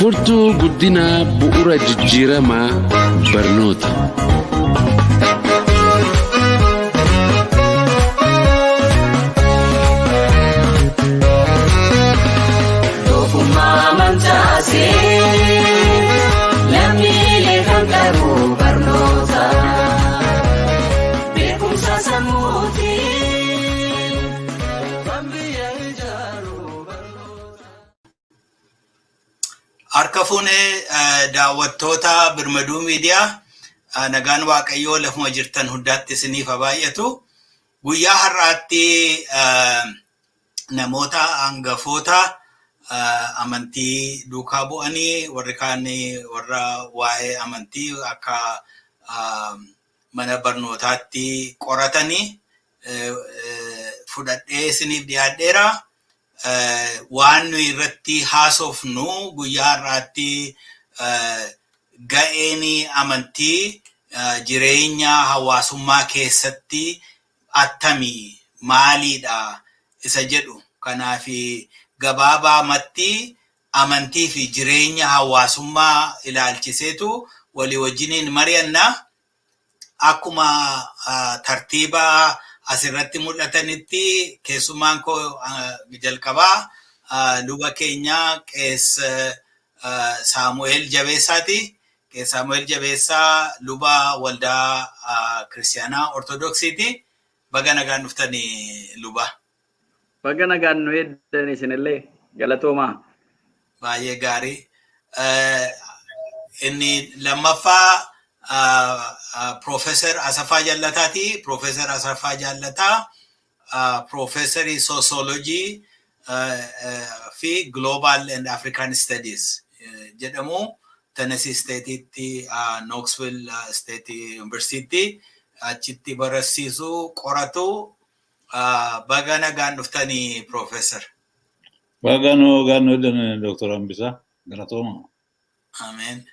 Furtuu guddinaa, bu'uura jijjiiramaa barnoota. Tokkummaa mancaasee lammiilee kan qabu barnoota. Beekumsa sammuutiin kan biyya ijaaru barnoota. Harka fuunee, daawwattoota Birmaduu Miidiyaa, nagaan Waaqayyoo lafuma jirtan hundaatti isiniif haa baay'atu. Guyyaa har'aatti namoota hangafoota amantii duukaa bu'anii, warri kaan warra waa'ee amantii akka mana barnootaatti qoratanii fudhadhee isiniif dhiyaadheera. Waan nuyi irratti haasofnu guyyaa har'aatti ga'een amantii jireenya hawaasummaa keessatti attamii, maaliidha isa jedhu. Kanaaf gabaabaamatti amantii fi jireenya hawaasummaa ilaalchiseetu walii wajjiniin mari'anna. Akkuma tartiiba asirratti mul'atanitti, keessummaan koo jalqabaa luba keenya Qees Saamu'eel Jabeessaati. Qees Saamu'eel Jabeessaa luba Waldaa Kiristaanaa Ortodoksiiti. Baga nagaan dhuftanii, luba. Baga nagaan nu eeddan isinillee, galatoomaa. Baay'ee gaarii. Inni lammaffaa Piroofeesar Asaffaa Jaallataati. Piroofeesar Asaffaa Jaallataa Piroofeesarii Soosiyoolojii fi Global and African Studies jedhamu. Tennessee State'itti, Knoxville State University achitti barsiisu, qoratu. Baga nagaan dhuftanii, Piroofeesar. Baga nagaan nu eeddan, Dr. Hambisaa. Galatooma. Ameen.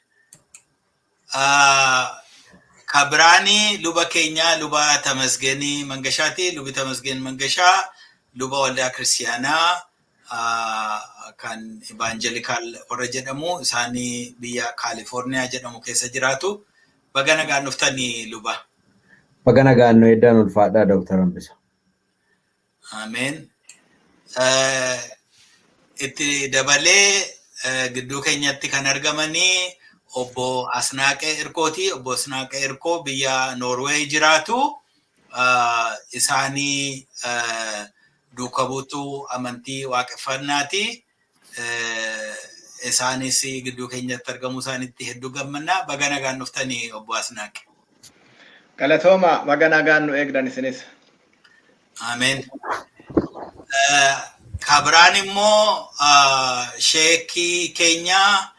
Kabiraanii luba keenya luba Tamasgeenii Mangashaati. Lubi Tamasgeen Mangashaa luba Waldaa Kiristiyaanaa kan Evangelical warra jedhamu, isaanii biyya Kaalifoorniyaa jedhamu keessa jiraatu. Baga nagaan dhuftanii, luba. Baga nagaan nu eeddan, ulfaadhaa, Dr. Hambisa. Ameen. Itti dabalee gidduu keenyatti kan argamanii obbo Asnaaqee Irkooti. Obbo Asnaaqee Irkoo biyya Noorweey jiraatu. Isaanii duuka buutuu amantii Waaqeffannaati. Isaanis gidduu keenyatti argamuu isaaniitti hedduu gammanna. Baga nagaan dhuftanii, obbo Asnaaqe. Galatooma, baga nagaan nu eegdan isinis. Ameen. Kabiraan immoo sheekii keenya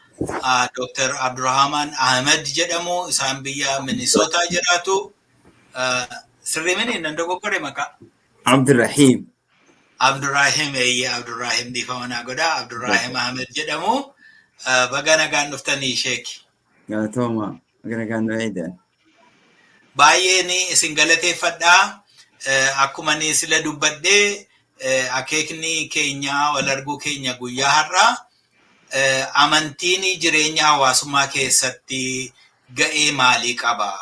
Dr. Abdurrahman Ahmed jedhamu, isaan biyya Minnesota jiraatu. Sirrii mini, nan dogoggore maqaa? Abdurrahim. Abdurrahim, eeyyee, Abdurrahim, dhiifama naa godha. Abdurrahim Ahmed jedhamu. Baga nagaan dhuftanii, sheeki. Galatooma. Baga nagaan nu eegdan. Baay'een isin galateeffadhaa. Akkuma ani sila dubbadhee, akeekni keenya wal arguu keenya guyyaa har'aa amantiin jireenya hawaasummaa keessatti ga'ee maalii qaba?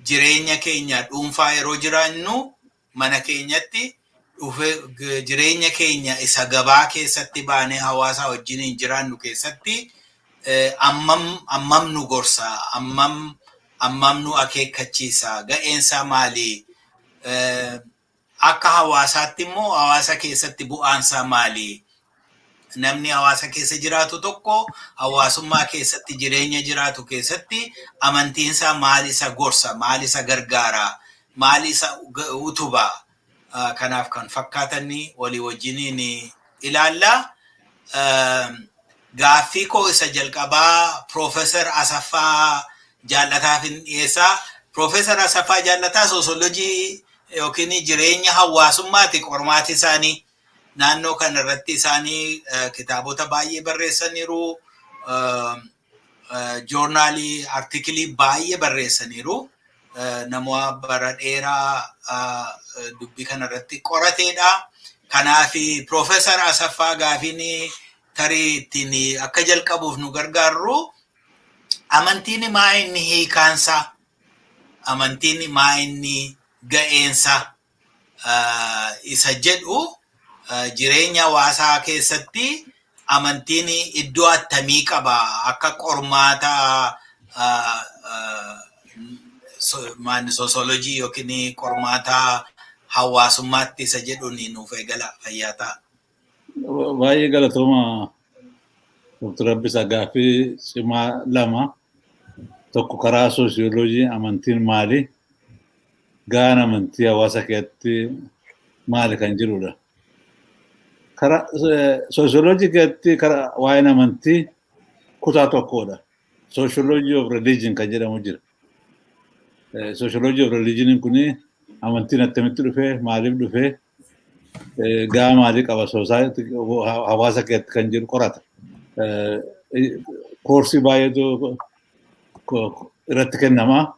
Jireenya keenya dhuunfaa yeroo jiraannu mana keenyatti dhufe, jireenya keenya isa gabaa keessatti baanee hawaasa wajjiniin jiraannu keessatti ammam ammam nu gorsa, ammam ammam nu akeekkachiisa, ga'eensaa maali? Akka hawaasaatti immoo hawaasa keessatti bu'aansaa maali? Namni hawaasa keessa jiraatu tokko hawaasummaa keessatti, jireenya jiraatu keessatti amantiinsaa maal isa gorsa, maal isa gargaara, maal isa utuba? Kanaaf kan fakkaatan walii wajjiniin ilaalla. Gaaffii koo isa jalqabaa Piroofeesar Asaffaa Jaallataaf hin dhiyeessaa. Piroofeesar Asaffaa Jaallataa soosoloojii yookiin jireenya hawaasummaati qormaati isaanii. Naannoo kana irratti isaanii kitaabota baay'ee barreessaniiru. Joornaalii, artikilii baay'ee barreessaniiru. Nama bara dheeraa dubbii kana irratti qorateedha. Kanaaf Piroofeesar Asaffaa, gaafiin Tarii ittiin akka jalqabuuf nu gargaarru, amantiin maa inni hiikaansaa, amantiin maa inni ga'eensaa isa jedhu, jireenya hawaasaa keessatti amantiin iddoo attamii qaba, akka qormaata soosiyolojii yookiin qormaata hawaasummaatti isa jedhuun nuuf eegala, fayyaa ta'a. Baay'ee galatooma, Dr. Abbisaa. Gaaffii cimaa lama. Tokko, karaa soosiyolojii amantiin maali? Ga'aan amantii hawaasa keessatti maali kan jedhudha. Karaa soosiyolojii keessatti karaa waa'een amantii kutaa tokkodha. Sociology of religion kan jedhamu jira. Sociology of religion kuni amantiin attamitti dhufee, maaliif dhufee, ga'aa maalii qaba hawaasa keessatti kan jedhu qorata. Koorsii baay'eetu irratti kennama.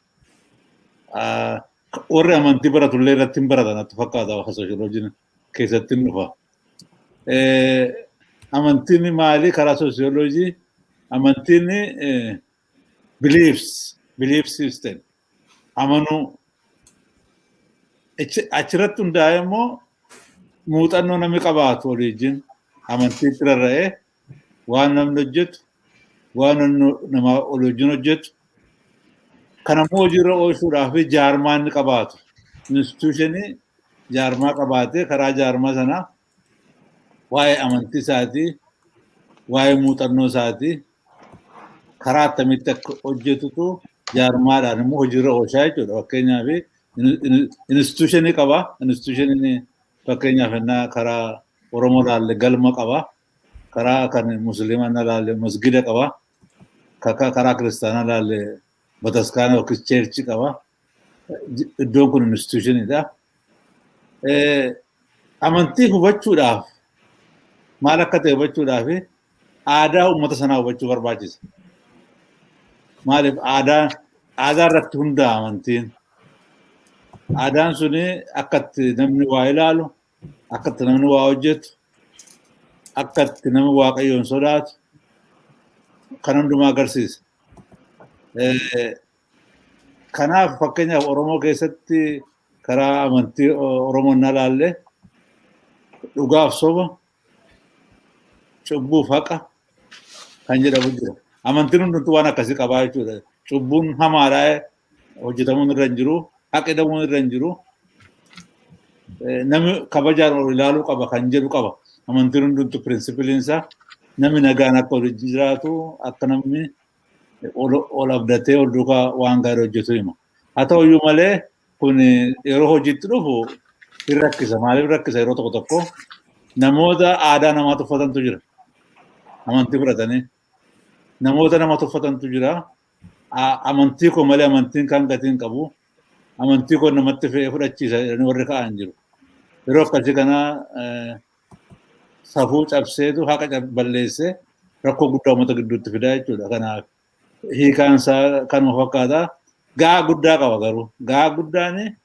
Warri amantii baratullee irratti hin baratan natti fakkaata, soosiyoloojiin keessatti hin dhufa. Amantiin maali karaa soosiyoloojii? Amantiin beliefs, belief system, amanuu, achirratti hundaa'e immoo muuxannoo namni qabaatu waliin amantiitti rarra'ee waan namni hojjetu, waan nama olii wajjin hojjetu, kanammoo hojiirra oolchuudhaaf jaarmaa inni qabaatu, institution, jaarmaa qabaatee, karaa jaarmaa sanaa waa'ee amantii isaatii, waa'ee muuxannoo isaatii karaa attamitti akka hojjetutu jaarmaadhaan immoo hojiirra oolchaa jechuudha. Fakkeenyaaf institution qaba. Institutioniin fakkeenyaaf innaa karaa Oromoo laalle galma qaba. Karaa kan Musliimaa laalle masgida qaba. Karaa Kiristaanaa laalle bataskaana yookiis church qaba. Iddoon kun institutioniidha. Amantii hubachuudhaaf, maal akka ta'e hubachuudhaaf, aadaa uummata sanaa hubachuu barbaachisa. Maaliif? Aadaa irratti hundaa'a amantiin. Aadaan suni akka itti namni waa ilaalu, akka itti namni waa hojjetu, akka itti namni Waaqayyoon sodaatu kan hundumaa agarsiisa. Kanaaf fakkeenyaaf Oromoo keessatti karaa amantii Oromoon na laalle dhugaaf soba, cubbuuf haqa kan jedhamu jira. Amantiin hundumtuu waan akkasii qabaa jechuudha. Cubbuun hamaadhaa, hojjetamuun irra hin jiru, haqi dhabuun irra hin jiru. Namni kabajaan ol ilaaluu qaba kan jedhu qaba. Amantiin hundumtuu principleiinsaa namni nagaan akka ol jiraatu, akka namni ol abdatee ol duukaa waan gaarii hojjetu hima. Haa ta'uyyuu malee kun yeroo hojiitti dhufu hin rakkisa. Maaliif rakkisa? Yeroo tokko tokko namoota aadaa namaa tuffatantu jira. Amantii fudhatanii. Namoota nama tuffatantu jira. Amantii koo malee amantiin kan gatii hin qabu. Amantii koo namatti fe'ee fudhachiisa jedhanii warri ka'an jiru. Yeroo akkasii kana safuu cabseetu haqa balleessee rakkoo guddaa uummata gidduutti fidaa jechuudha. Kanaaf hiikaan isaa kanuma fakkaata. Ga'aa guddaa qaba garuu. Ga'aa guddaan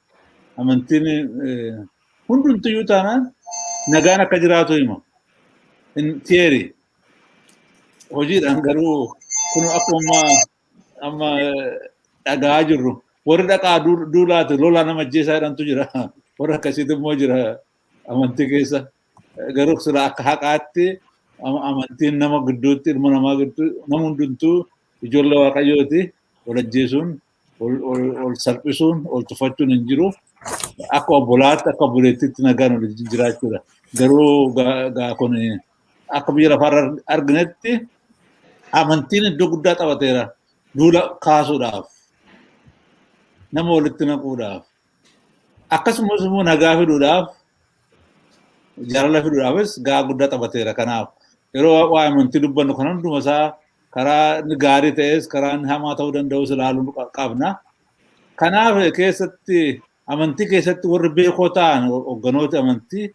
amantiin hundumtiyyuu taanaan nagaan akka jiraatu hima. In theory. Hojiidhaan garuu kun akkuma amma dhagaa jirru, warri dhaqaa duulaati lolaa nama ajjeesaa jedhantu jira. Warri akkasiitu immoo jira amantii keessa. Garuu sila akka haqaatti amantiin nama gidduutti, ilma namaa gidduu, nama hundumtuu ijoollee Waaqayyooti. Wal ajjeesuun, ol salphisuun, ol tuffachuun hin jiru. Akka obbolaatti, akka obboleettiitti nagaan waliin jiraachuudha. Garuu gaa kun akka biyya lafaarra arginetti amantiin iddoo guddaa taphateera. Duula kaasuudhaaf, nama walitti naquudhaaf, akkasumas immoo nagaa fiduudhaaf, jaalala fiduudhaafis ga'aa guddaa taphateera. Kanaaf yeroo waa'ee amantii dubbannu kan hunduma isaa karaa inni gaarii ta'es, karaa inni hamaa ta'uu danda'us ilaaluu qabna. Kanaaf keessatti amantii keessatti warri beekoo ta'an, hogganooti amantii,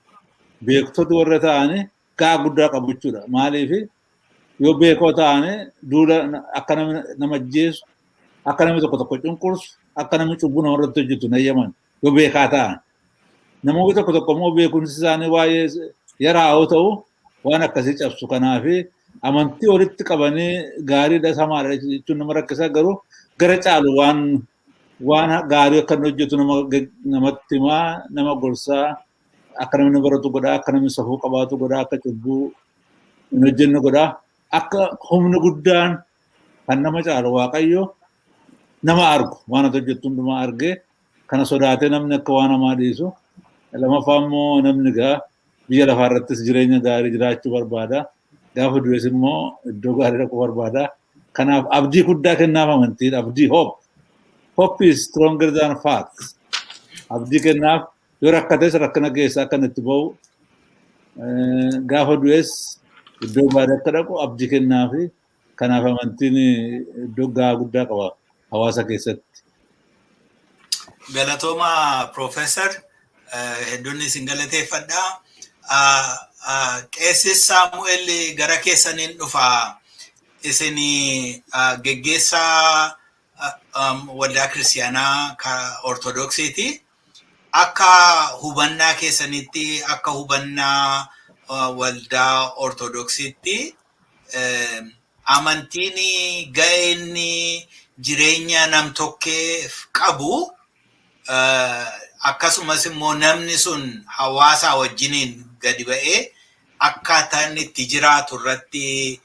beektota warra ta'an ga'aa guddaa qabu jechuudha. Maaliif? Yoo beekoo ta'an duula akka nama ajjeesu, akka namni tokko tokko cunqursu, akka namni cubbuu namarratti hojjetu hin eeyyaman yoo beekaa ta'an. Namoonni tokko tokko immoo beekumsi isaanii waa'ee yaraa yoo ta'u Waan akkasii cabsu. Kanaafi amantii walitti qabanii gaariidha samaadha jechuun nama rakkisaa, garuu gara caalu waan gaarii akka inni hojjetu namatti himaa, nama gorsaa, akka namni baratu godhaa, akka namni safuu qabaatu godhaa, akka cubbuu hin hojjenne godhaa, akka humni guddaan kan nama caalu Waaqayyo nama argu, waan ati hojjettu hundumaa argee, kana sodaatee namni akka waan hamaa dhiisu. Lamaffaa immoo namni gaa biyya lafaa irrattis jireenya gaarii jiraachuu barbaada. Gaafa du'es immoo iddoo gaarii dhaquu barbaada. Kanaaf abdii guddaa kennaaf amantiin, abdii, hope. Hope is stronger than facts. Abdii kennaaf, yoo rakkates rakkina keessaa akka inni itti ba'u, gaafa du'es iddoo gaarii akka dhaqu abdii kennaafi. Kanaaf amantiin iddoo gahaa guddaa qaba hawaasa keessatti. Galatooma, Profeesar, hedduun isin galateeffadha. Qeessis Saamu'eel, gara keessaniin dhufa. Isin geggeessaa waldaa kiristaanaa Ortodoksiiti. Akka hubannaa keessanitti, akka hubannaa waldaa Ortodoksiitti, amantiin ga'ee inni jireenya nam-tokkeef qabu, akkasumas immoo namni sun hawaasa wajjiniin gadi ba'ee akkaataa inni itti jiraatu irratti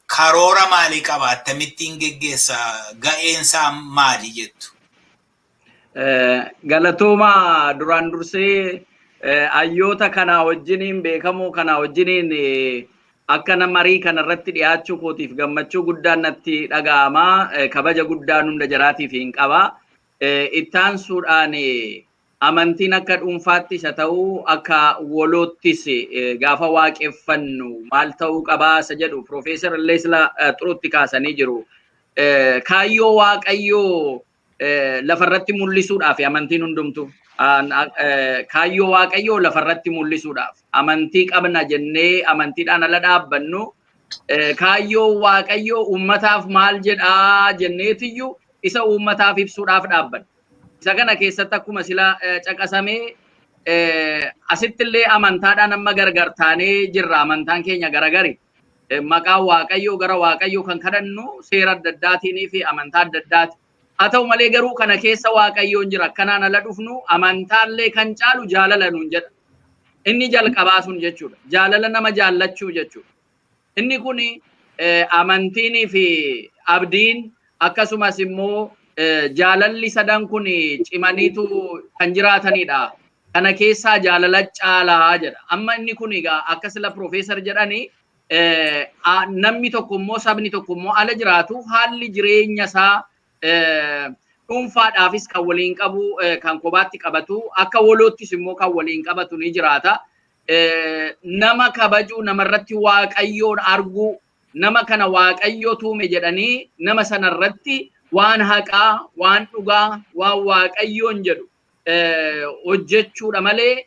karoora maalii qaba? Akkamittiin geggeessa? Ga'eensaa maali jettu? Galatooma. Duraan dursee hayyoota kanaa wajjiniin, beekamoo kanaa wajjiniin akka marii kanarratti dhiyaachuu kootiif gammachuu guddaan natti dhaga'ama. Kabaja guddaan hunda jaraatiif hin qaba. Ittaansuudhaan, amantiin akka dhuunfaattis haa ta'u akka waloottis gaafa waaqeffannu maal ta'uu qabaa isa jedhu Piroofeesar illee sila xurutti kaasanii jiru. Kaayyoo Waaqayyoo lafarratti mul'isuudhaaf amantiin hundumtu, kaayyoo Waaqayyoo lafarratti mul'isuudhaaf amantii qabna jennee amantiidhaan ala dhaabbannu, kaayyoo Waaqayyoo uummataaf maal jedhaa jenneetiyyuu isa uummataaf ibsuudhaaf dhaabbanna. Isa kana keessatti akkuma sila caqasamee asittillee amantaadhaan amma gargar taanee jirra. Amantaan keenya garagari. Maqaa Waaqayyoo gara Waaqayyoo kan kadhannu seera adda addaatiin fi amantaa adda addaati. Haa ta'u malee garuu kana keessa Waaqayyoon jira. Akkanaan ala dhufnu amantaallee kan caalu jaalala nuun jedha. Inni jalqabaa sun jechuudha. Jaalala nama jaallachuu jechuudha. Inni kun amantiinii fi abdiin akkasumas immoo jaalalli sadan kun cimaniitu kan jiraatanidha. Kana keessaa jaalala caalaa jedha. Amma inni kun egaa akka sila Piroofeesar jedhanii, namni tokko immoo sabni tokko immoo ala jiraatu, haalli jireenya isaa dhuunfaadhaafis kan waliin qabu, kan kophaatti qabatu, akka waloottis immoo kan waliin qabatu ni jiraata. Nama kabajuu, namarratti Waaqayyoon arguu, nama kana Waaqayyo tuume jedhanii nama sanarratti waan haqaa, waan dhugaa, waan Waaqayyoon jedhu hojjechuudha malee,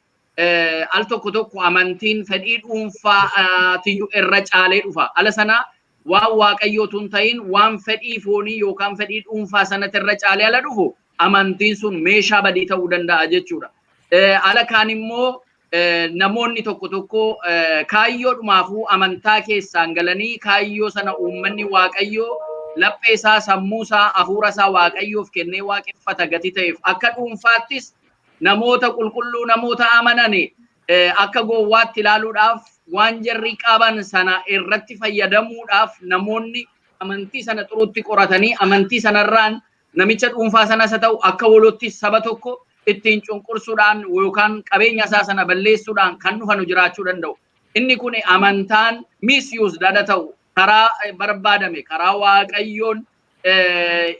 al tokko tokko amantiin fedhii dhuunfaatiyyuu irra caalee dhufa. Ala sana waan Waaqayyootu hin ta'in waan fedhii foonii yookaan fedhii dhuunfaa sanatti irra caalee ala dhufu, amantiin sun meeshaa badii ta'uu danda'a jechuudha. Ala kaan immoo namoonni tokko tokko kaayyoodhumaafuu amantaa keessaan galanii kaayyoo sana uummanni Waaqayyoo laphee isaa, sammuu isaa, hafuura isaa Waaqayyoof kennee waaqeffata gati ta'eef, akka dhuunfaattis namoota qulqulluu, namoota amanan akka gowwaatti ilaaluudhaaf, waan jarri qaban sana irratti fayyadamuudhaaf, namoonni amantii sana xurutti qoratanii amantii sanarraan namicha dhuunfaa sanas haa ta'u akka walootti saba tokko ittiin cunqursuudhaan yookaan qabeenya isaa sana balleessuudhaan kan dhufanu jiraachuu danda'u. Inni kun amantaan misuse dada ta'u, karaa barbaadame, karaa Waaqayyoon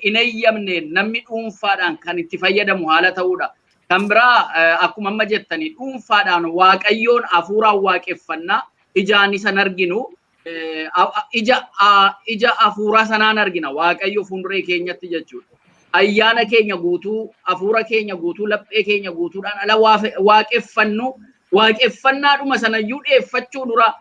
hin eeyyamne namni dhuunfaadhaan kan itti fayyadamu haala ta'uudha. Kan biraa, akkuma amma jettanii, dhuunfaadhaan Waaqayyoon hafuuraan waaqeffannaa, ijaan isan arginu, ija hafuuraa sanaan argina Waaqayyo fuulduree keenyatti jechuudha. Ayyaana keenya guutuu, hafuura keenya guutuu, laphee keenya guutuudhaan ala waaqeffannu, waaqeffannaadhuma sanayyuu dhiyeeffachuu dura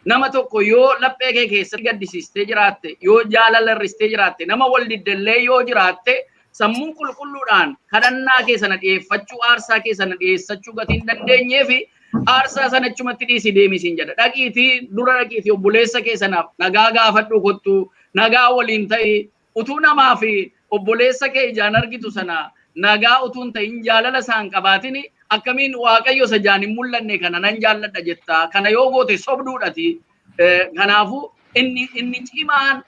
nama tokko yoo laphee kee keessatti gaddisiistee jiraatte, yoo jaalala hir'istee jiraatte, nama wal diddellee yoo jiraatte, sammuu qulqulluudhaan kadhannaa kee sana dhiyeeffachuu, aarsaa kee sana dhiyeessachuu gatii hin dandeenyee fi Aarsaa sana achumatti dhiisii deemi siin jedha. Dhaqiitii dura dhaqiitii obboleessa kee sanaaf nagaa gaafadhu kottu, nagaa waliin ta'i. Utuu namaa fi obboleessa kee ijaan argitu sana nagaa utuu hin ta'in, jaalala isaan qabaatin, akkamiin Waaqayyo isa ijaan hin mul'anne kana nan jaalladha jetta? Kana yoo goote sobduudhati. Kanaafuu inni cimaan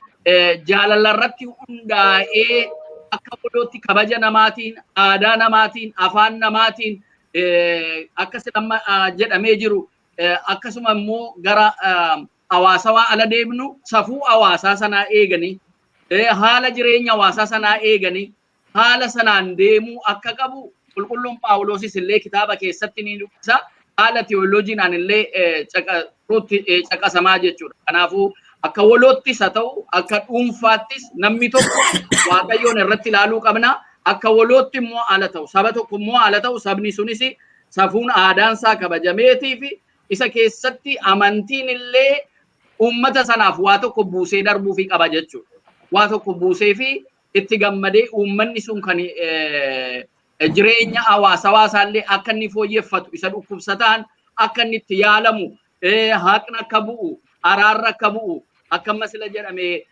jaalala irratti hundaa'ee akka godootti kabaja namaatiin, aadaa namaatiin, afaan namaatiin akka amma jedhamee jiru, akkasuma immoo gara hawaasawaa ala deemnu safuu hawaasaa sanaa eeganii, haala jireenya hawaasaa sanaa eeganii, haala sanaan deemuu akka qabu Qulqulluun Phaawulosis illee kitaaba keessatti ni dubbisa. Haala tiyooloojiidhaan illee caqasamaa jechuudha. Kanaafuu akka waloottis haa ta'u, akka dhuunfaattis namni tokko Waaqayyoon irratti ilaaluu qabna. Akka walootti immoo haala ta'u, saba tokko immoo haala ta'u, sabni sunis safuun aadaan isaa kabajameetii fi isa keessatti amantiin illee uummata sanaaf waa tokko buusee darbuufii qaba jechuudha. Waa tokko buusee fi itti gammadee uummanni sun kan jireenya hawaasawaa isaallee akka inni fooyyeffatu, isa dhukkubsataan akka inni itti yaalamu, haqni akka bu'u, araarri akka bu'u, akka amma sila jedhame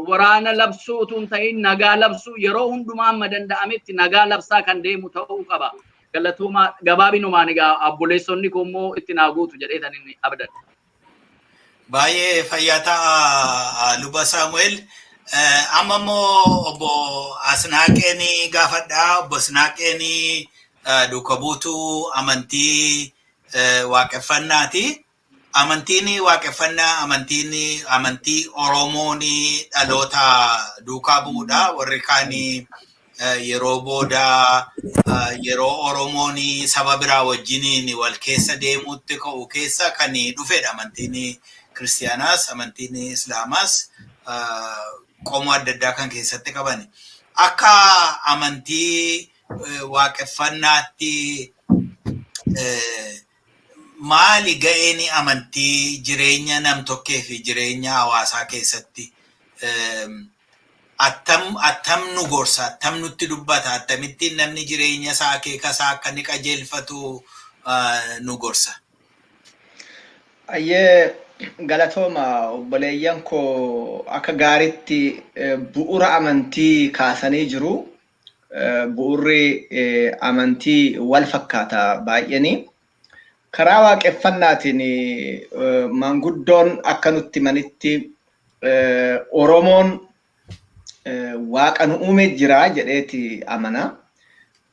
waraana labsuu utuu hin ta'in nagaa labsuu, yeroo hundumaa amma danda'ametti nagaa labsaa kan deemu ta'uu qaba. Galatooma, gabaabinumaan egaa obboleessonni koo immoo itti naa guutu jedhee tan inni abdadha. Baay'ee fayyaa ta'a, Luba Saamu'eel. Amma immoo obbo Asnaaqeen gaafadhaa. Obbo Asnaaqeen duuka buutuu amantii waaqeffannaati. Amantiin waaqeffannaa amantiin amantii Oromoon dhaloota duukaa bu'uudha. Warri kaan yeroo booda, yeroo Oromoon saba biraa wajjiniin wal keessa deemuutti ka'u keessa kan dhufedha. Amantiin kiristiyaanaas, amantiin islaamaas qomoo adda addaa kan keessatti qaban. Akka amantii waaqeffannaatti maali ga'een amantii jireenya nam-tokkee fi jireenya hawaasaa keessatti? Attam nu gorsa, attam nutti dubbata, akkamittiin namni jireenya isaa, akeeka isaa akka inni qajeelfatu nu gorsa? Ayyee, galatooma. Obboleeyyan koo akka gaariitti bu'uura amantii kaasanii jiru. Bu'uurri amantii wal fakkaata baay'eenii. Karaa waaqeffannaatiin maanguddoon akka nutti himanitti, Oromoon Waaqa nu uume jira jedheeti amana.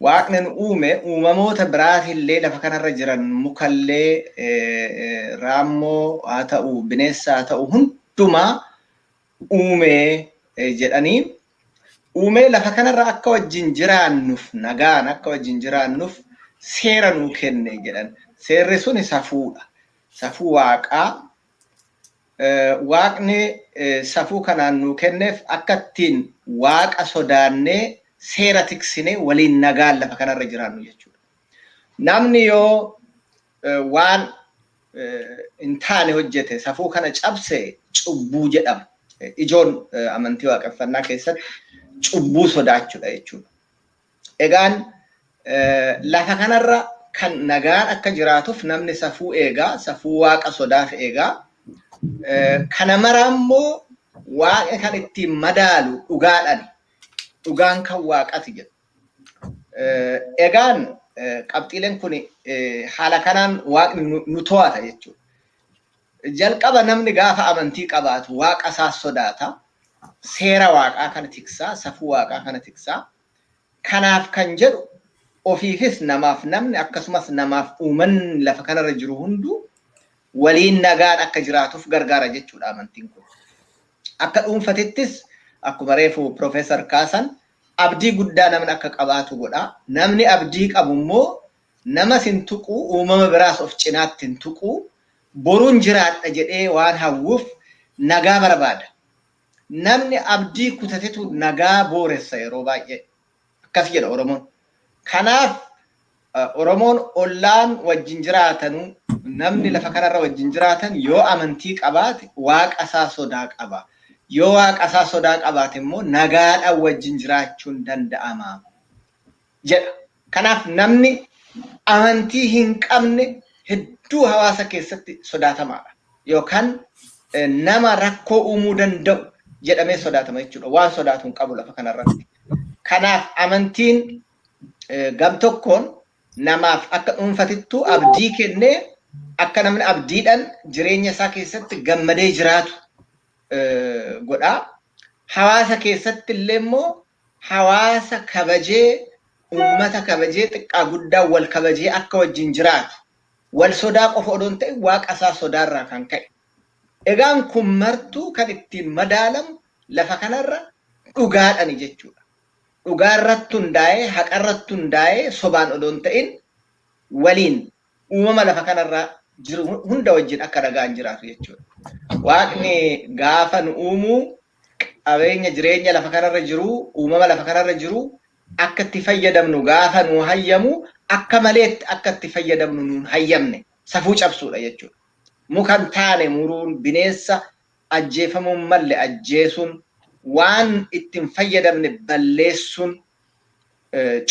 Waaqni nu uume uumamoota biraatillee lafa kanarra jiran, mukallee, raammoo haa ta'u, bineensa haa ta'u, hundumaa uume jedhanii, uumee lafa kanarra akka wajjin jiraannuuf, nagaan akka wajjin jiraannuuf seera nuu kenne jedhan. Seerri suni safuudha. Safuu Waaqaa. Waaqni safuu kanaan nuu kenneef akka ittiin Waaqa sodaannee, seera tiksinee, waliin nagaan lafa kanarra jiraannu jechuudha. Namni yoo waan hin taane hojjete, safuu kana cabse, cubbuu jedhama. Ijoon amantii waaqeffannaa keessatti cubbuu sodaachuudha jechuudha. Egaan lafa kanarra kan nagaan akka jiraatuuf namni safuu eegaa, safuu Waaqa sodaaf eegaa. Kana mara immoo Waaqni kan ittiin madaalu dhugaadhaan. Dhugaan kan Waaqati jedhu. Egaan qabxiileen kun haala kanaan Waaqni nu to'ata jechuudha. Jalqaba namni gaafa amantii qabaatu Waaqa isaa sodaata. Seera Waaqaa kana tiksaa, safuu Waaqaa kana tiksaa. Kanaaf kan jedhu ofiifis namaaf namni, akkasumas namaaf uumanni lafa kanarra jiru hunduu waliin nagaan akka jiraatuuf gargaara jechuudha amantiin kun. Akka dhuunfatittis akkuma reefu Piroofeesar kaasan, abdii guddaa namni akka qabaatu godha. Namni abdii qabu immoo namas hin tuqu, uumama biraas of cinaatti hin tuqu. Boruun jiraadha jedhee waan hawwuuf nagaa barbaada. Namni abdii kutatetu nagaa booressa yeroo baay'ee. Akkas jedha Oromoon. Kanaaf Oromoon ollaan wajjin jiraatanuu, namni lafa kanarra wajjin jiraatan yoo amantii qabaate Waaqa isaa sodaa qaba. Yoo Waaqa isaa sodaa qabaate immoo nagaadhaan wajjin jiraachuun danda'ama jedha. Kanaaf namni amantii hin qabne hedduu hawaasa keessatti sodaatamaadha. Yookaan nama rakkoo uumuu danda'u jedhamee sodaatama jechuudha. Waan sodaatu hin qabu lafa kanarratti. Kanaaf amantiin gam tokkoon namaaf akka dhuunfatittuu abdii kennee akka namni abdiidhaan jireenya isaa keessatti gammadee jiraatu godha. Hawaasa keessatti illee immoo hawaasa kabajee, uummata kabajee, xiqqaa guddaa wal kabajee akka wajjin jiraatu, wal sodaa qofa odoo hin ta'in waaqa isaa sodaarraa kan ka'e. Egaan kun martuu kan ittiin madaalamu lafa kanarra dhugaadhani jechuudha. Dhugaa irratti hundaa'ee, haqa irratti hundaa'ee, sobaan odoo hin ta'in waliin uumama lafa kanarra jiru hunda wajjin akka nagaan jiraatu jechuudha. Waaqni gaafa nu uumuu qabeenya jireenya lafa kanarra jiru, uumama lafa kanarra jiru akka itti fayyadamnu gaafa nu hayyamu, akka maleetti akka itti fayyadamnu nuun hayyamne, safuu cabsuudha jechuudha. Muka hin taane muruun, bineensa ajjeefamuun malle ajjeesuun, waan itti hin fayyadamne balleessuun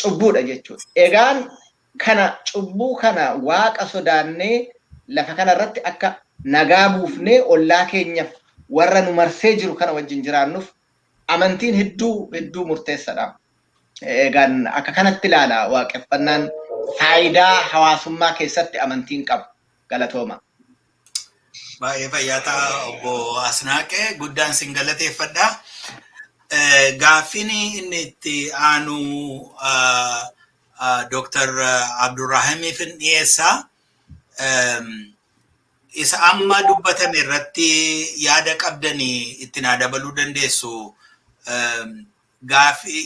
cubbuudha jechuudha. Egaan kana cubbuu kana waaqa sodaannee lafa kanarratti akka nagaa buufnee ollaa keenyaaf warra nu marsee jiru kana wajjin jiraannuuf amantiin hedduu hedduu murteessaadha. Egaan akka kanatti ilaala waaqeffannaan faayidaa hawaasummaa keessatti amantiin qabu. Galatooma. Baay'ee fayyaa ta'a, obbo Asnaaqee, guddaan sin galateeffadha. Gaaffiin inni itti aanu Dr. Abdurrahimiif hin dhiyeessa. Isa amma dubbatame irratti yaada qabdanii itti naa dabaluu dandeessu.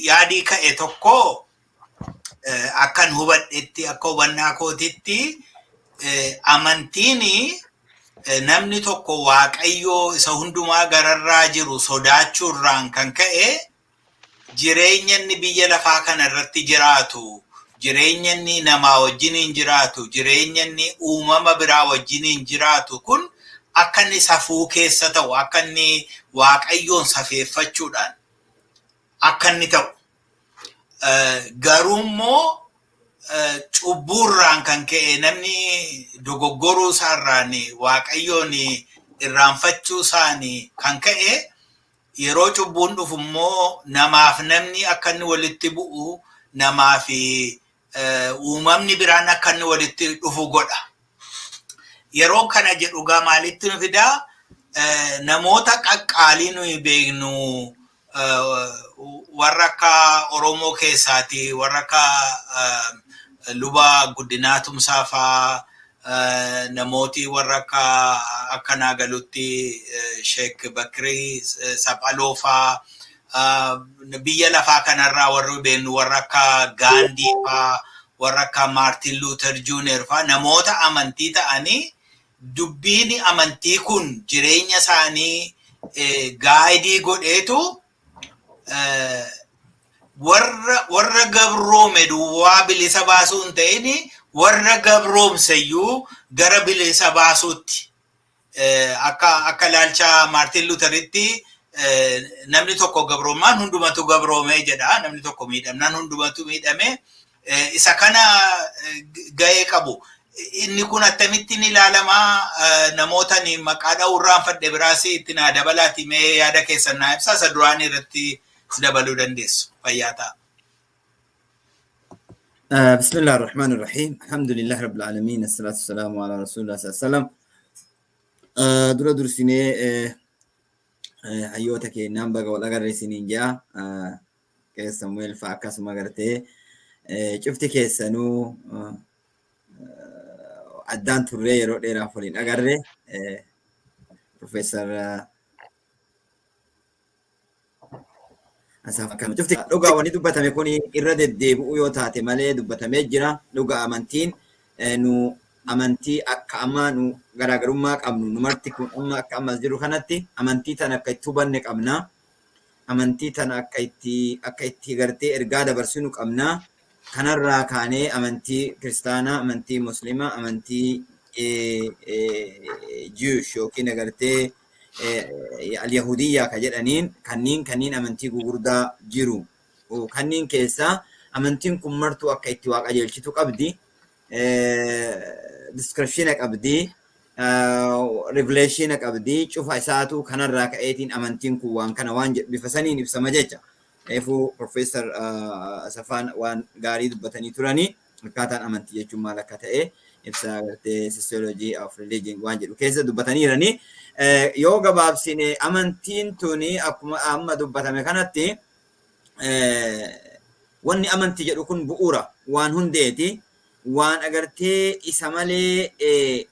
Yaadii ka'e tokko, akkan hubadhetti, akka hubannaa kootitti, amantiin namni tokko Waaqayyoo isa hundumaa gararraa jiru sodaachuurraan kan ka'e jireenya inni biyya lafaa kana irratti jiraatu, jireenya inni namaa wajjiniin jiraatu, jireenya inni uumama biraa wajjiniin jiraatu kun akka inni safuu keessa ta'u, akka inni Waaqayyoon safeeffachuudhaan akka inni ta'u. Garuu immoo cubbuurraan kan ka'e namni dogoggoruu isaarraan, Waaqayyoon irraanfachuu isaanii kan ka'e, yeroo cubbuun dhufu immoo namaaf namni akka inni walitti bu'u, namaa fi uumamni biraan akka inni walitti dhufu godha. Yeroo kana jedhu gaa maalitti nu fidaa? Namoota qaqqaalii nuyi beeknu, warra akka Oromoo keessaati, warra akka Luba Guddinaa Tumsaa faa, namooti warra akka akkanaa galutti Sheek Bakrii Saphaloo faa, biyya lafaa kanarraa warri beeknu warra akka Gaandii faa, warra akka Maartin Luuter Juuniyer faa, namoota amantii ta'anii dubbiin amantii kun jireenya isaanii guide godheetu warra gabroome duwwaa bilisa baasuu hin ta'in, warra gabroomseyyuu gara bilisa baasuutti. Akka ilaalcha Maartin Luuteritti namni tokko gabroomaan hundumatu gabroomee jedha, namni tokko miidhamnaan hundumatu miidhame. Isa kana ga'ee qabu. Inni kun akkamittiin ilaalamaa? Namoota maqaa dha'uurraan fadhe biraas itti naa dabalaati, mee yaada keessan naa ibsaa, isa duraan irratti dabaluu dandeessu. Fayyaa ta'a. بسم الله الرحمن الرحيم، الحمد لله رب العالمين، الصلاة والسلام على رسول الله صلى الله عليه وسلم. Dura dursinee hayyoota keenyaan baga wal agarre isiniin jaa. Samuel fa'a akkasuma gartee cufti keessanuu addaan turree yeroo dheeraaf waliin agarre. Profeesar Cufti dhugaa wanni dubbatame kun irra deddeebi'u yoo taate malee dubbatamee jira. Dhugaa amantiin nu amantii akka amma nu garaagarummaa qabnu, nu marti kun amma akka ammas jiru kanatti amantii tana akka itti hubanne qabna. Amantii tana akka itti gartee ergaa dabarsinu qabna. Kanarraa kaanee amantii kiristaanaa, amantii muslimaa, amantii Jewish yookiin agartee al-Yahudiyyaa ka jedhaniin kanneen amantii gugurdaa jiru. Kanneen keessaa amantiin kun martuu akka itti waa qajeelchitu qabdi. Description qabdi, revelation qabdi, cufa isaatu kanarraa ka'eetiin amantiin kun waan kana waan jedhu bifa saniin ibsama jecha. Reefuu Profeesar Asafaan waan gaarii dubbatanii turanii, akkaataan amantii jechuun maal akka ta'e ibsa agartee sociology of religion waan jedhu keessa dubbataniirani. Yoo gabaabsine, amantiin tuni akkuma amma dubbatame kanatti, wanni amantii jedhu kun bu'uura waan hundeeti. Waan agartee isa malee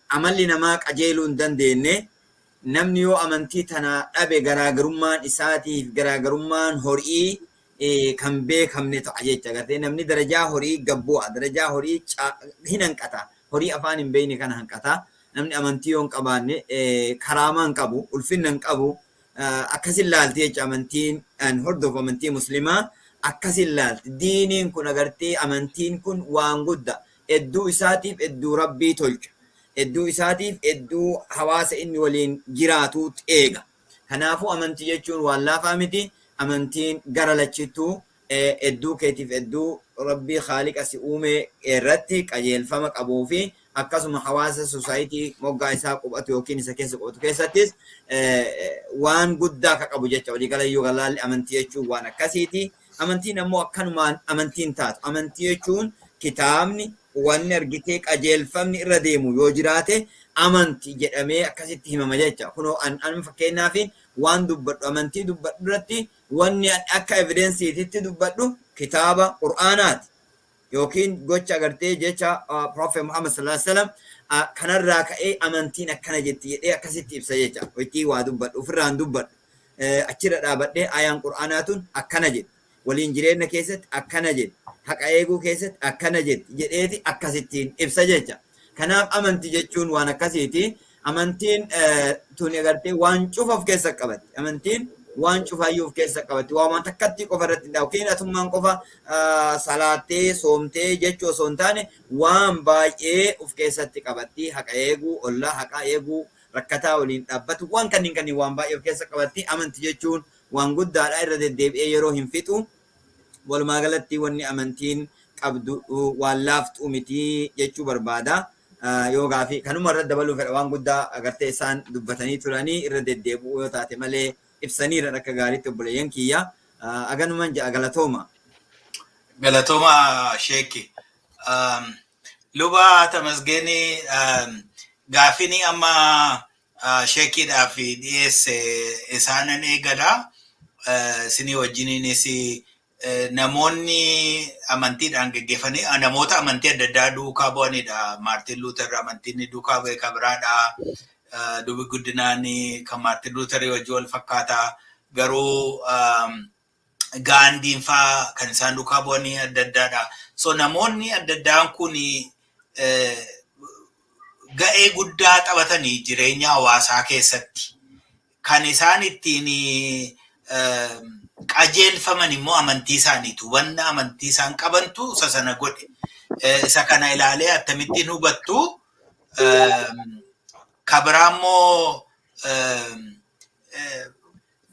amalli namaa qajeeluu hin dandeenye. Namni yoo amantii tana dhabe, garaagarummaan isaatiif garaagarummaan horii kan beekamne ta'a jecha. Agartee namni darajaa horii gabbu'a, darajaa horii hin hanqata, horii afaan hin beekne kana hanqata. Namni amantii yoo hin qabaanne karaamaa hin qabu, ulfinna hin qabu. Akkasin laalti jecha. Amantiin an hordofu, amantii Muslimaa, akkasin laalti. Diiniin kun agartee amantiin kun waan guddaa, hedduu isaatiif hedduu Rabbii tolcha, hedduu isaatiif hedduu hawaasa inni waliin jiraatuut eega. Kanaafuu amantii jechuun waan laafaa miti. Amantiin gara lachittuu, hedduu keetiif hedduu Rabbii Khaaliqa si uume irratti qajeelfama qabuu fi akkasuma hawaasa, society moggaa isaa qubatu yookiin isa keessa qubatu keessattis waan guddaa akka qabu jecha. Walii galayyuu galaalli amantii jechuun waan akkasiiti. Amantiin ammoo akkanumaan amantiin taatu. Amantii jechuun kitaabni wanni argitee qajeelfamni irra deemu yoo jiraate amantii jedhamee akkasitti himama jecha. Kunoo an fakkeenyaaf waan dubbadhu, amantii dubbadhu irratti wanni akka evidenceiititti dubbadhu kitaaba Qur'aanaati. Yookiin gocha agartee jecha Prophet Muhammad sallallahu alaihi wasallam kanarraa ka'ee amantiin akkana jetti jedhee akkasitti ibsa jecha. Waytii waa dubbadhu ofirraan dubbadhu. Achirra dhaabadhee ayaan Qur'aanaa tun akkana jedhi. Waliin jireenya keessatti akkana jedhi. Haqa eeguu keessatti akkana jedhi jedheeti akkasittiin ibsa jecha. Kanaaf amantii jechuun waan akkasiiti. Amantiin tuni agartee waan cufa of keessa qabatti. Amantiin waan cufaayyuu of keessa qabatti. Waan takkatti qofa irratti hin yookiin atummaan qofa salaattee soomtee jechuu osoo hin taane, waan baay'ee of keessatti qabatti. Haqa eeguu, ollaa haqa eeguu, rakkataa waliin dhaabbatu, waan kanneen kanneen waan baay'ee of keessa qabatti. Amantii jechuun waan guddaadha, irra deddeebi'ee yeroo hin fixu. Walumaa galatti wanni amantiin qabdu waan laaftuu miti jechuu barbaada. Yoo gaafii kanuma irra dabaluu fedha, waan guddaa agartee isaan dubbatanii turanii irra deddeebi'uu yoo taate malee ibsaniira akka gaariitti obboleeyyan kiyya. Aganuman ja'a, galatooma. Galatooma, Sheeki. Luba Tamasgeenii, gaafini amma sheekiidhaaf dhiyeesse isaanan eegala. Isinii wajjiniinis namoonni amantiidhaan geggeeffanii namoota amantii adda addaa duukaa bu'anidha. Maartin Luuter amantiin duukaa bu'e kan biraadha. Dubi Guddinaan kan Maartin Luuter wajjin wal fakkaata. Garuu Gaandiin faa kan isaan duukaa bu'anii adda addaadha. So namoonni adda addaan kun ga'ee guddaa taphatanii jireenya hawaasaa keessatti. Kan isaan ittiin qajeelfaman immoo amantii isaaniitu. Wanna amantii isaan qabantu isa sana godhe. Isa kana ilaalee akkamittiin hubattu? Kabiraa immoo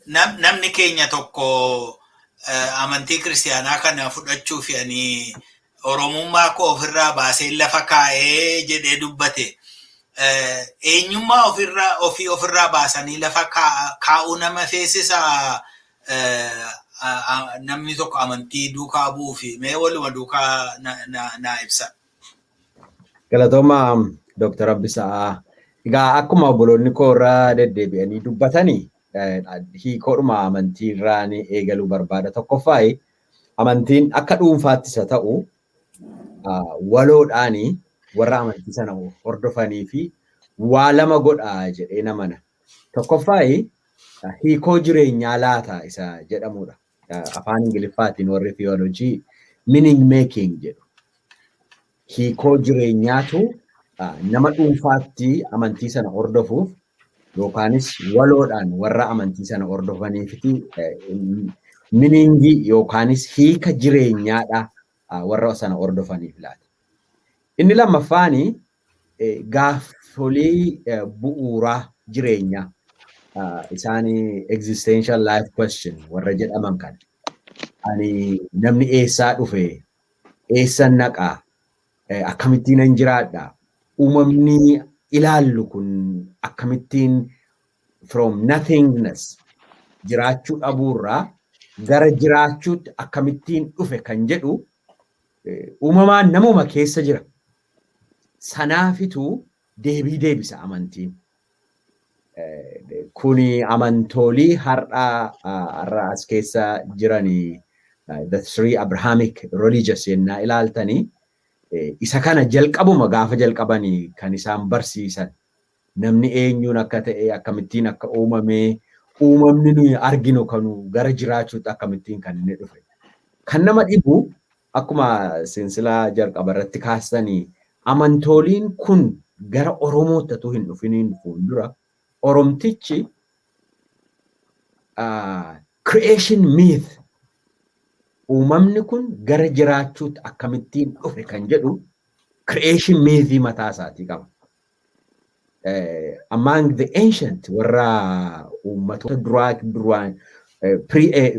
namni keenya tokko amantii Kiristaanaa kana fudhachuuf ani Oromummaa koo ofirraa baasee lafa kaa'ee jedhee dubbate. Eenyummaa ofirraa ofii ofirraa baasanii lafa kaa'uu nama feesisaa namni tokko amantii duukaa bu'uu fi mee waluma duukaa naa ibsa? Galatooma, Dooktar Abbisaa. Egaa akkuma obboloonni koo irra deddeebi'anii dubbatanii, hiikoodhuma amantii irraan eegaluu barbaada. Tokkoffaa, amantiin akka dhuunfaattis haa ta'u waloodhaanii warra amantii sana hordofanii fi waa lama godha jedhee namana. Tokkoffaa, hiikoo jireenyaa laata isa jedhamudha. Afaan Ingiliffaatiin warri theology meaning making jedhu. Hiikoo jireenyaatu nama dhuunfaatti amantii sana hordofuuf yookaanis waloodhaan warra amantii sana hordofaniifiti meaningii yookaanis hiika jireenyaadha warra sana hordofaniif laata. Inni lammaffaani gaaffolii bu'uuraa jireenyaa isaan existential life question warra jedhaman kana. Ani namni eessaa dhufe, eessan naqaa, akkamittiin nan jiraadha, Uumamni ilaallu kun akkamittiin from nothingness, jiraachuu dhabuurraa gara jiraachuutti akkamittiin dhufe kan jedhu uumamaan namuma keessa jira. Sanaafituu deebii deebisa amantiin. Kuni amantoolii har'a as keessa jiranii, the three Abrahamic religious yennaa ilaaltanii, isa kana jalqabuma gaafa jalqabanii kan isaan barsiisan, namni eenyuun akka ta'e, akkamittiin akka uumame, uumamni nuyi arginu kanu gara jiraachuutti akkamittiin kan inni dhufe. Kan nama dhibu, akkuma silsilaa jalqaba irratti kaastanii, amantooliin kun gara Oromootti otoo hin dhufiniin fuuldura Oromtichi creation myth, uumamni kun gara jiraachuutti akkamittiin dhufe kan jedhu creation myth mataa isaatii qaba. Among the ancient, warra uummatoota duraa duraan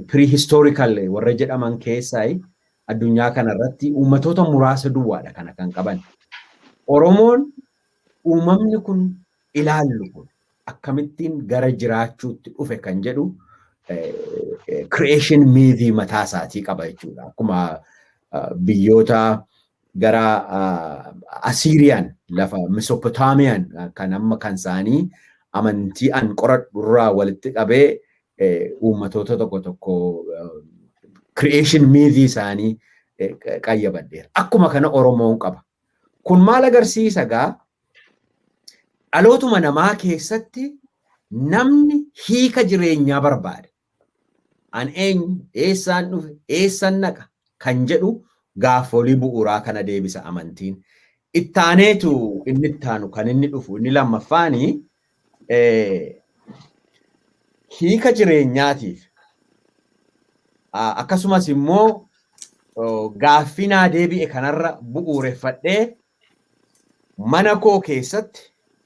prehistorical warra jedhaman keessaa, addunyaa kanarratti uummatoota muraasa duwwaadha kana kan qaban. Oromoon uumamni kun ilaallu kun akkamittiin gara jiraachuutti dhufe kan jedhu creation myth mataa isaatii qaba jechuudha. Akkuma biyyoota gara Assyrian, lafa Mesopotamian, kan amma kan isaanii amantii an qoradhu irraa walitti qabee uummatoota tokko tokko creation myth isaanii qayyabadheera. Akkuma kana Oromoon qaba. Kun maal agarsiisa gaa? Dhalootuma namaa keessatti namni hiika jireenyaa barbaada. An eenyu, eessaan dhufe, eessan naqa kan jedhu gaaffolii bu'uuraa kana deebisa amantiin. Ittaaneetu inni ittaanu kan inni dhufu inni lammaffaani hiika jireenyaatiif akkasumas immoo gaaffii naa deebi'e kanarra bu'uureffadhee mana koo keessatti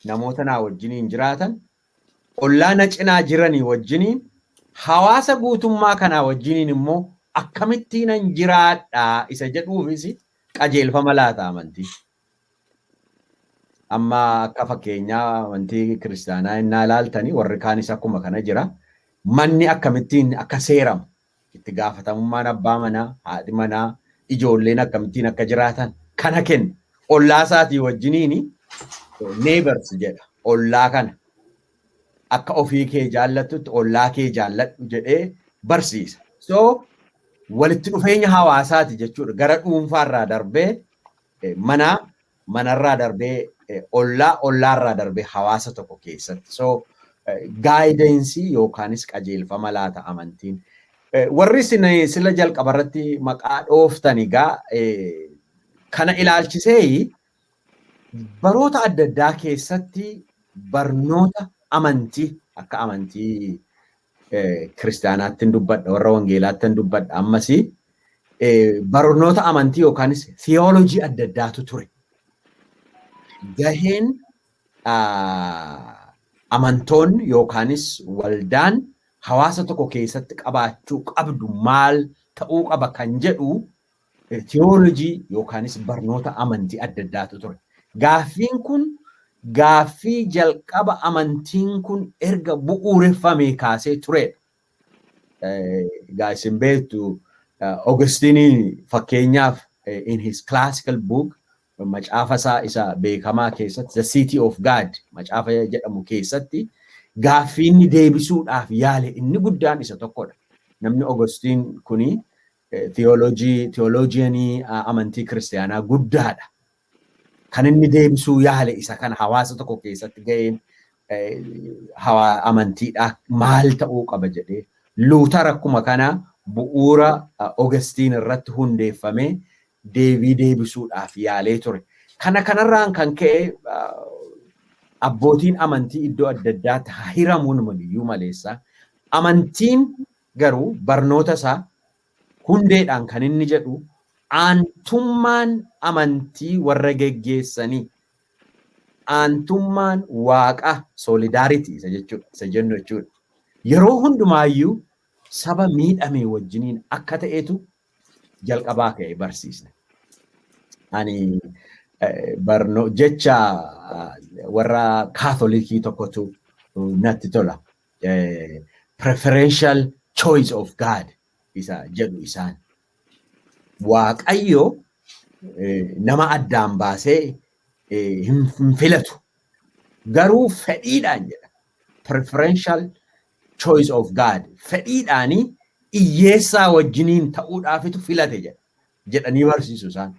namoota naa wajjiniin jiraatan, ollaa na cinaa jiranii wajjiniin, hawaasa guutummaa kanaa wajjiniin immoo akkamittiinan jiraadhaa isa jedhuufis qajeelfama laata amantii. Amma akka fakkeenyaa amantii kiristaanaa innaa ilaaltanii, warri kaanis akkuma kana jira. Manni akkamittiin akka seeramu, itti gaafatamummaan abbaa manaa, haadhi manaa, ijoolleen akkamittiin akka jiraatan kana kenna. Ollaa isaatii wajjiniin neighbors jedha. Ollaa kana akka ofii kee jaallattutti ollaa kee jaalladhu jedhee barsiisa. So walitti dhufeenya hawaasaati jechuudha. Gara dhuunfaarraa darbee manaa, manarraa darbee ollaa, ollaarraa darbee hawaasa tokko keessatti. So guidance yookaanis qajeelfama laata amantiin. Warri isin sila jalqabarratti maqaa dhooftan egaa kana ilaalchisee baroota adda addaa keessatti barnoota amantii akka amantii kiristaanaatti dubbadha, warra wangeelaatti dubbadha, ammas barnoota amantii yookaanis theology adda addaatu ture. Gaheen amantoonni yookaanis waldaan hawaasa tokko keessatti qabaachuu qabdu maal ta'uu qaba kan jedhu theology yookaanis barnoota amantii adda addaatu ture. Gaaffiin kun gaaffii jalqaba amantiin kun erga bu'uureffamee kaasee turedha. Egaa isin beektu, Augustine fakkeenyaaf in his classical book, macaafa isaa isa beekamaa keessatti, The City of God macaafa jedhamu keessatti, gaaffii inni deebisuudhaaf yaale inni guddaan isa tokkodha. Namni Augustine kuni theology, theologianii amantii kiristaanaa guddaadha. Kan inni deebisuu yaale isa kana, hawaasa tokko keessatti ga'een amantiidhaa maal ta'uu qaba jedhee. Luutar akkuma kana bu'uura Augustine irratti hundeeffamee deebii deebisuudhaaf yaalee ture. Kana kanarraan kan ka'e abbootiin amantii iddoo adda addaatti hiramuun iyyuu maleessa. Amantiin garuu barnoota isaa hundeedhaan kan inni jedhu, aantummaan amantii warra geggeessanii, aantummaan waaqa, solidarity isa jechuudha, isa jennu jechuudha. Yeroo hundumaayyuu saba miidhame wajjiniin akka ta'etu jalqabaa ka'e barsiisne. Ani Barno jecha warra Kaatholikii tokkotu natti tola. Preferential choice of God isa jedhu isaan. Waaqayyo nama addaan baasee hin filatu. Garuu fedhiidhaan jedha. Preferential choice of God. Fedhiidhaanii hiyyeessaa wajjiniin ta'uudhaafitu filate jedha. Jedhanii barsiisu isaan.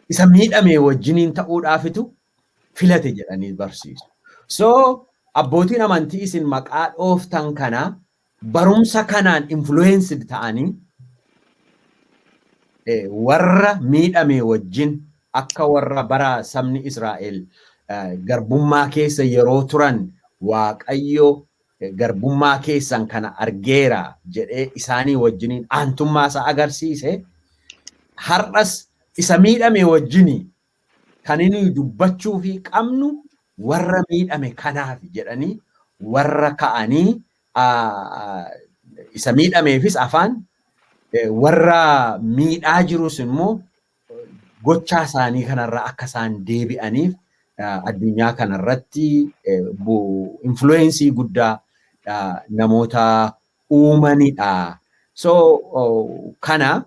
Isa miidhame wajjiniin ta'uudhaafitu filate jedhanii barsiisu. So abbootiin amantii isin maqaa dhooftan kana barumsa kanaan influenced ta'anii warra miidhame wajjin akka warra bara sabni Israa'el garbummaa keessa yeroo turan Waaqayyo garbummaa keessan kana argeera jedhee isaanii wajjiniin aantummaa isaa agarsiise, har'as isa miidhame wajjini kan inni dubbachuu fi qabnu warra miidhame kanaaf jedhanii warra ka'anii isa miidhameefis afaan, warra miidhaa jirus immoo gochaa isaanii kanarraa akka isaan deebi'aniif addunyaa kanarratti influence guddaa namoota uumanidha. So kana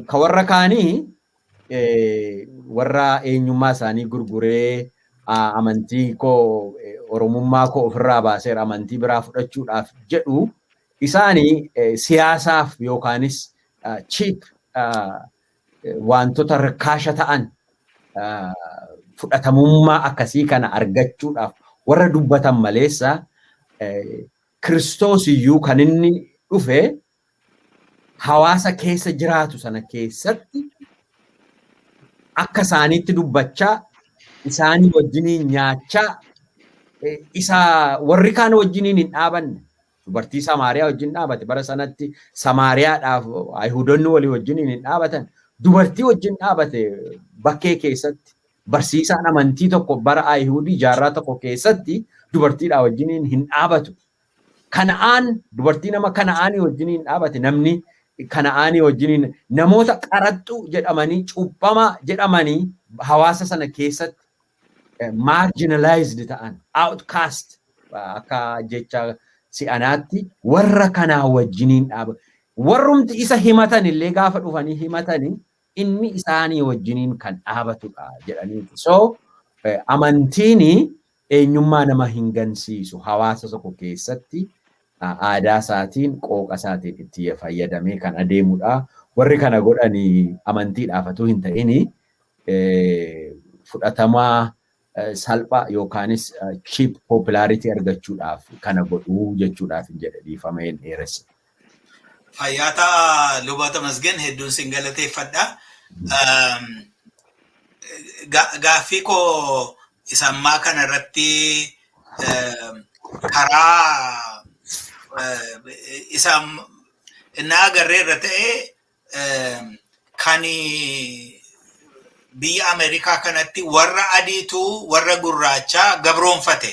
ka warra kaanii, warra eenyummaa isaanii gurguree amantii koo, Oromummaa koo ofirraa baaseera, amantii biraa fudhachuudhaaf jedhu, isaanii siyaasaaf yookaanis cheap wantoota rikkaasha ta'an fudhatamummaa akkasii kana argachuudhaaf warra dubbatan maleessa, Kiristoos iyyuu kan inni dhufe hawaasa keessa jiraatu sana keessatti akka isaaniitti dubbachaa, isaanii wajjiniin nyaachaa, isa warri kaan wajjiniin hin dhaabanne. Dubartii Samaariyaa wajjin dhaabate. Bara sanatti Samaariyaadhaaf Ayihudonni walii wajjiniin hin dhaabatan. Dubartii wajjin dhaabate bakkee keessatti. Barsiisaan amantii tokko bara Ayihudii jaarraa tokko keessatti dubartiidhaa wajjiniin hin dhaabatu. Kana'aan dubartii nama Kana'aanii wajjiniin dhaabate. Namni Kana'aanii wajjiniin, namoota qaraxxuu jedhamanii, cuuphamaa jedhamanii, hawaasa sana keessatti marginalized ta'an, outcast akka jecha si'anaatti, warra kanaa wajjiniin dhaaba. Warrumti isa himatan illee gaafa dhufanii himatanii inni isaanii wajjiniin kan dhaabatudha jedhaniiti. So amantiin eenyummaa nama hin gansiisu. Hawaasa tokko keessatti aadaa isaatiin, qooqa isaatiin itti fayyadamee kan adeemudha. Warri kana godhanii amantiidhaaf otoo hin ta'ini fudhatamaa salphaa yookaanis cheap popularity argachuudhaaf kana godhuu jechuudhaaf hin jedhe. Dhiifama, hin dheeresse. Fayyaataa Luba Tamasgen, hedduun sin galateeffadha. Gaaffii koo isa ammaa kana irratti karaa isa innaa agarree irra ta'e, kan biyya Ameerikaa kanatti warra adiitu warra gurraachaa gabroonfate.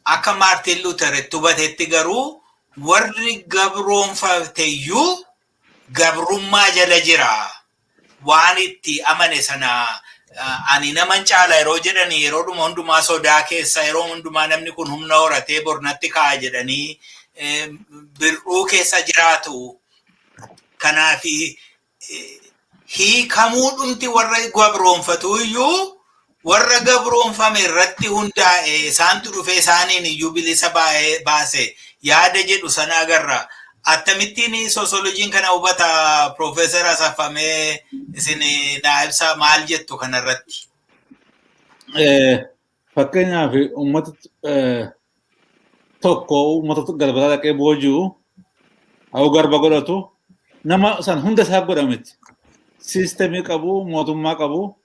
Akka Maartiin Luuter itti hubatetti garuu warri gabroonfate iyyuu gabrummaa jala jira. Waan itti amane sana ani naman caala yeroo jedhanii, yeroodhuma hundumaa sodaa keessa, yeroo hundumaa namni kun humna horatee bornatti kaa'a jedhanii bir'uu keessa jiraatu. Kanaaf hiikamuu dhumti warra gabroonfatu iyyuu warra gabroonfame irratti hundaa'e, isaantu dhufee isaaniin iyyuu bilisa baase yaada jedhu sana agarra. Akkamittiin soosolojiin kana hubata, Piroofeesar Asaffamee, isin naa ibsaa, maal jettu kanarratti? Fakkeenyaaf uummata tokko uummata galbataa dhaqee booji'u, haa garba godhatu, nama san hunda isaa godha miti. Siistemii qabu, mootummaa qabu,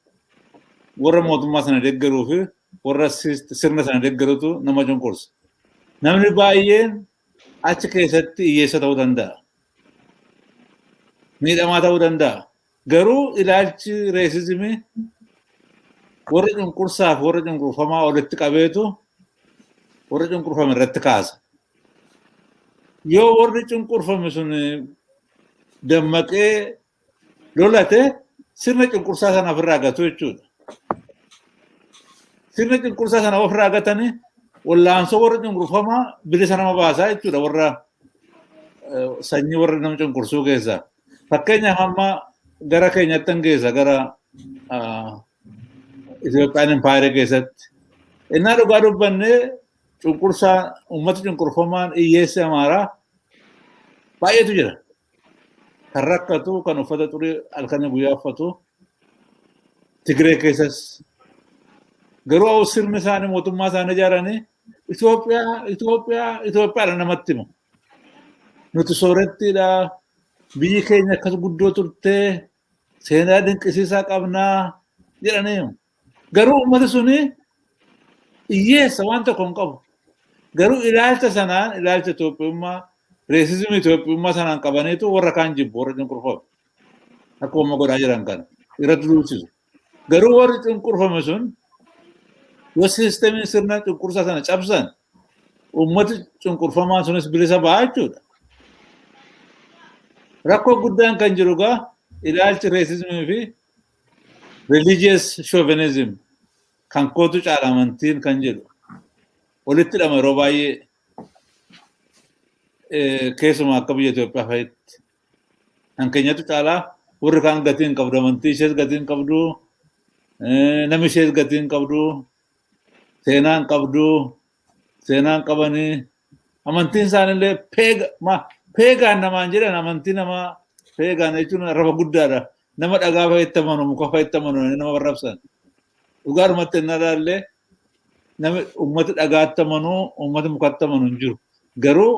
warra mootummaa sana deeggaruu fi warra sirna sana deeggarutu nama cunqursa. Namni baay'een achi keessatti hiyyeessa ta'uu danda'a. Miidhamaa ta'uu danda'a. Garuu ilaalchi racism warra cunqursaa fi warra cunqurfamaa walitti qabeetu warra cunqurfame irratti kaasa. Yoo warri cunqurfame sun dammaqee lolate sirna cunqursaa sana ofirraa gatu jechuudha. Sirna cunqursaa sana ofirraa gatanii wallaansoo warra cunqurfamaa bilisa nama baasaa jechuudha warra sanyii warra nama cunqursuu keessaa. Fakkeenyaaf amma gara keenyatti hin geessa gara Itoophiyaan impaayera keessatti. Innaa dhugaa dubbannee cunqursaa uummata cunqurfamaan hiyyeessi Amaaraa baay'eetu jira. Kan rakkatu, kan uffata xurii halkanii guyyaa uffatu, Tigree keessas. Garuu sirni isaanii mootummaa isaanii ijaaranii Itoophiyaa, Itoophiyaa, Itoophiyaadha namatti himu. Nuti soorettiidha. Biyyi keenya akkas guddoo turtee seenaa dinqisiisaa qabnaa jedhanii himu. Garuu uummati suni hiyyeessa waan tokko hin qabu. Garuu ilaalcha sanaan ilaalcha Itoophiyummaa racism Itoophiyummaa sanaan qabaniitu warra kaan jibbu warra cunqurfame. Akkuma godhaa jiran kana irratti duulchisu. Garuu warri cunqurfame sun yoo system sirna cunqursaa sana cabsan uummati cunqurfamaan sunis bilisa ba'a jechuudha. Rakkoo guddaan kan jiru gaa ilaalchi racism fi religious chauvinism kan kootu caala amantiin kan jedhu walitti hidhama yeroo baay'ee keessumaa akka biyya Itoophiyaa fa'itti. Kan keenyatu caalaa warri kaan gatii hin qabdu amantii ishees gatii hin qabdu namni ishees gatii hin qabdu seenaa hin qabdu seenaa hin qabanii amantiin isaaniillee pagan namaan jedhan amantii namaa pagan jechuun arraba guddaadha. Nama dhagaa fa'itti amanu muka fa'itti amanu nama arrabsan. Dhugaadhumatti inni ilaallee namni uummati dhagaatti amanu uummati mukatti amanu hin jiru. Garuu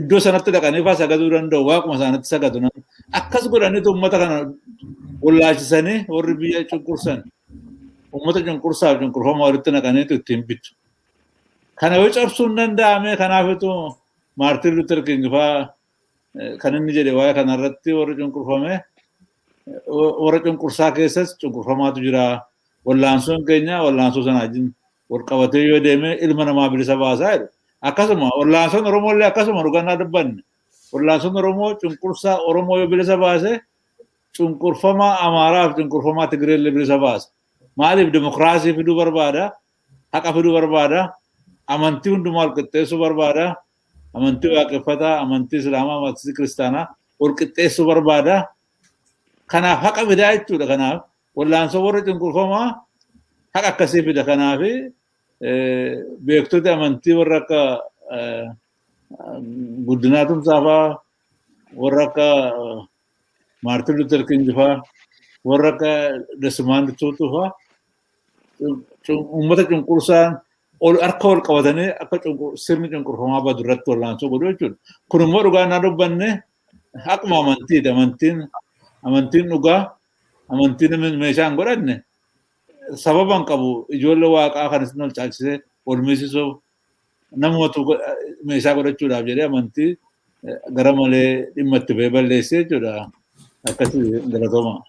iddoo sanatti dhaqanii faa sagaduu danda'u waaquma isaanitti sagadu. Akkas godhaniitu uummata kana wallaalchisanii warri biyya cunqursan uummata cunqursaaf cunqurfama walitti naqaniitu ittiin bitu. Kana yoo cabsuun danda'ame kanaafitu Maartin Luther King faa kan inni jedhe waa'ee kanarratti warri cunqurfame warra cunqursaa keessas cunqurfamaatu jira. Wallaansoon keenya wallaansoo sana wajjin wal qabatee yoo deeme ilma namaa bilisa baasaa jedhu. Akkasuma wallaansoon Oromoo illee akkasuma dhugannaa dubbanne. Wallaansoon Oromoo cunqursaa Oromoo yoo bilisa baase cunqurfamaa Amaaraa fi cunqurfamaa Tigree illee bilisa baasa. Maaliif dimokiraasii fiduu barbaada? Haqa fiduu barbaada? Amantii hundumaa wal qixxeessuu barbaada? Amantii waaqeffataa, amantii Islaamaa, amantii Kiristaanaa wal qixxeessuu barbaada. Kanaaf haqa fidaa jechuudha. Kanaaf wallaansoo warra cunqurfamaa haqa akkasii fida. Kanaaf beektota amantii warra akka Guddinaa Tumsaa fa'aa, warra akka Maartin Luther King fa'aa, warra akka Desmond Tutu fa'aa uummata cunqursaan ol harka wal qabatanii akka sirni cunqurfamaa badu irratti wallaansoo godhu jechuudha. Kun immoo dhugaa naa dubbanne akkuma amantiiti. Amantiin dhugaa amantiin meeshaa hin godhanne sababa hin qabu ijoollee waaqaa kan isin ol caalchisee ol miisisuuf namumatu meeshaa godhachuudhaaf jedhee amantii gara malee dhimma itti ba'ee balleessee jechuudha. Akkasii galatooma.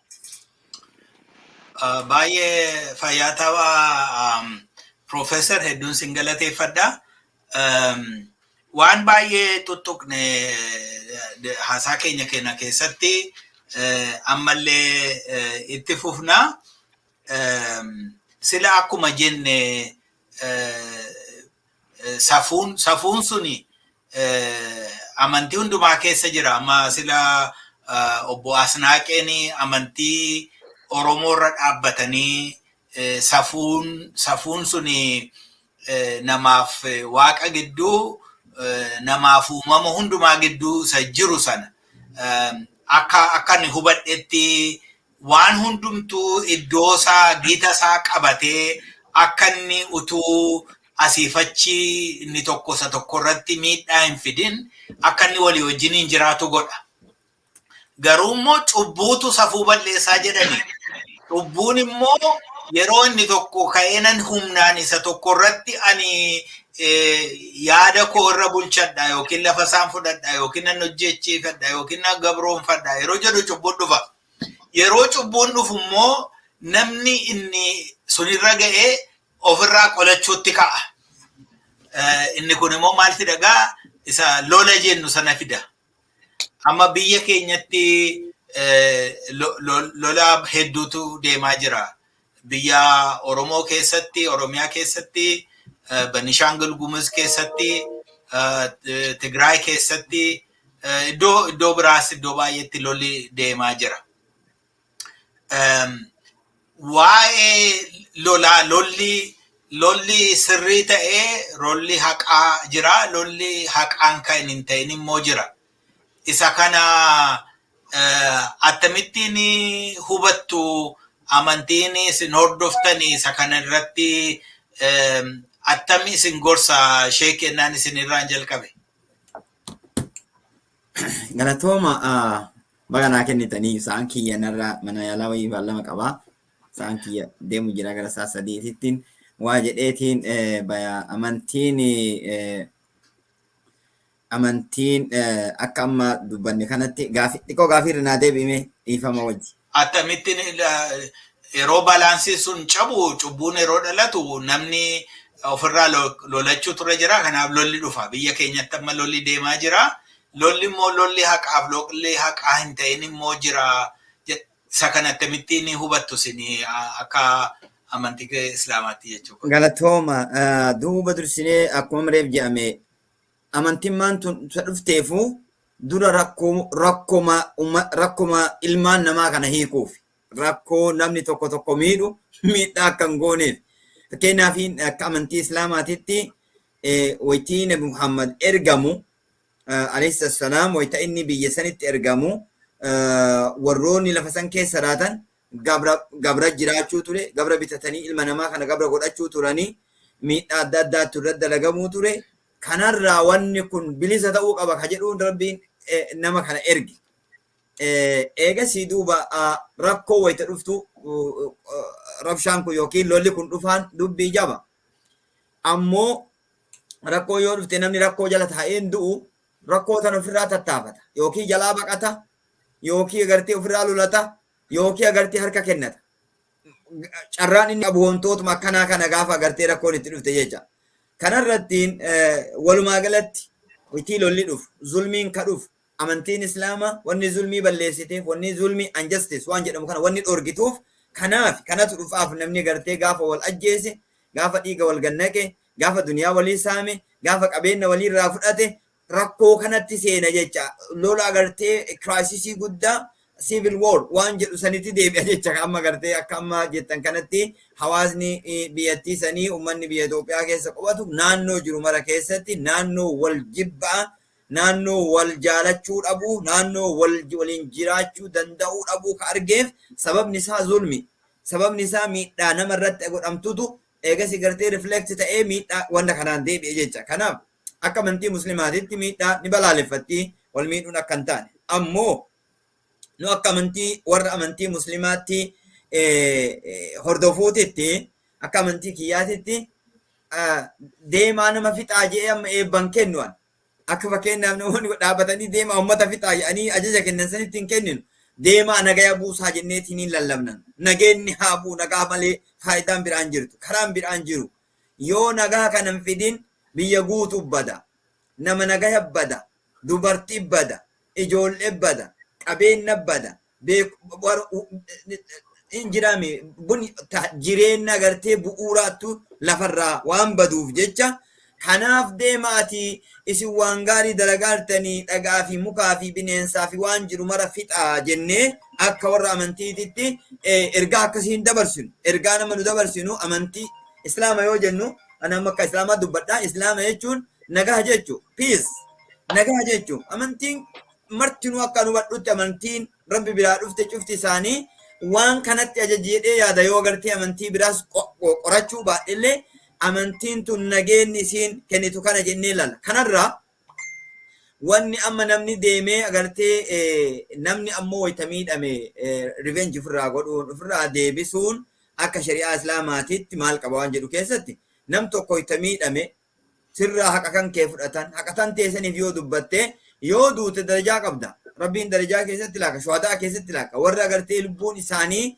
Baay'ee fayyaa ta'aa Profeesar, hedduun sin galateeffadha. Waan baay'ee tuttuqne haasaa keenya keenya keessatti ammallee itti fufna. Sila akkuma jenne safuun suni amantii hundumaa keessa jira. Amma sila obbo Asnaaqeen amantii Oromoo irra dhaabbatanii safuun suni namaaf waaqa gidduu namaaf uumama hundumaa gidduu isa jiru sana akka ani hubadhetti waan hundumtuu iddoo isaa gita isaa qabatee akka inni utuu asiifachi inni tokko isa tokko irratti miidhaa hin fidin akka inni walii wajjiniin jiraatu godha. Garuu immoo cubbuutu safuu balleessaa jedhani. Cubbuun immoo yeroo inni tokko ka'ee nan humnaan isa tokko irratti ani yaada koo irra bulchadha yookiin lafa isaan fudhadha yookiin nan hojjechiifadha yookiin nan gabroonfadha yeroo jedhu cubbuun dhufa. Yeroo cubbuun dhufu immoo namni inni sunirra ga'ee ofirraa qolachuutti ka'a. Inni kun immoo maal fida gaa isa lola jennu sana fida. Amma biyya keenyatti Lola hedduutu deemaa jira. Biyya Oromoo keessatti, Oromiyaa keessatti, Benishaangul Gumuz keessatti, Tigraay keessatti, iddoo biraas iddoo baay'eetti lolli deemaa jira. Waa'ee lolaa, lolli sirrii ta'ee lolli haqaa jira, lolli haqaan kan hin ta'in immoo jira. Isa kana akkamittiin hubattu? Amantiin isin hordoftanii isa kana irratti attami isin gorsa? Sheek kennaan isin irraan jalqabe. Galatooma, baga naa kennitanii. Sa'aan kiyya narraa mana yaalaa wayii beellama qabaa. Sa'aan kiyya deemu jira gara sa'a 3tittiin waa jedheetiin baya. Amantiin akka amma dubbanne kanatti gaafii xiqqoo gaafii irra naa deebi'ime, dhiifama wajji. Akkamittiin yeroo balance sun cabu, cubbuun yeroo dhalatu, namni ofirraa lolachuu ture jira. Kanaaf lolli dhufa. Biyya keenyatti amma lolli deemaa jira. Lolli immoo lolli haqaaf lolli haqaa hin ta'in immoo jira. Isa kana akkamittiin hubattu isin akka amantii Islaamaatti jechuudha? Galatooma. Duuba dursinee akkuma reef jedhame, amantiin maan tun dhufteefu dura rakkoma ilmaan namaa kana hiikuuf, rakkoo namni tokko tokko miidhu miidhaa akka hin gooneef. Fakkeenyaaf, akka amantii Islaamaatitti waytii Nabi Muhammad ergamu alayhi salaam, wayita inni biyya sanitti ergamu, warroonni lafa san keessa jiraatan gabra jiraachuu ture. Gabra bitatanii ilma namaa kana gabra godhachuu turanii, miidhaa adda addaatu irratti dalagamuu ture. Kanarraa wanni kun bilisa ta'uu qaba ka jedhuun Rabbiin nama kana erge. Eegasii duuba rakkoo wayita dhuftu, rabshaan kun yookiin lolli kun dhufaan dubbii jaba. Ammoo rakkoo yoo dhufte, namni rakkoo jala taa'een du'u rakkoo tan ofirraa tattaafata, yookiin jalaa baqata, yookiin agartee ofirraa lolata, yookiin agartee harka kennata. Carraan inni qabu wantootuma akkanaa kana gaafa agartee rakkoon itti dhufte jecha. Kanarrattiin walumaa galatti witii lolli dhufu, zulmiin ka dhufu, amantiin Islaamaa wanni zulmii balleessiteef, wanni zulmii injustice waan jedhamu kana wanni dhorgituuf kanaaf. Kanatu dhufaaf namni gartee gaafa wal ajjeese, gaafa dhiiga wal gannaqe, gaafa duniyaa walii saame, gaafa qabeenya waliirraa fudhate, rakkoo kanatti seena jecha. Lola agartee crisis guddaa, civil war waan jedhu sanitti deebi'a jecha. Amma gartee akka amma jettan kanatti hawaasni biyyattii sanii, uummanni biyya Itoophiyaa keessa qubatu, naannoo jiru mara keessatti naannoo wal jibbaa, naannoo wal jaalachuu dhabuu, naannoo wal waliin jiraachuu danda'uu dhabuu ka argeef, sababni isaa zulmi, sababni isaa miidhaa nama irratti godhamtutu eegasi gartee reflect ta'ee miidhaa wanta kanaan deebi'e jecha. Kanaaf akka amantii Muslimaatitti miidhaa ni balaaleffatti, wal miidhuun akka hin taane. Ammoo nu akka amantii warra amantii Muslimaatti hordofuutitti, akka amantii kiyyaatitti, deemaa nama fixaa jedhee amma eebban kennu an. Akka fakkeenyaaf namoonni dhaabbatanii deemaa uummata fixaa jedhanii ajaja kennan sanitti hin kenninu. Deemaa nagaya buusaa jenneetiin hin lallabnan. Nageenni haa bu'u, nagaa malee faayidaan biraan jirtu. Karaan biraan jiru. Yoo nagaa kana hin fidin biyya guutuu bada. Nama nagaya bada. Dubartii bada. Ijoollee bada. Qabeenya bada. Hin jiraami jireenya agartee bu'uuraattu lafarraa waan baduuf jecha, kanaaf deemaati isin waan gaarii dalagaartanii dhagaa fi mukaa fi bineensaa fi waan jiru mara fixaa jennee akka warra amantiititti ergaa akkasii hin dabarsinu. Ergaa nama nu dabarsinu, amantii Islaama yoo jennu, ani amma akka Islaamaa dubbadha. Islaama jechuun nagaa jechuu, peace, nagaa jechuu. Amantiin martinuu akka nu hubadhutti, amantiin Rabbi biraa dhufte cufti isaanii waan kanatti ajaji jedhee yaada. Yoo agartee amantii biraas qorachuu baadhellee, amantiin tun nageenyi isiin kennitu kana jennee lala. Kanarraa wanni amma namni deemee agartee namni ammoo wayita miidhame revenge ofirraa godhuun, ofirraa deebisuun akka shari'aa Islaamaatitti maal qaba waan jedhu keessatti, nam tokko wayita miidhame sirraa haqa kan kee fudhatan, haqa tan teessaniif yoo dubbatte, yoo duute darajaa qabda. Rabbiin darajaa keessatti laaka, shuhadaa keessatti laaka, warra agartee lubbuun isaanii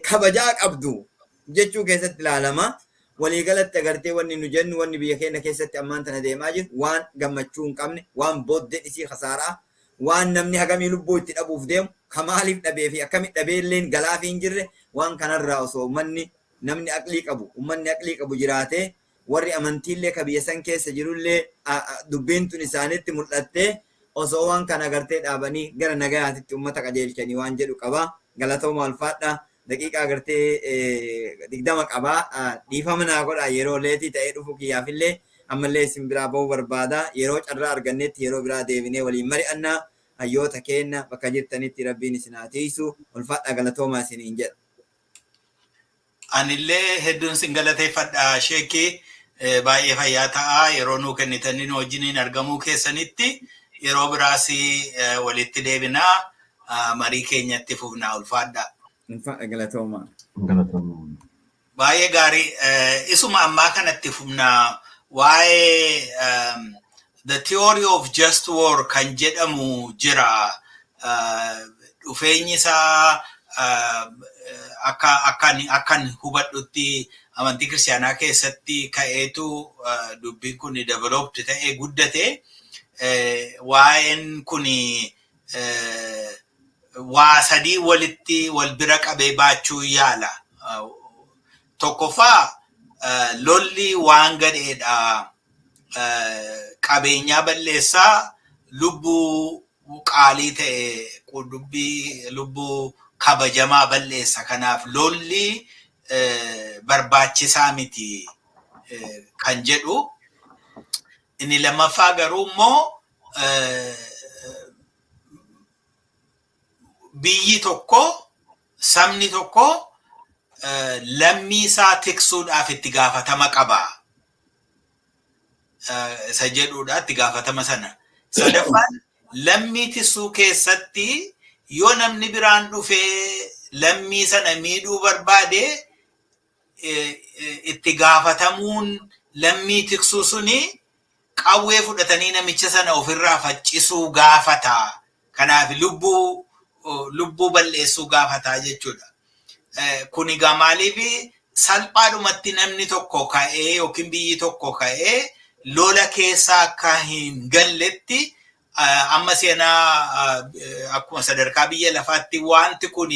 kabajaa qabdu jechuu keessatti ilaalama. Waliigalatti agartee wanni nu jennu, wanni biyya keenya keessatti ammaan tana deemaa jiru waan gammachuu hin qabne, waan booddeen isii kasaaraa, Waan namni hagamii lubbuu itti dhabuuf deemu, ka maaliif dhabee fi akkamitti dhabee illeen galaafii hin jirre, waan kanarraa osoo uummanni, namni aqlii qabu, uummanni aqlii qabu jiraatee, warri amantiillee ka biyya san keessa jirullee dubbiin tun isaanitti mul'attee, osoo waan kana gartee dhaabanii gara nagayaatitti uummata qajeelchanii waan jedhu qaba. Galatooma, ulfaadha. Daqiiqaa gartee 20 qaba. Dhiifama naa godha, yeroo late ta'ee dhufu kiyyaafillee ammallee isin biraa bahuu barbaada. Yeroo carraa argannetti yeroo biraa deebinee waliin mari'annaa. Hayyoota keenya, bakka jirtanitti Rabbiin isin haa tiisu. Ulfaadha, galatoomaa isiniin jedha. Anillee hedduun sin galateeffadha, sheekii, baay'ee fayyaa ta'a yeroo nuu kennitanii nu wajjiniin argamuu keessanitti. Yeroo biraas walitti deebinaa, marii keenyatti fufnaa, ulfaadha. Ulfaadha, galatoomaa. Baay'ee gaarii. Isuma ammaa kanatti fufnaa, waa'ee the theory of just war kan jedhamu jira. Dhufeenyi isaa akka akkan hubadhutti amantii kiristaanaa keessatti ka'eetu dubbiin kun developed ta'ee guddate. Waa'een kun waa sadii walitti wal bira qabee baachuu yaala. Tokkoffaa, lolli waan gadheedha. Qabeenyaa balleessaa, lubbuu qaalii ta'e, dubbii lubbuu kabajamaa balleessa. Kanaaf lolli barbaachisaa miti kan jedhu. Inni lammaffaa garuu immoo biyyi tokko, sabni tokko lammii isaa tiksuudhaaf itti gaafatama qaba. Isa jedhudha, itti gaafatama sana. Sadaffaan, lammii tiksuu keessatti yoo namni biraan dhufee lammii sana miidhuu barbaade, itti gaafatamuun lammii tiksuu suni qawwee fudhatanii namicha sana ofirraa faccisuu gaafata. Kanaaf lubbuu balleessuu gaafata jechuudha. Kun egaa maaliif salphaadhumatti namni tokko ka'ee yookiin biyyi tokko ka'ee lola keessa akka hin galletti, amma seenaa akkuma sadarkaa biyya lafaatti wanti kun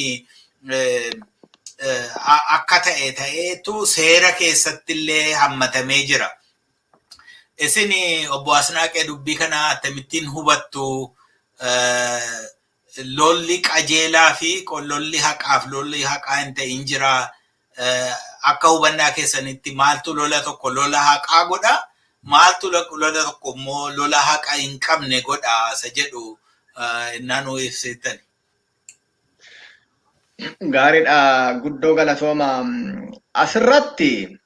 akka ta'e ta'eetu seera keessatti illee hammatamee jira. Isin, obbo Asnaaqee, dubbii kana akkamittiin hubattu? Lolli qajeelaa fi lolli haqaaf lolli haqaa hin ta'in jira. Akka hubannaa keessanitti maaltu lola tokko lola haqaa godha? Maaltu lola tokko immoo lola haqa hin qabne godha isa jedhu innaa nuu ibsitan. Gaariidha, guddoo galatooma. Asirratti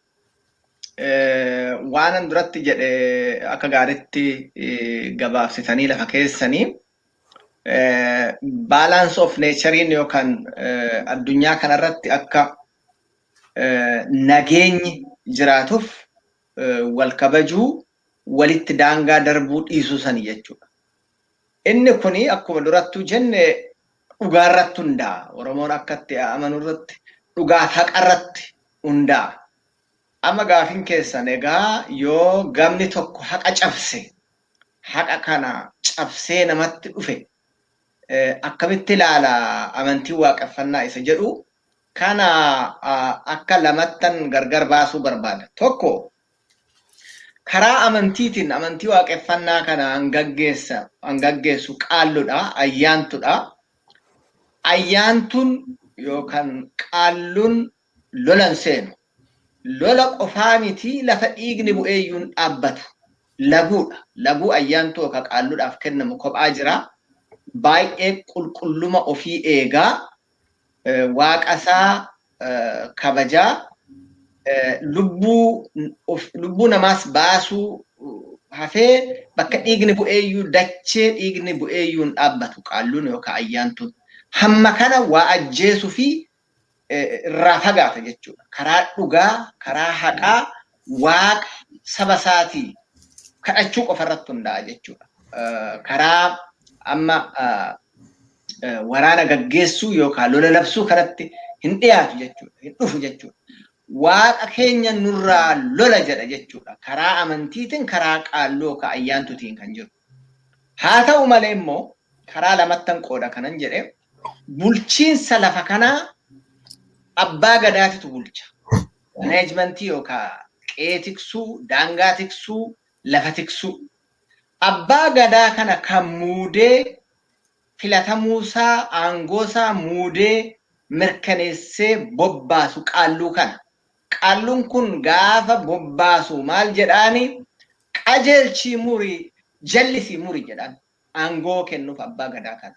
waan an duratti jedhe akka gaariitti gabaabsitanii lafa keessanii, balance of nature'n yookaan addunyaa kanarratti akka nageenyi jiraatuuf wal kabajuu, walitti daangaa darbuu dhiisuu sani jechuudha. Inni kuni akkuma durattuu jenne dhugaarratti hundaa'a. Oromoon akka itti amanu irratti dhugaaf haqarratti hundaa'a. Amma gaafiin keessan egaa yoo gamni tokko haqa cabse, haqa kana cabsee namatti dhufe, akkamitti ilaala amantiin waaqeffannaa isa jedhu kana akka lamattan gargar baasuu barbaada. Tokko, karaa amantiitiin amantii waaqeffannaa kana an gaggeessu qaalludha, ayyaantudha. Ayyaantuun yookaan qaalluun lolan seenu. Lola qofaa miti, lafa dhiigni bu'eeyyuun dhaabbatu. Laguudha. Laguu ayyaantuu yookaan qaalluudhaaf kennamu kophaa jira. Baay'ee qulqulluma ofii eegaa, waaqa isaa kabajaa, lubbuu namaas baasuu hafee bakka dhiigni bu'eeyyuu, dachee dhiigni bu'eeyyuu hin dhaabbatu qaalluun yookaan ayyaantuun. Hamma kana waa ajjeesuu fi irraa fagaata jechuudha. Karaa dhugaa, karaa haqaa, waaqa saba isaatii kadhachuu qofa irratti hundaa'a jechuudha. Karaa amma waraana gaggeessuu yookaan lola labsuu kanatti hin dhiyaatu jechuudha. Hin dhufu jechuudha. Waaqa keenya nurraa lola jedha jechuudha. Karaa amantiitiin, karaa qaalluu yookaan ayyaantuutiin kan jiru. Haa ta'u malee immoo karaa Karaa lamattan qooda kanan jedhe, bulchiinsa lafa kanaa abbaa gadaatitu bulcha. Managementii yookaan qe'ee tiksuu, daangaa tiksuu, lafa tiksuu. Abbaa gadaa kana kan muudee filatamuusaa, aangoosaa muudee mirkaneessee bobbaasu qaalluu kana. Qaalluun kun gaafa bobbaasu maal jedhaani? Qajeelchii murii, jallisii murii jedhaan, aangoo kennuuf abbaa gadaa kana.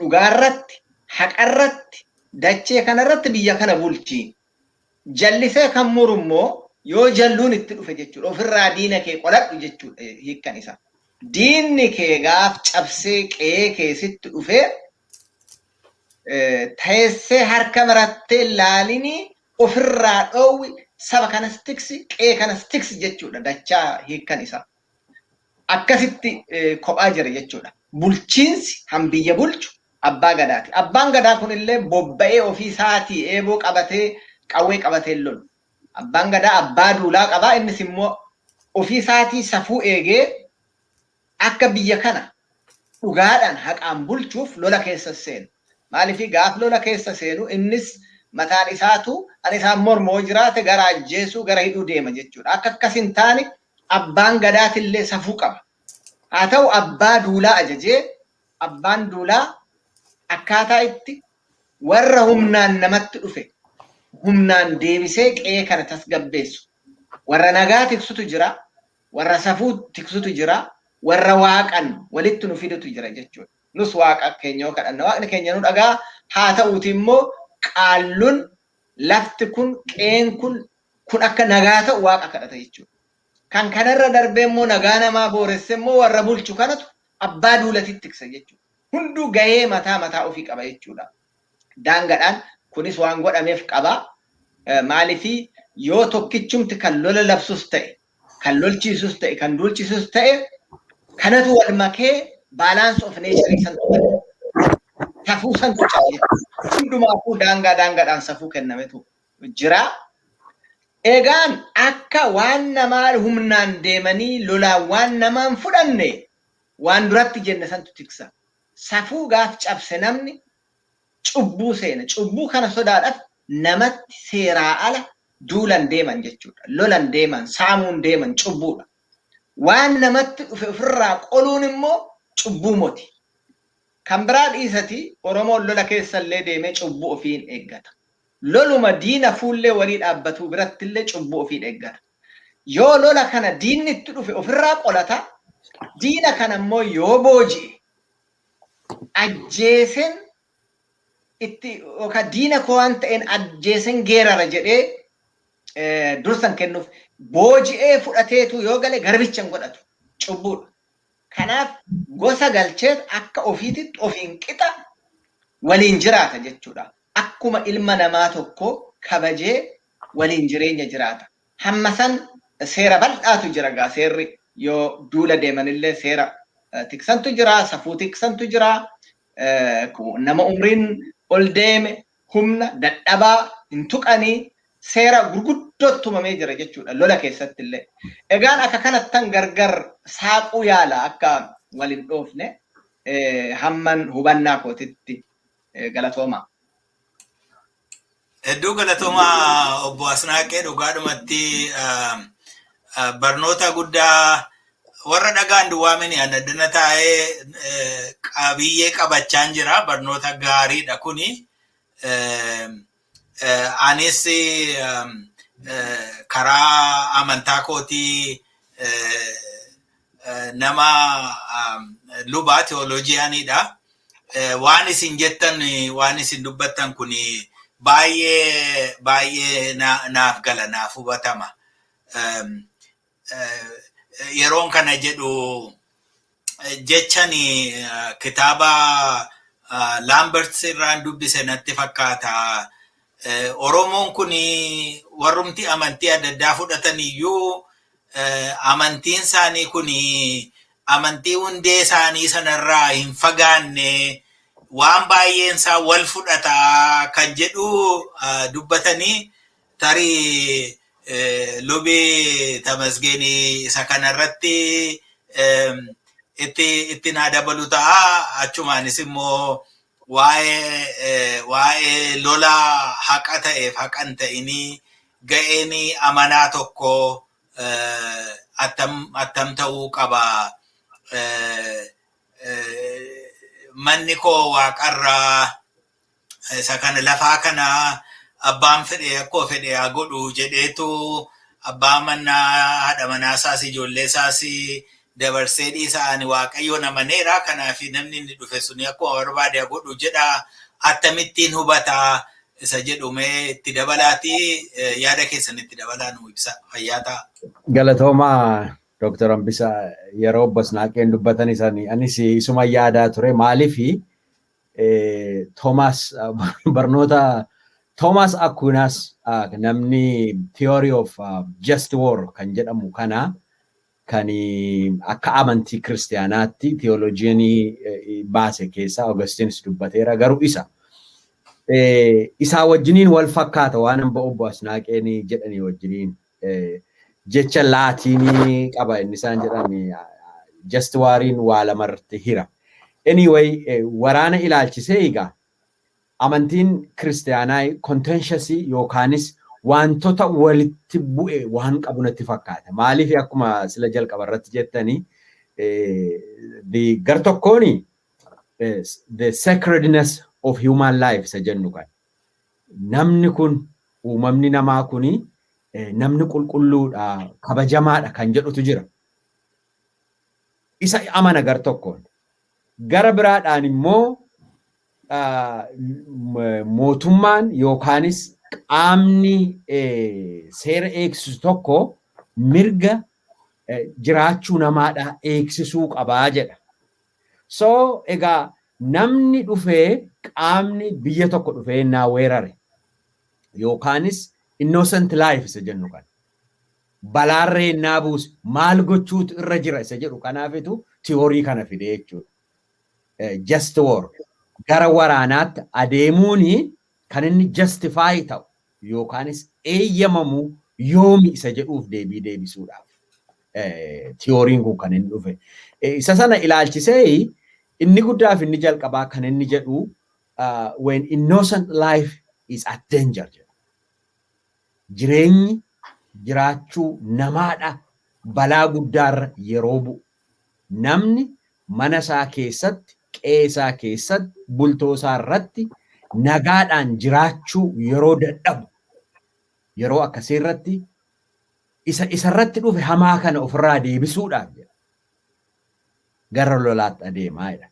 Dhugaarratti, haqarratti, dachee kanarratti biyya kana bulchi. Jallisee kan muru immoo yoo jalluun itti dhufe jechuudha. Ofirraa diina kee qoladhu jechuudha hiikkan isaa. Diinni kee gaaf cabsee qe'ee kee sitti dhufee, teessee harka marattee laalinii ofirraa dhoowwi, saba kanas tiksi, qe'ee kanas tiksi jechuudha dachaa hiikkan isaa. Akkasitti kophaa jira jechuudha. Bulchiinsi han biyya bulchu abbaa gadaati. Abbaan gadaa kunillee bobba'ee ofii isaatii eeboo qabatee, qawwee qabatee lolu. Abbaan gadaa abbaa duulaa qabaa, innis immoo ofii isaatii safuu eegee akka biyya kana dhugaadhaan haqaan bulchuuf lola keessa seenu. Maaliif gaaf lola keessa seenu innis mataan isaatu ani isaan mormoo jiraate gara ajjeesuu, gara hidhuu deema jechuudha. Akka akkas hin taane abbaan gadaatillee safuu qaba. Haa ta'u, abbaa duulaa ajajee abbaan duulaa akkaataa itti warra humnaan namatti dhufe humnaan deebisee qe'ee kana tasgabbeessu. Warra nagaa tiksutu jira, warra safuu tiksutu jira, warra waaqan walitti nu fidutu jira jechuudha. Nus waaqa keenya yoo kadhanna waaqni keenya nu dhagaa. Haa ta'uuti immoo qaalluun lafti kun, qe'een kun akka nagaa ta'u waaqa kadhata jechuudha. Kan kanarra darbee immoo nagaa namaa booresse immoo warra bulchu kanatu abbaa duulatitti tiksa jechuudha. Hunduu gahee mataa mataa ofii qaba jechuudha. Daangadhaan kunis waan godhameef qaba. Maaliifii yoo tokkichumti kan lola labsus ta'e, kan lolchiisus ta'e, kan duulchisus ta'e, kanatu wal makee balance of nature santu bada. Safuu santu caba jechuudha. Hundumaafuu daangaa daangaadhaan safuu kennametu jira. Egaan akka waan namaa humnaan deemanii lolaan waan namaan fudhanne, waan duratti jenne santu tiksa. Safuu gaaf cabse namni cubbuu seena. Cubbuu kana sodaadhaaf namatti seeraa ala duulan deeman jechuudha. Lolan deeman, saamuun deeman cubbuudha. Waan namatti dhufe ofirraa qoluun immoo cubbuu moti. Kan biraa dhiisati, Oromoon lola keessa illee deemee cubbuu ofiin eeggata. Loluma diina fuullee walii dhaabbatuu biratti illee cubbuu ofiin eeggata. Yoo lola kana diinni itti dhufe ofirraa qolata, diina kana immoo yoo booji'e ajjeesen itti yookaan diina koo waan ta'een ajjeesen geerara jedhee dursan kennuuf, booji'ee fudhateetu yoo gale garbicha hin godhatu, cubbuudha. Kanaaf gosa galcheet akka ofiititti ofiin qixa waliin jiraata jechuudha. Akkuma ilma namaa tokko kabajee waliin jireenya jiraata. Hamma san seera bal'aatu jira gaa, seerri yoo duula deemanillee seera tiksantu jira, safuu tiksantu jira. Nama umriin ol deeme, humna dadhabaa hin tuqanii, seera gurguddootti tumamee jira jechuudha lola keessatti illee. Egaan akka kanattan gargar saaquu yaala akka wal hin dhoofne hamman hubannaa kootitti, galatooma. Hedduu galatoomaa, obbo Asnaaqee. Dhugaadhumatti barnoota guddaa warra dhagaan duwwaamini addana taa'ee qabiyyee qabachaan jira. Barnoota gaariidha kuni. Anis karaa amantaa kootii nama lubaa theologianidha. Waan isin jettan, waan isin dubbattan kun baay'ee baay'ee naaf gala, naaf hubatama. Yeroon kana jedhu jechani kitaaba Lamberts irraan dubbise natti fakkaata. Oromoon kun warrumti amantii adda addaa fudhatan iyyuu amantiin isaanii kun amantii hundee isaanii sanarraa hin fagaanne, waan baay'een isaa wal fudhataa kan jedhu dubbatanii, tarii lubi Tamasgeenii isa kanarratti Itti naa dabalu ta'a. Achumaanis immoo waa'ee lola haqa ta'eef haqa hin ta'inii ga'een amanaa tokko attam ta'uu qaba. Manni koo waaqarraa, isa kana lafaa kana abbaan fedhe akkoo fedhe haa godhu jedheetu abbaa manaa, haadha manaa isaas, ijoollee isaas dabarsee dhiisa, ani Waaqayyoon amaneera, kanaaf namni inni dhufe suni akkuma barbaade haa godhu jedha, akkamittiin hubataa isa jedhumee itti dabalaati, yaada keessan itti dabalaa nu ibsa, fayyaa ta'a. Galatoomaa, Dr. Hambisaa. Yeroo obbo Asnaaqeen dubbatan isanii anis isuma yaadaa ture. Maaliifi Thomas, barnoota Thomas Aquinas, namni theory of just war kan jedhamu kana kan akka amantii kiristaanaatti theologianii baase keessaa, Augustinis dubbateera garuu isa. Isaa wajjiniin wal fakkaata waan hamba obbo Asnaaqeen jedhanii wajjiniin, jecha Laatiinii qaba inni isaan jedhan, just wariin waa lamarratti hira. Anyway, waraana ilaalchisee egaa amantiin kiristaanaa contentious yookaanis wantoota walitti bu'e waan qabu natti fakkaata. Maaliif, akkuma sila jalqaba irratti jettanii, gar tokkooni the sacredness of human life isa jennu kan. Namni kun, uumamni namaa kuni, namni qulqulluudha, kabajamaadha kan jedhutu jira. Isa amana gar tokkoon. Gara biraadhaan immoo mootummaan yookaanis qaamni seera eegsisu tokko mirga jiraachuu namaadha eegsisuu qabaa jedha. So egaa namni dhufee, qaamni biyya tokko dhufee naa weerare yookaanis innocent life isa jennu kan balaarree naa buuse maal gochuutu irra jira isa jedhu kanaafitu theory kana fide jechuudha. Just war, gara waraanaatti adeemuuni kan inni justify ta'u yookaanis eeyyamamu yoomi isa jedhuuf deebii deebisuudhaaf theoryn kun kan inni dhufe. Isa sana ilaalchisee inni guddaaf inni jalqabaa kan inni jedhu when innocent life is at danger jedha. Jireenyi jiraachuu namaadha balaa guddaarra yeroo bu'u. Namni mana isaa keessatti, qe'ee isaa keessatti, bultoo isaa irratti nagaadhaan jiraachuu yeroo dadhabu, yeroo akkasii irratti isa isarratti dhufe hamaa kana ofirraa deebisuudhaaf jedha. Gara lolaatti adeemaa jedha.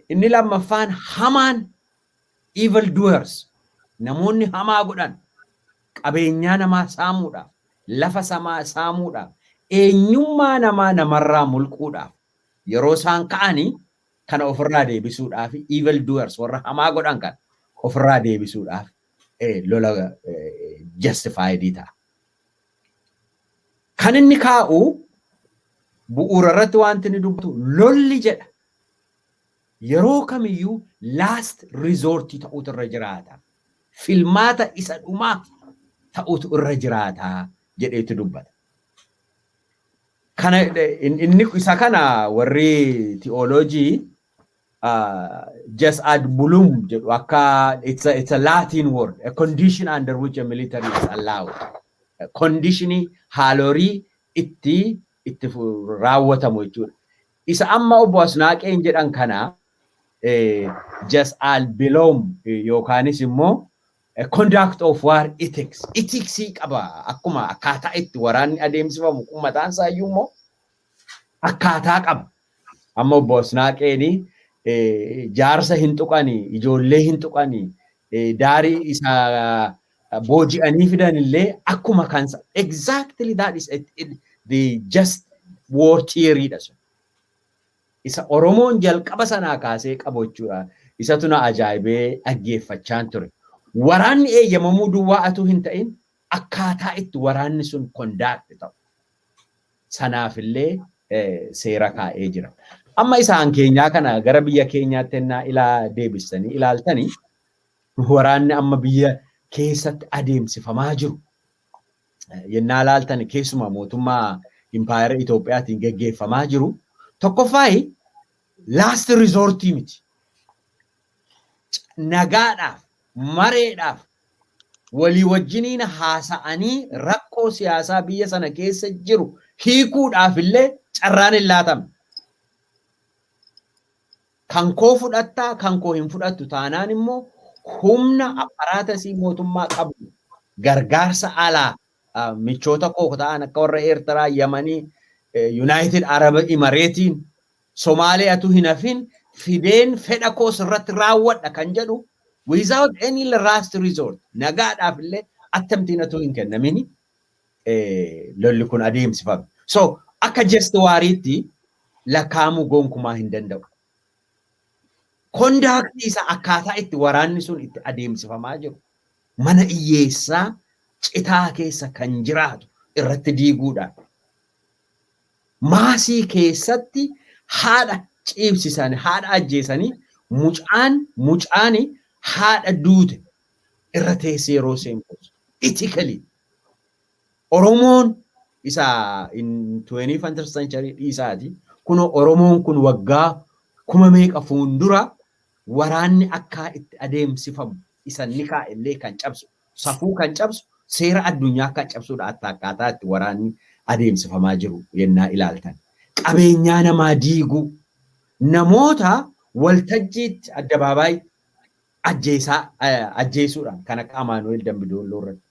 Inni lammaffaan hamaan, evil doers, namoonni hamaa godhan qabeenyaa namaa saamuudhaaf, lafa samaa saamuudhaaf, eenyummaa namaa namarraa mulquudhaaf yeroo isaan ka'anii kana ofirraa deebisuudhaaf, evil doers, warra hamaa godhan kana ofirraa deebisuudhaaf lola justified ta'a. Kan inni kaa'u bu'uura irratti wanti inni dubbatu, lolli jedha. Yeroo kamiyyuu last resort ta'utu irra jiraata. Filmaata isa dhumaa ta'utu irra jiraata jedheetu dubbata. Kana inni isa kana warri theology jus ad bellum jedhu. Akka it's a Latin word, a condition under which a military is allowed. Conditionii haalorii itti raawwatamu jechuudha. Isa amma obbo Asnaaqeen jedhan kana jus ad bellum yookaanis immoo conduct of war ethics. Ethicsii qaba, akkuma akkaataa itti waraanni adeemsifamu kun mataan isaa iyyuu immoo akkaataa qaba. Amma obbo Asnaaqeen jaarsa hin tuqanii, ijoollee hin tuqanii, daarii isa booji'anii fidan illee akkuma kansa, exactly that is it, the just war theory dha sun. Isa Oromoon jalqaba sanaa kaasee qabu jechuudha. Isatu na ajaa'ibee dhaggeeffachaan ture. Waraanni eeyyamamuu duwwaa atuu hin ta'in, akkaataa itti waraanni sun conduct ta'u sanaafillee seera kaa'ee jira. Amma isaan keenyaa kana gara biyya keenyaatti ennaa ilaa deebistanii ilaaltanii, waraanni amma biyya keessatti adeemsifamaa jiru. Yennaa ilaaltan, keessumaa mootummaa impaayera Itoophiyaatiin geggeeffamaa jiru tokkoffaayi last resortii miti. Nagaadhaaf, mareedhaaf, walii wajjiniin haasa'anii rakkoo siyaasaa biyya sana keessa jiru hiikuudhaaf illee carraan hin laatamne. Kan koo fudhattaa, kan koo hin fudhattu taanaan immoo humna apparatusii mootummaa qabu, gargaarsa alaa michoota koo ta'an akka warra Eertiraa, Yamanii, United Arab Emiratesiin, Somaaliyaatu hin hafin fideen fedha koos irratti raawwadha kan jedhu, without any last resort, nagaadhaaf illee attamtiin otoo hin kennamini lolli kun adeemsifame. So akka just wariitti lakkaa'amuu gonkumaa hin danda'u. Conductii isaa, akkaataa itti waraanni sun itti adeemsifamaa jiru, mana hiyyeessaa citaa keessa kan jiraatu irratti diiguudhaan, maasii keessatti haadha ciibsisan, haadha ajjeesanii, mucaani haadha duute irra teessee yeroo seentu, ethically Oromoon isa in 21st century dhiisaati, kunoo Oromoon kun waggaa kuma meeqa fuuldura waraanni akka itti adeemsifamu isa ni kaa'ellee kan cabsu, safuu kan cabsu, seera addunyaa kan cabsudha akkaataa itti waraanni adeemsifamaa jiru yennaa ilaaltan. Qabeenyaa namaa diiguu, namoota waltajjiitti addabaabaayii ajjeesaa ajjeesuudhaan kan akka Amaanu'el Dambidolloo irratti.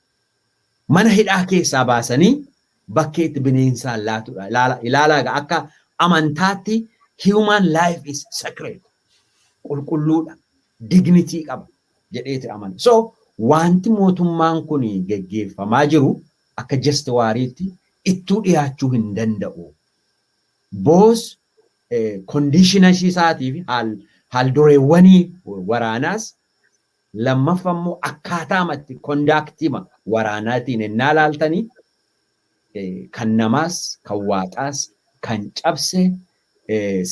Mana hidhaa keessaa baasanii bakkeetti bineensaan laatudha. Ilaalaa, akka amantaatti human life is sacred. Qulqulluudha. Dignity qaba jedheeti amana. So wanti mootummaan kun geggeeffamaa jiru akka just wariitti ittuu dhiyaachuu hin danda'u. Both conditiona isaatii fi haal dureewwanii waraanaas, lammaffaa immoo akkaataamatti conductima waraanaatiin ennaa laaltanii, kan namaas kan waaqaas kan cabse,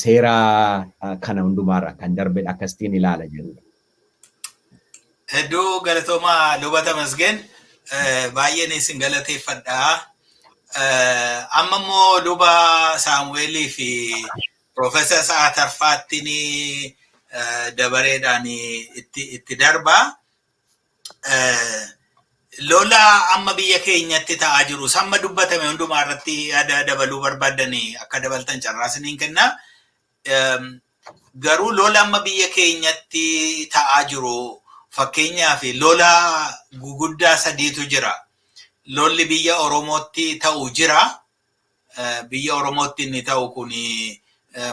seera kana hundumaarra kan darbedha, akkasitiin ilaala jedhudha. Hedduu galatoomaa, Luba Tamasgeen, baay'een isin galateeffadha. Amma immoo Luba Saamu'eelii fi Piroofeesar Sa'aatarfaattiin dabareedhaan itti darba. Lola amma biyya keenyatti ta'aa jiru samma dubbatame hundumaa irratti yaada dabaluu barbaadanii akka dabaltan carraa isiniin kenna. Garuu lola amma biyya keenyatti ta'aa jiru, fakkeenyaaf lola guguddaa sadiitu jira. Lolli biyya Oromootti ta'u jira. Biyya Oromootti inni ta'u kun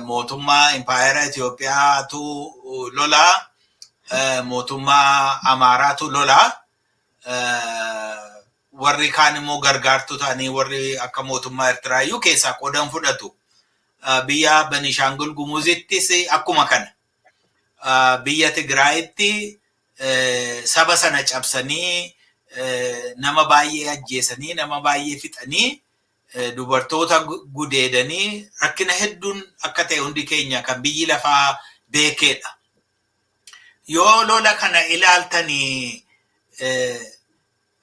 mootummaa impaayera Itoophiyaatu lola. Mootummaa Amaaraatu lola. Warri kaan immoo gargaartuu ta'anii warri akka mootummaa Eertiraayyuu keessaa qoodan fudhatu. Biyya Benishaangul Gumuzittis akkuma kana. Biyya Tigraayitti saba sana cabsanii, nama baay'ee ajjeesanii, nama baay'ee fixanii, dubartoota gudeedanii, rakkina hedduun akka ta'e hundi keenya kan biyyi lafaa beekeedha. Yoo lola kana ilaaltanii,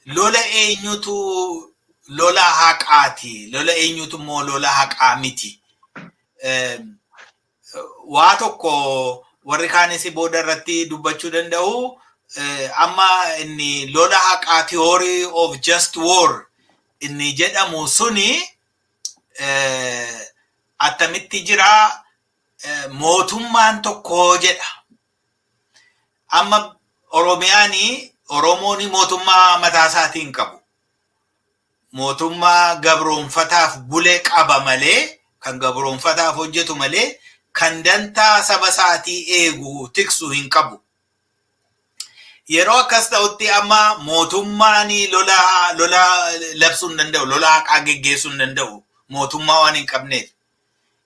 lola eenyutu lola haqaati? Lola eenyutu immoo lola haqaa miti? Waa tokko warri kaanis booda irratti dubbachuu danda'u. Amma inni lola haqaa, theory of just war inni jedhamu suni attamitti jira? Mootummaan tokko jedha. Amma Oromiyaani, Oromoon mootummaa mataa isaatiin qabu. Mootummaa gabroonfataaf bulee qaba malee, kan gabroonfataaf hojjetu malee, kan dantaa saba isaatii eegu tiksu hin qabu. Yeroo akkas ta'utti amma mootummaan lola labsuu hin danda'u, lola haqaa geggeessuu hin danda'u, mootummaa waan hin qabneef.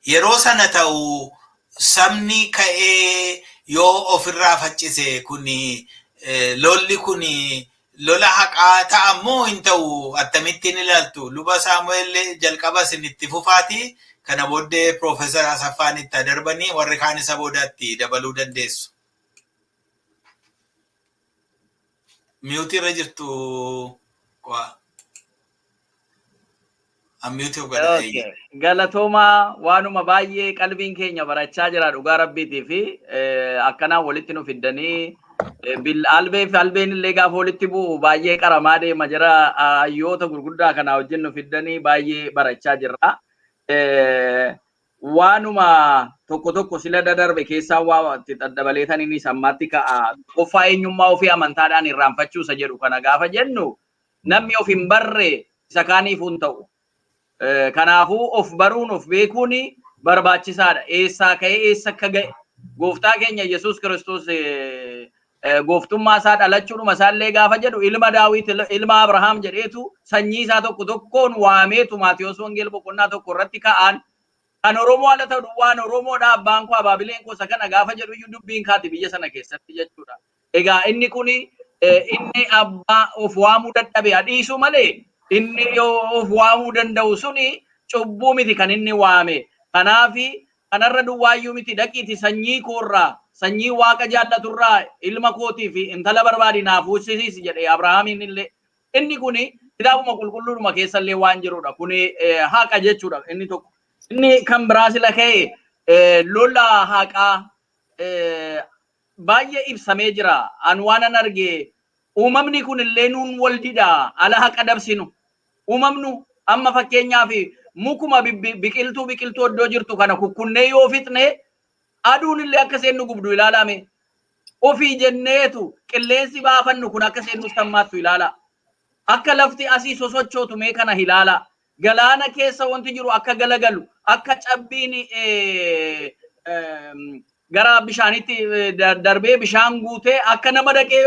Yeroo sana ta'u sabni ka'ee yoo ofirraa faccise, kuni lolli kuni lola haqaa ta'a moo hin ta'u? Akkamittiin ilaaltu? Luba Saamu'eel, jalqaba isin itti fufaati. Kana booddee Piroofeesar Asaffaan itti darbanii warri kaan isa boodaatti dabaluu dandeessu. Muteii irra jirtu. Unmute of godha. Okay. Galatoomaa, waanuma baay'ee qalbiin keenya barachaa jira dhugaa rabbiitii fi akkanaan walitti nu fiddanii albee fi albeen illee gaafa walitti bu'u baay'ee qaramaa deema jira. Hayyoota gurguddaa kanaa wajjin nu fiddanii baay'ee barachaa jirra. Waanuma tokko tokko sila dadarbe keessaa waa itti daddabaleetaniin ammaatti ka'a. Qoffaa eenyummaa ofii amantaadhaan irraanfachuusa jedhu kana gaafa jennu, namni of hin barre isa kaaniif hin ta'u. Kanaafuu of baruun, of beekuun barbaachisaadha. Eessaa ka'ee eessa akka ga'e, gooftaa keenya Yesuus Kiristoos gooftummaa isaa, dhalachuudhuma isaallee gaafa jedhu, ilma Daawit, ilma Abrahaam jedheetu sanyii isaa tokko tokkoon waameetu Maatiyos Wangeela boqonnaa 1 irratti ka'an. Kan Oromoo ala ta'u waan Oromoodha, abbaan koo, abaabileen koo isa kana gaafa jedhu iyyuu dubbiin kaati biyya sana keessatti jechuudha. Egaa inni kuni inni abbaa of waamuu dadhabe dhiisuu malee, inni of waamuu danda'u suni cubbuu miti kan inni waame. Kanaafi kanarra duwwaayyuu miti, dhaqiiti sanyii koorraa, sanyii Waaqa jaallaturraa ilma kootii fi intala barbaadi naaf fuuchisiisi jedhe Abrahaamiin illee. Inni kuni kitaabuma qulqulluudhuma keessallee waan jirudha. Kuni haqa jechuudha inni tokko. Inni kan biraa sila ka'e lola haqaa baay'ee ibsamee jira. An waan an arge, uumamni kun illee nuun wal dida ala haqa dabsinu. Uumamnu amma fakkeenyaaf mukuma biqiltuu iddoo jirtu kana kukkunnee yoo fixne, aduun illee akka isheen nu gubdu ilaalame. Ofii jenneetu qilleensi baafannu kun akka isheen nutti hammaattu ilaala. Akka lafti asii sosochootu mee kana ilaala. Galaana keessa wanti jiru akka galagalu, akka cabbiin gara bishaanitti darbee bishaan guutee akka nama dhaqee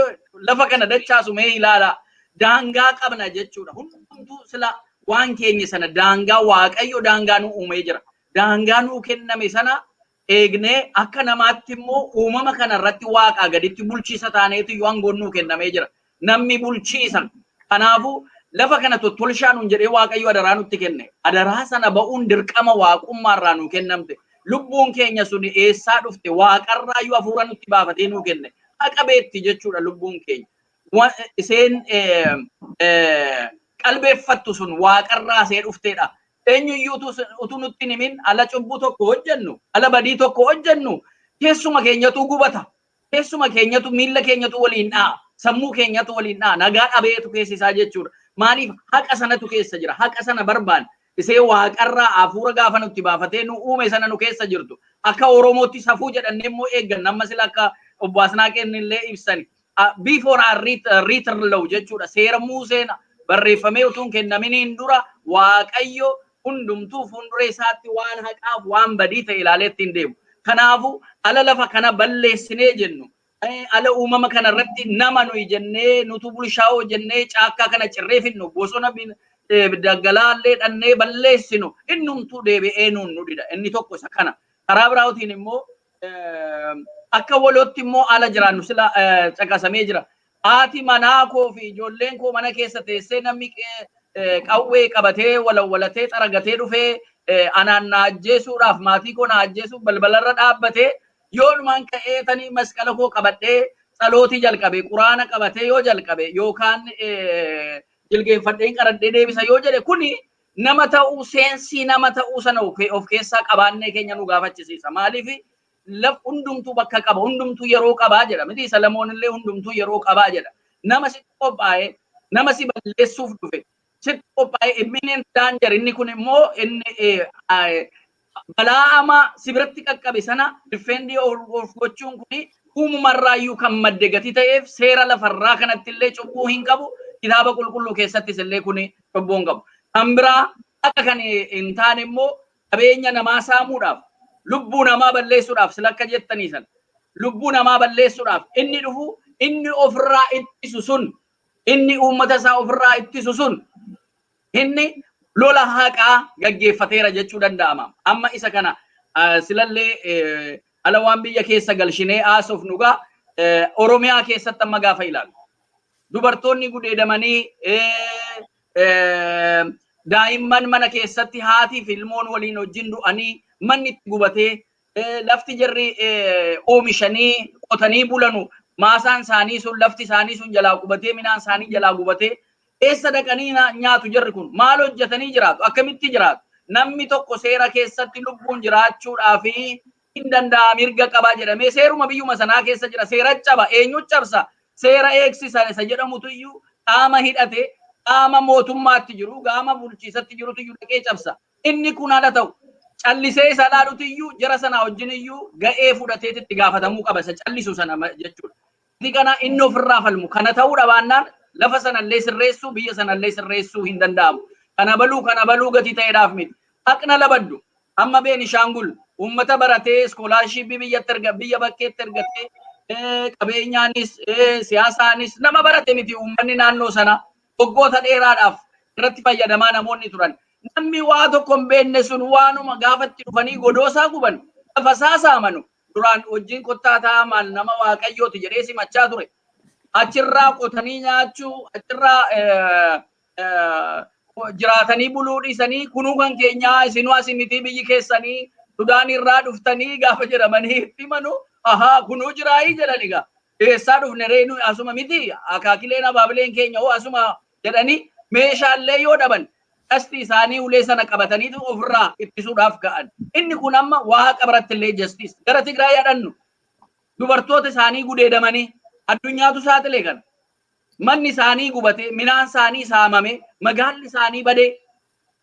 lafa kana dachaasu mee ilaala. Daangaa qabna jechuudha. Hundumtuu sila waan keenya sana daangaa Waaqayyo daangaa nu uumee jira. Daangaa nuu kenname sana eegnee, akka namaatti immoo uumama kana irratti Waaqaa gaditti bulchiisa taaneetu iyyuu aangoon nuu kennamee jira. Namni bulchiisa. Kanaafuu lafa kana tottolshaa nuun jedhee Waaqayyo adaraa nutti kenne. Adaraa sana ba'uun dirqama waaqummaarraa nuu kennamte. Lubbuun keenya sun eessaa dhufte? Waaqarraayyuu hafuura nutti baafatee nuu kenne. Haqa beetti jechuudha lubbuun keenya. Isheen qalbeeffattu sun waaqarraa ishee dhufteedha. Eenyuyyuu utuu nutti hin himin ala cubbuu tokko hojjennu, ala badii tokko hojjennu, keessuma keenyatu gubata. Keessuma keenyatu miilla keenyatu waliin dha'a. Sammuu keenyatu waliin dha'a. Nagaa dhabeetu keessa isaa jechuudha. Maaliif? Haqa sanatu keessa jira. Haqa sana barbaanne. Isee waaqarraa hafuura gaafa nutti baafatee nu uume sana nu keessa jirtu. Akka Oromootti safuu jedhannee immoo eegganna. Amma sila akka obbo Asnaaqeen illee ibsani. Before our written law jechuudha. Seera Muuseen barreeffamee utuu hin kennaminiin dura, Waaqayyo hundumtuu fuuldura isaatti waan haqaaf waan badii ta'e ilaalee ittiin deemu. Kanaafuu ala lafa kana balleessinee jennu, ala uumama kana irratti nama nuyi jennee, nutu bulshaa'oo jennee, caakkaa kana cirree fidnu, bosona daggalaallee dhannee balleessinu, innumtuu deebi'ee nuun nu dida. Inni tokko isa kana. Karaa biraatiin immoo akka walootti immoo ala jiraannu sila caqasamee jira. Haati manaa koo fi ijoolleen koo mana keessa teessee, namni qawwee qabatee walawwalatee xaragatee dhufee anaan na ajjeesuudhaaf, maatii koo na ajjeesuuf balbalarra dhaabbatee, yoonumaan ka'ee tanii masqala koo qabadhee tsalootii jalqabe, quraana qabatee yoo jalqabe, yookaan jilgeenfadheen qaradhee deebisa yoo jedhe, kuni nama ta'uu, seensii nama ta'uu sana of keessaa qabaannee keenya nu gaafachisiisa. Maaliif? Laf hundumtuu bakka qaba, hundumtuu yeroo qabaa jedha. Miti Salamoon illee hundumtuu yeroo qabaa jedha. Nama sitti qophaa'e, nama si balleessuuf dhufe, sitti qophaa'e, imminent danger, inni kun immoo inni balaa hamaa si biratti qaqqabe sana defend of gochuun kuni uumamarraayyuu kan madde gati ta'eef, seera lafarraa kanatti illee cubbuu hin qabu. Kitaaba qulqulluu keessattis illee kuni cubbuu hin qabu. Kan biraa akka kan hin taane immoo qabeenya namaa saamuudhaaf, lubbuu namaa balleessuudhaaf, sila akka jettanii sana lubbuu namaa balleessuudhaaf inni dhufu, inni ofirraa ittisu sun, inni uummata isaa ofirraa ittisu sun, inni lola haqaa gaggeeffateera jechuu danda'ama. Amma isa kana silallee ala waan biyya keessa galchinee haasofnu gaa, Oromiyaa keessatti amma gaafa ilaalu, dubartoonni gudeedamanii, daa'imman mana keessatti haatii fi ilmoon waliin wajjin du'anii, manni itti gubatee, lafti jarri oomishanii qotanii bulanu, maasaan isaanii sun, lafti isaanii sun jalaa gubatee, midhaan isaanii jalaa gubatee. Eessa dhaqanii nyaatu jarri kun? Maal hojjetanii jiraatu? Akkamitti jiraatu? Namni tokko seera keessatti lubbuun jiraachuudhaaf hin danda'a, mirga qabaa jedhamee seeruma biyyuma sanaa keessa jira. Seera caba, eenyu cabsa? Seera eegsisa isa jedhamutu iyyuu qaama hidhate, qaama mootummaatti jiru, qaama bulchiisatti jirutu iyyuu dhaqee cabsa. Inni kun haala ta'u callisee isa laalutu iyyuu jara sana wajjin iyyuu ga'ee fudhateet itti gaafatamuu qaba isa callisu sana jechuudha. Inni kana inni ofirraa falmu kana ta'uu dhabaannaan lafa sanallee sirreessuu, biyya sanallee sirreessuu hin danda'amu. Kana baluu kana baluu gatii ta'eedhaaf miti. Haqna labaddu amma Beenishaangul uummata baratee scholarshipii biyyatti erga, biyya bakkeetti ergatee, qabeenyaanis siyaasaanis nama barate miti. Uummanni naannoo sana waggoota dheeraadhaaf irratti fayyadamaa namoonni turan. Namni waa tokko hin beekne sun waanuma gaafatti dhufanii godoosaa guban, lafa isaa saamanu, duraan wajjin kottaa taa'aa, maal nama waaqayyooti jedhee simachaa ture. Achirraa qotanii nyaachuu, achirraa jiraatanii buluu dhiisanii, kunuu kan keenyaa, isinuu asii miti, biyyi keessanii Sudaan irraa dhuftanii gaafa jedhamanii itti himanu, ahaa, kunuu jiraayii jedhan egaa. Eessaa dhufne ree, nuyi asuma miti, akaakileen abaabileen keenya hoo asuma jedhanii, meeshaalee yoo dhaban qasti isaanii ulee sana qabataniitu ofirraa ittisuudhaaf ka'an. Inni kun amma waaqa biratti illee justice. Gara Tigraay yaadhannu, dubartoota isaanii gudeedamanii addunyaatu saaxile kana. Manni isaanii gubate, minaan isaanii saamame, magaalli isaanii badee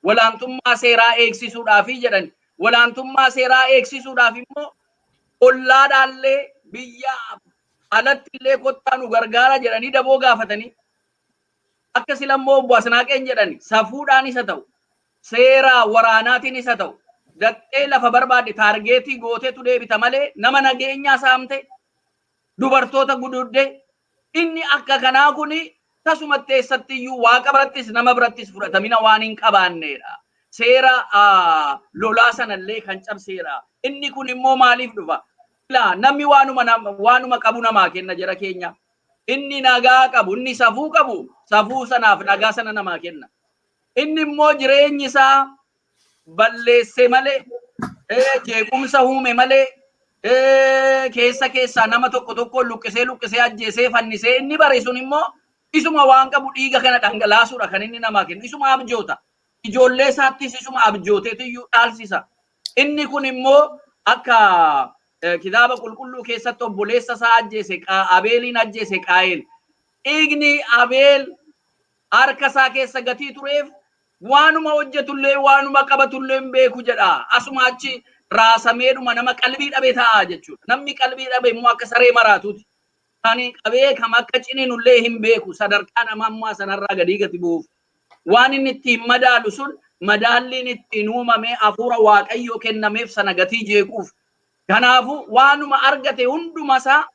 walaantummaa seeraa eegsisuudhaafi jedhan. Walaantummaa seeraa eegsisuudhaaf immoo ollaadhaallee, biyya alatti illee kottaa nu gargaara jedhanii daboo gaafatanii, akka silammoo obbo Asnaaqeen jedhan, safuudhaan isa ta'u, seera waraanaatiin isa ta'u, dattee lafa barbaadde targetii gootetu deebita malee, nama nageenyaa saamte, dubartoota gududde, inni akka kanaa kuni tasumatti eessatti iyyuu waaqa birattis nama birattis fudhatamina waan hin qabaanneedha. Seera lolaa sanallee kan cabseera. Inni kun immoo maaliif dhufa? Ilaa, namni waanuma qabu namaa kenna jara keenya. Inni nagaa qabu, inni safuu qabu, safuu sanaaf nagaa sana namaa kenna. Inni immoo jireenyi isaa balleesse malee, jeequmsa uume malee, keessa keessaa nama tokko tokko luqqisee luqqisee ajjeesee fannisee inni bare sun immoo isuma waan qabu dhiiga kana dhangalaasuudha kan inni namaa kennu. Isuma abjoota. Ijoollee isaattis isuma abjooteetu iyyuu dhaalsisa. Inni kun immoo akka kitaaba qulqulluu keessatti obboleessa isaa ajjeese, Abeeliin ajjeese Qaayel. Dhiigni Abeel harka isaa keessa gatii tureef waanuma hojjetullee waanuma qabatullee hin beeku jedha. Asuma achi raasameedhuma nama qalbii dhabe ta'a jechuudha. Namni qalbii dhabe immoo akka saree maraatuuti. Kan qabee kam akka ciniinullee hin beeku, sadarkaa nama ammaa sanarraa gadii gati bu'uuf. Waan inni ittiin madaalu sun, madaalliin ittiin uumame hafuura waaqayyoo kennameef sana gatii jeequuf. Kanaafuu waanuma argate hunduma isaa,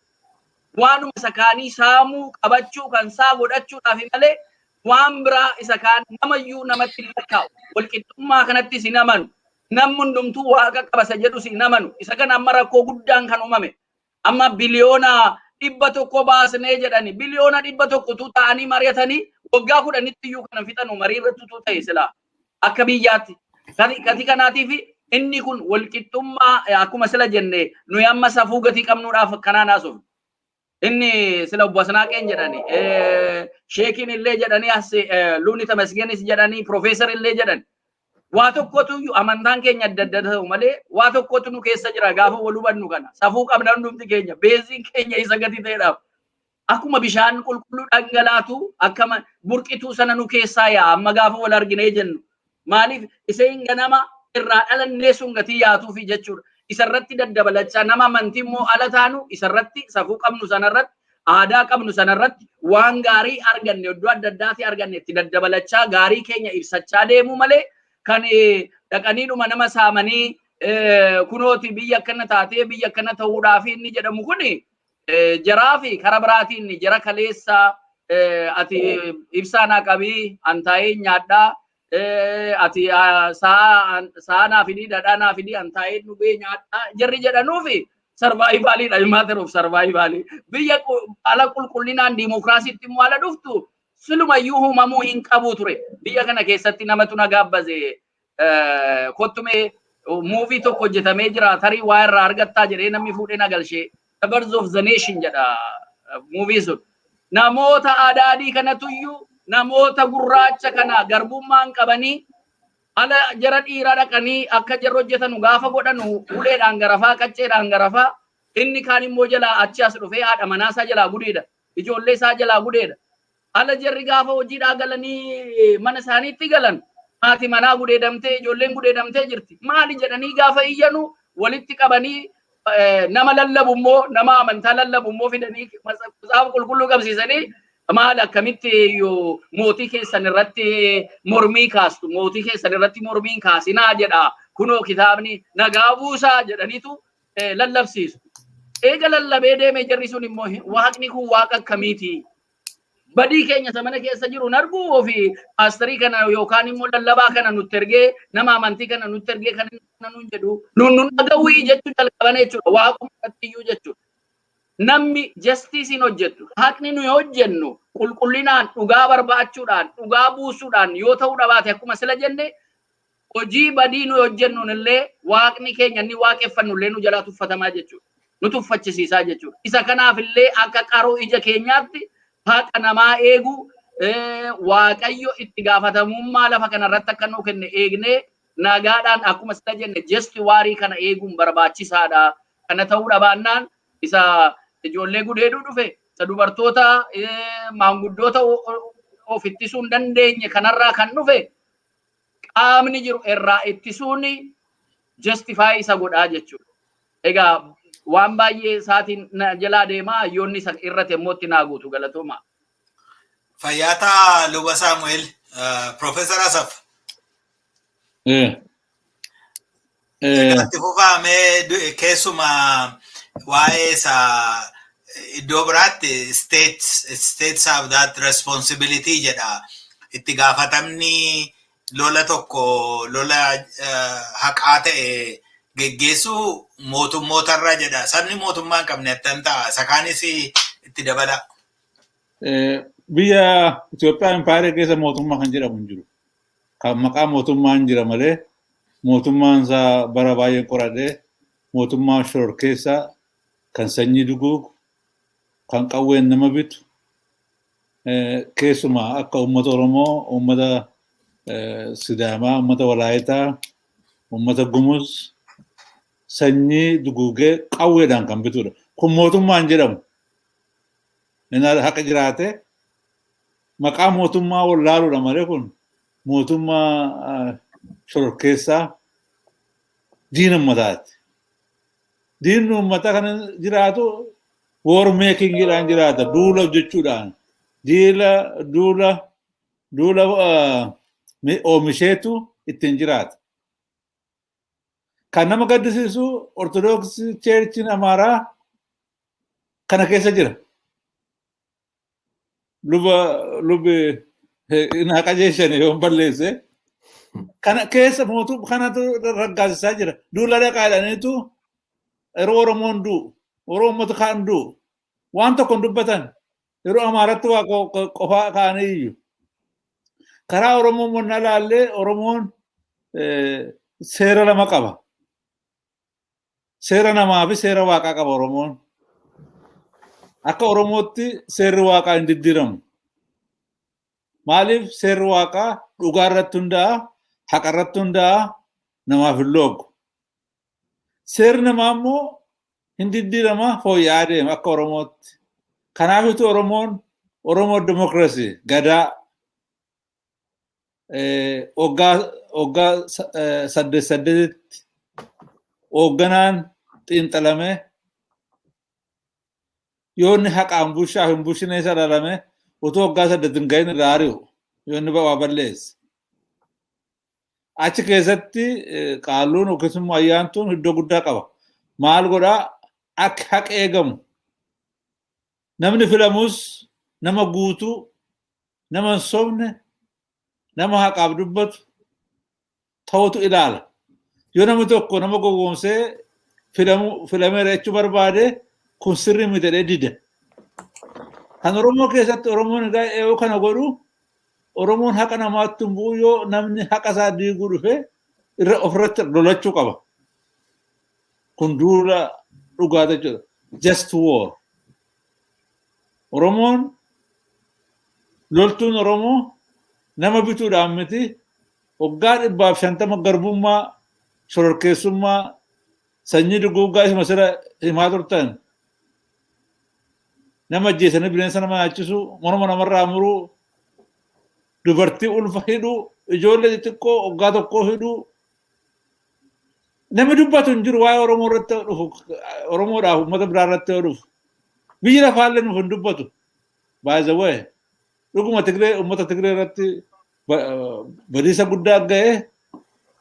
waanuma isa kaanii saamuu, qabachuu, kan isaa godhachuudhaaf malee waan biraa isa kaan namayyuu namatti hin lakkaa'u. Walqixxummaa kanattis hin amanu. Namni hundumtuu waaqa qaba isa jedhus hin amanu. Isa kana amma rakkoo guddaan kan uumame. Amma 100 biliyoona baasnee jedhani. 100 biliyoona ta'anii mari'atanii waggaa 10tti iyyuu kana fixanu marii irratti utuu ta'e silaa akka biyyaatti. Kati kanaatiif inni kun walqixxummaa akkuma sila jenne, nuyi amma safuu gatii qabnuudhaaf akkanaan haasofnu. Inni sila obbo Asnaaqeen jedhani, sheekiin illee jedhanii, as Lubni Tamasgenis jedhanii, Profeesar illee jedhan. Waa tokkotu iyyuu amantaan keenya adda adda ta'u malee waa tokkotu nu keessa jira gaafa wal hubannu kana. Safuu qabna hundumti keenya. Baseiin keenya isa gati ta'edhaaf. Akkuma bishaan qulqulluu dhangalaatu, akkama burqituu sana nu keessaa yaa'a amma gaafa wal arginee jennu. Maaliif? Iseen ganama irraa dhalannee sun gatii yaatuufi jechuudha. Isarratti daddabalachaa nama amantii immoo ala taanu, isarratti safuu qabnu sanarratti, aadaa qabnu sanarratti, waan gaarii arganne iddoo adda addaati arganne itti daddabalachaa gaarii keenya ibsachaa deemuu malee, kan dhaqaniidhuma nama saamanii kunooti biyya akkana taatee biyya akkana ta'uudhaaf inni jedhamu kuni jaraa fi kara biraatiin jara kaleessa ati ibsaa naa qabii, an taa'ee nyaadhaa, ati sa'a naa fidii, dhadhaa naa fidii, an taa'ee dhugee nyaadhaa jarri jedhanuufi survivaliidha, matter of survivalii. Biyya ala qulqullinaan diimokiraasiitti immoo ala dhuftu silumayyuu uumamuu hin qabu ture. Biyya kana keessatti namatu na gaabbaze, kottumee movie tokko hojjetamee jira, tarii waa irraa argattaa jedhee namni fuudhee na galchee. The Birth of the Nation jedha movie sun. Namoota adaadii kanatuyyuu Namoota gurraacha kana garbummaan qabanii ala jara dhiiraa dhaqanii akka jarri hojjetanu gaafa godhanu uleedhaan garafaa, qacceedhaan garafaa, inni kaan immoo jalaa achi as dhufee haadha manaa isaa jalaa gudeeda, ijoollee isaa jalaa gudeeda. Ala jarri gaafa hojiidhaa galanii mana isaaniitti galan haati manaa gudeedamtee, ijoolleen gudeedamtee jirti. Maali jedhanii gaafa iyyanu walitti qabanii nama lallabu immoo, nama amantaa lallabu immoo fidanii Macaafa Qulqulluu qabsiisanii, maal, akkamitti mootii keessan irratti mormii kaastu? Mootii keessan irratti mormiin kaasinaa jedha, kunoo kitaabni, nagaa buusaa jedhaniitu lallabsiisu. Eega lallabee deeme jarri sun immoo, waaqni kun waaqa akkamiiti? Badii keenya isa mana keessa jiru hin arguu, ofii paasterii kana yookaan immoo lallabaa kana nutti ergee, nama amantii kana nutti ergee kan nuun jedhu nun dhaga'uu jechuu jalqaban jechuudha. Waaquma irratti iyyuu jechuudha. Namni justiceiin hojjettu, haqni nuyi hojjennu qulqullinaan, dhugaa barbaachuudhaan, dhugaa buusuudhaan yoo ta'uu dhabaate, akkuma sila jenne, hojii badii nuyi hojjennuun illee waaqni keenya inni waaqeffannu illee nu jalaa tuffatamaa jechuudha. Nu tuffachisiisaa jechuudha. Isa kanaaf illee akka qaroo ija keenyaatti haqa namaa eeguu, Waaqayyo itti gaafatamummaa lafa kanarratti akka nuu kenne eegnee, nagaadhaan, akkuma sila jenne, just warii kana eeguun barbaachisaadha. Kana ta'uu dhabaannaan isa ijoollee gudeeduu dhufe, isa dubartoota maanguddoota of ittisuu hin dandeenye kanarraa kan dhufe, qaamni jiru irraa ittisuun justify isa godhaa jechuudha. Egaa waan baay'ee isaatiin jalaa deemaa, hayyoonni isa irratti immoo itti naa guutu. Galatooma. Fayyaataa, Luba Saamu'eel, Profeesar Asaf. Itti fufaamee keessumaa waa'ee isaa iddoo biraatti states have that responsibility jedha. Itti gaafatamni lola tokko, lola haqaa ta'e geggeessuu mootummootarra jedha. Sabni mootummaa hin qabne attam ta'a? Isa kaanis itti dabala. Biyya Itoophiyaa empaayerii keessa mootummaa kan jedhamu hin jiru. Kan maqaa mootummaa hin jira malee mootummaan isaa bara baay'ee qoradhee mootummaa shororkeessaa kan sanyii duguugu, kan qawween nama bitu, keessumaa akka uummata Oromoo, uummata Sidaamaa, uummata Walaayitaa, uummata Gumuz sanyii duguugee qawweedhaan kan bitudha. Kun mootummaa hin jedhamu. Inni haqa jiraate maqaa mootummaa wallaaluudha malee kun mootummaa shororkeessaa diina uummataati. Diinni uummataa kan jiraatu war makingiidhaan jiraata, duula hojjechuudhaan, diila duula oomisheetu ittiin jiraata. Kan nama gaddisiisu Ortodoksii Churchiin Amaaraa kana keessa jira. Luba lubi na qajeelchani yoo balleesse. Kana keessa mootum kanatu raggaasisaa jira. Duula dhaqaa jedhaniitu yeroo Oromoon du'u, yeroo uummata kaan du'u waan tokko hin dubbatan. Yeroo Amaaratti waa qofaa kaanii iyyu. Karaa Oromoo monnaa laallee, Oromoon seera lama qaba. Seera namaa fi seera waaqaa qaba Oromoon. Akka Oromootti seerri waaqaa hin diddiiramu. Maaliif? Seerri waaqaa dhugaa irratti hundaa'a, haqa irratti hundaa'a, namaaf hin loogu. Seerri namaa immoo hin diddiirama, fooyya'aa deema akka Oromootti. Kanaafitu Oromoon Oromoo Democracy Gadaa waggaa saddeet saddeetitti hoogganaan xiinxalamee, yoo inni haqaan bushaaf hin bushine isa ilaalame, utuu waggaa 8 hin gahin irraa ari'u yoo inni waa balleesse. Achi keessatti qaalluun yookiis immoo ayyaantuun iddoo guddaa qaba. Maal godhaa? Akka haqa eegamu. Namni filamus nama guutuu, nama hin sobne, nama haqaaf dubbatu ta'utu ilaala. Yoo namni tokko nama gowwoomsee filameera jechuu barbaade, kun sirrii miti jedhee dida. Kan Oromoo keessatti Oromoon egaa yoo kana godhu, Oromoon haqa namaatti hin bu'u. Yoo namni haqa isaa diiguu dhufe irra ofirratti lolachuu qaba. Kun duula dhugaa jechuudha. Just war. Oromoon Loltuun Oromoo nama bituudhaan miti, waggaa 150 garbummaa, shororkeessummaa, sanyii duguuggaa isuma sira himaa turtan. Nama ajjeesanii bineensa nama nyaachisuu, morma namarraa muruu, dubartii ulfa hidhuu, ijoollee xixiqqoo waggaa tokkoo hidhuu. Namni dubbatu hin jiru waa'ee Oromoo irratti dhufu, Oromoodhaaf uummata biraa irratti yoo dhufu. Biyyi lafaallee nuuf hin dubbatu. By the way, dhuguma Tigree, uummata Tigree irratti badiisa guddaa ga'ee,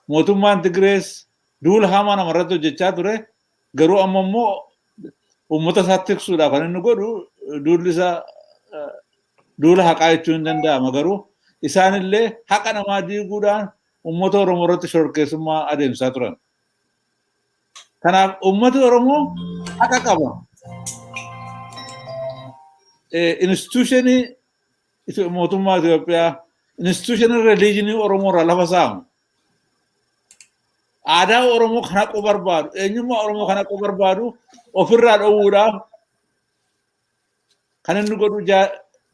mootummaan Tigrees duula hamaa namarratti hojjechaa ture. Garuu amma immoo uummata isaa tiksuudhaaf kan inni godhu duulli isaa duula haqaa jechuun hin danda'ama. Garuu isaanillee haqa namaa diiguudhaan uummata Oromoo irratti shororkeessummaa adeemsaa turan. Kanaaf uummati Oromoo haqa qaba. Institutionii mootummaa Itoophiyaa, institutionii religionii Oromoo irraa lafa saamu. Aadaa Oromoo kan haquu barbaadu, eenyummaa Oromoo kan haquu barbaadu ofirraa dhowwuudhaaf kan inni godhu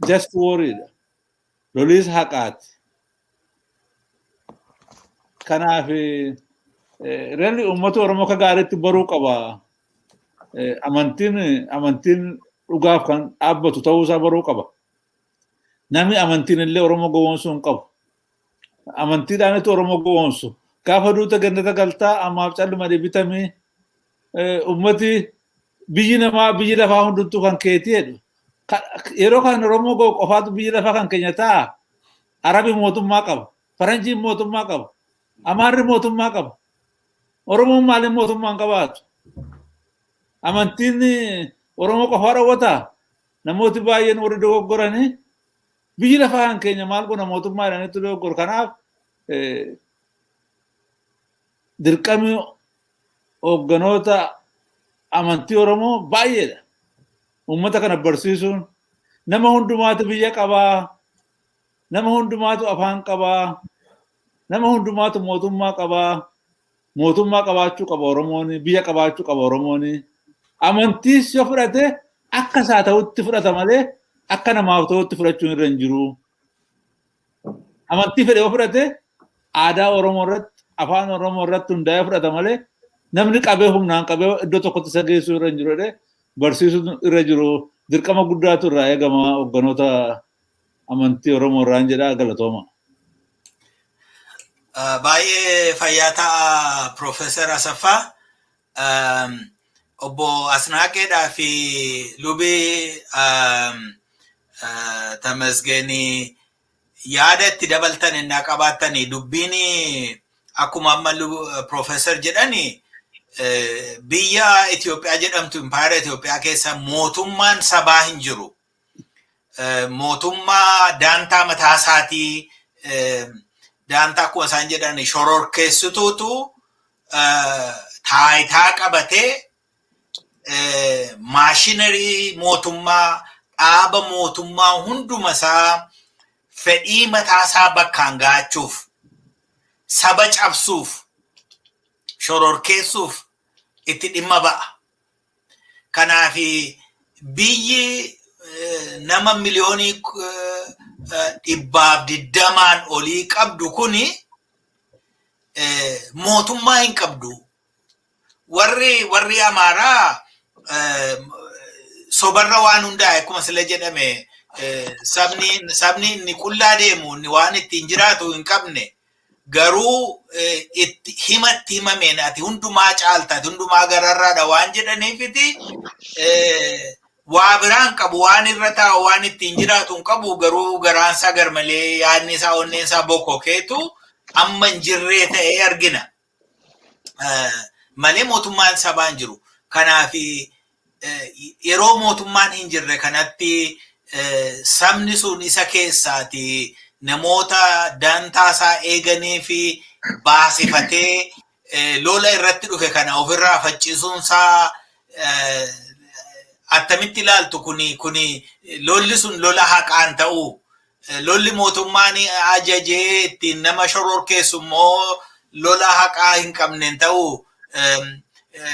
just war'idha. Loliis haqaati. Kanaaf really uummata Oromoo akka gaariitti baruu qaba. Amantiin dhugaaf kan dhaabbatu ta'uusaa baruu qaba. Namni amantiin illee Oromoo gowwoomsuu hin qabu. Amantiidhaanitu Oromoo gowwoomsu. Gaafa duuta gannata galtaa, ammaaf calluma bitamee, uummati biyyi namaa, biyyi lafaa hundumtuu kan keetii jedhu. Yeroo kan Oromoo ga'u qofaatu biyyi lafaa kan keenya ta'a. Arabi mootummaa qaba. Faranjiin mootummaa qaba. Amaarri mootummaa qaba. Oromoon maaliin mootummaa hin qabaatu? Amantiin Oromoo qofaa dhowwataa? Namooti baay'een warri dogoggoranii biyyi lafaa kan keenya maal godha mootummaa jedhanitti dogoggoru. Kanaaf dirqamni hoogganoota amantii Oromoo baay'eedha. Uummata kana barsiisuun, nama hundumaatu biyya qabaa, nama hundumaatu afaan qabaa, nama hundumaatu mootummaa qabaa, mootummaa qabaachuu qaba Oromoon, biyya qabaachuu qaba Oromoon. Amantiis yoo fudhate akka isaa ta'utti fudhata malee akka namaaf ta'utti fudhachuun irra hin jiru. Amantii fedhe yoo fudhate aadaa Oromoo irratti, afaan Oromoo irratti hundaa'ee fudhata malee namni qabee, humnaan qabee iddoo tokkotti isa geessuu irra hin jiru jedhee barsiisuun irra jiru. Dirqama guddaatu irraa eegama hoogganoota amantii Oromoo irraan jedhaa, galatooma. Baay'ee fayyaa ta'a, Piroofeesar Asaffaa. Obbo Asnaaqeedhaa fi lubii Tamasgeenii, yaada itti dabaltan innaa qabaattanii. Dubbiin akkuma amma Piroofeesar jedhani, biyya Itoophiyaa jedhamtu, impaayera Itoophiyaa keessa mootummaan sabaa hin jiru. Mootummaa daantaa mataa isaatii, daantaa akkuma isaan jedhan shororkeessituutu taayitaa qabatee, machinery mootummaa, dhaaba mootummaa hunduma isaa fedhii mataa isaa bakkaan ga'achuuf, saba cabsuuf, shororkeessuuf itti dhimma ba'a. Kanaaf biyyi nama miliyoonii 120n olii qabdu kuni mootummaa hin qabdu. Warri Amaaraa sobarra waan hundaa'e, akkuma sila jedhame, sabni inni qullaa deemu, inni waan ittiin jiraatu hin qabne, garuu itti himatti himameen ati hundumaa caalta, ati hundumaa gararraadha waan jedhaniifiti waa biraan qabu, waan irra taa'u, waan ittiin jiraatu hin qabu, garuu garaansaa garmalee, yaadni isaa, onneen isaa bokokeetu amma hin jirree ta'ee argina. Malee mootummaan sabaa hin jiru. Kanaaf yeroo mootummaan hin jirre kanatti sabni sun isa keessaati namoota dantaa isaa eeganii fi baasifatee lola irratti dhufe kana ofirraa faccisuun isaa attamitti ilaaltu? Kuni lolli sun lola haqaan ta'uu, lolli mootummaan ajajee ittiin nama shororkeessu immoo lola haqaa hin qabne ta'uu?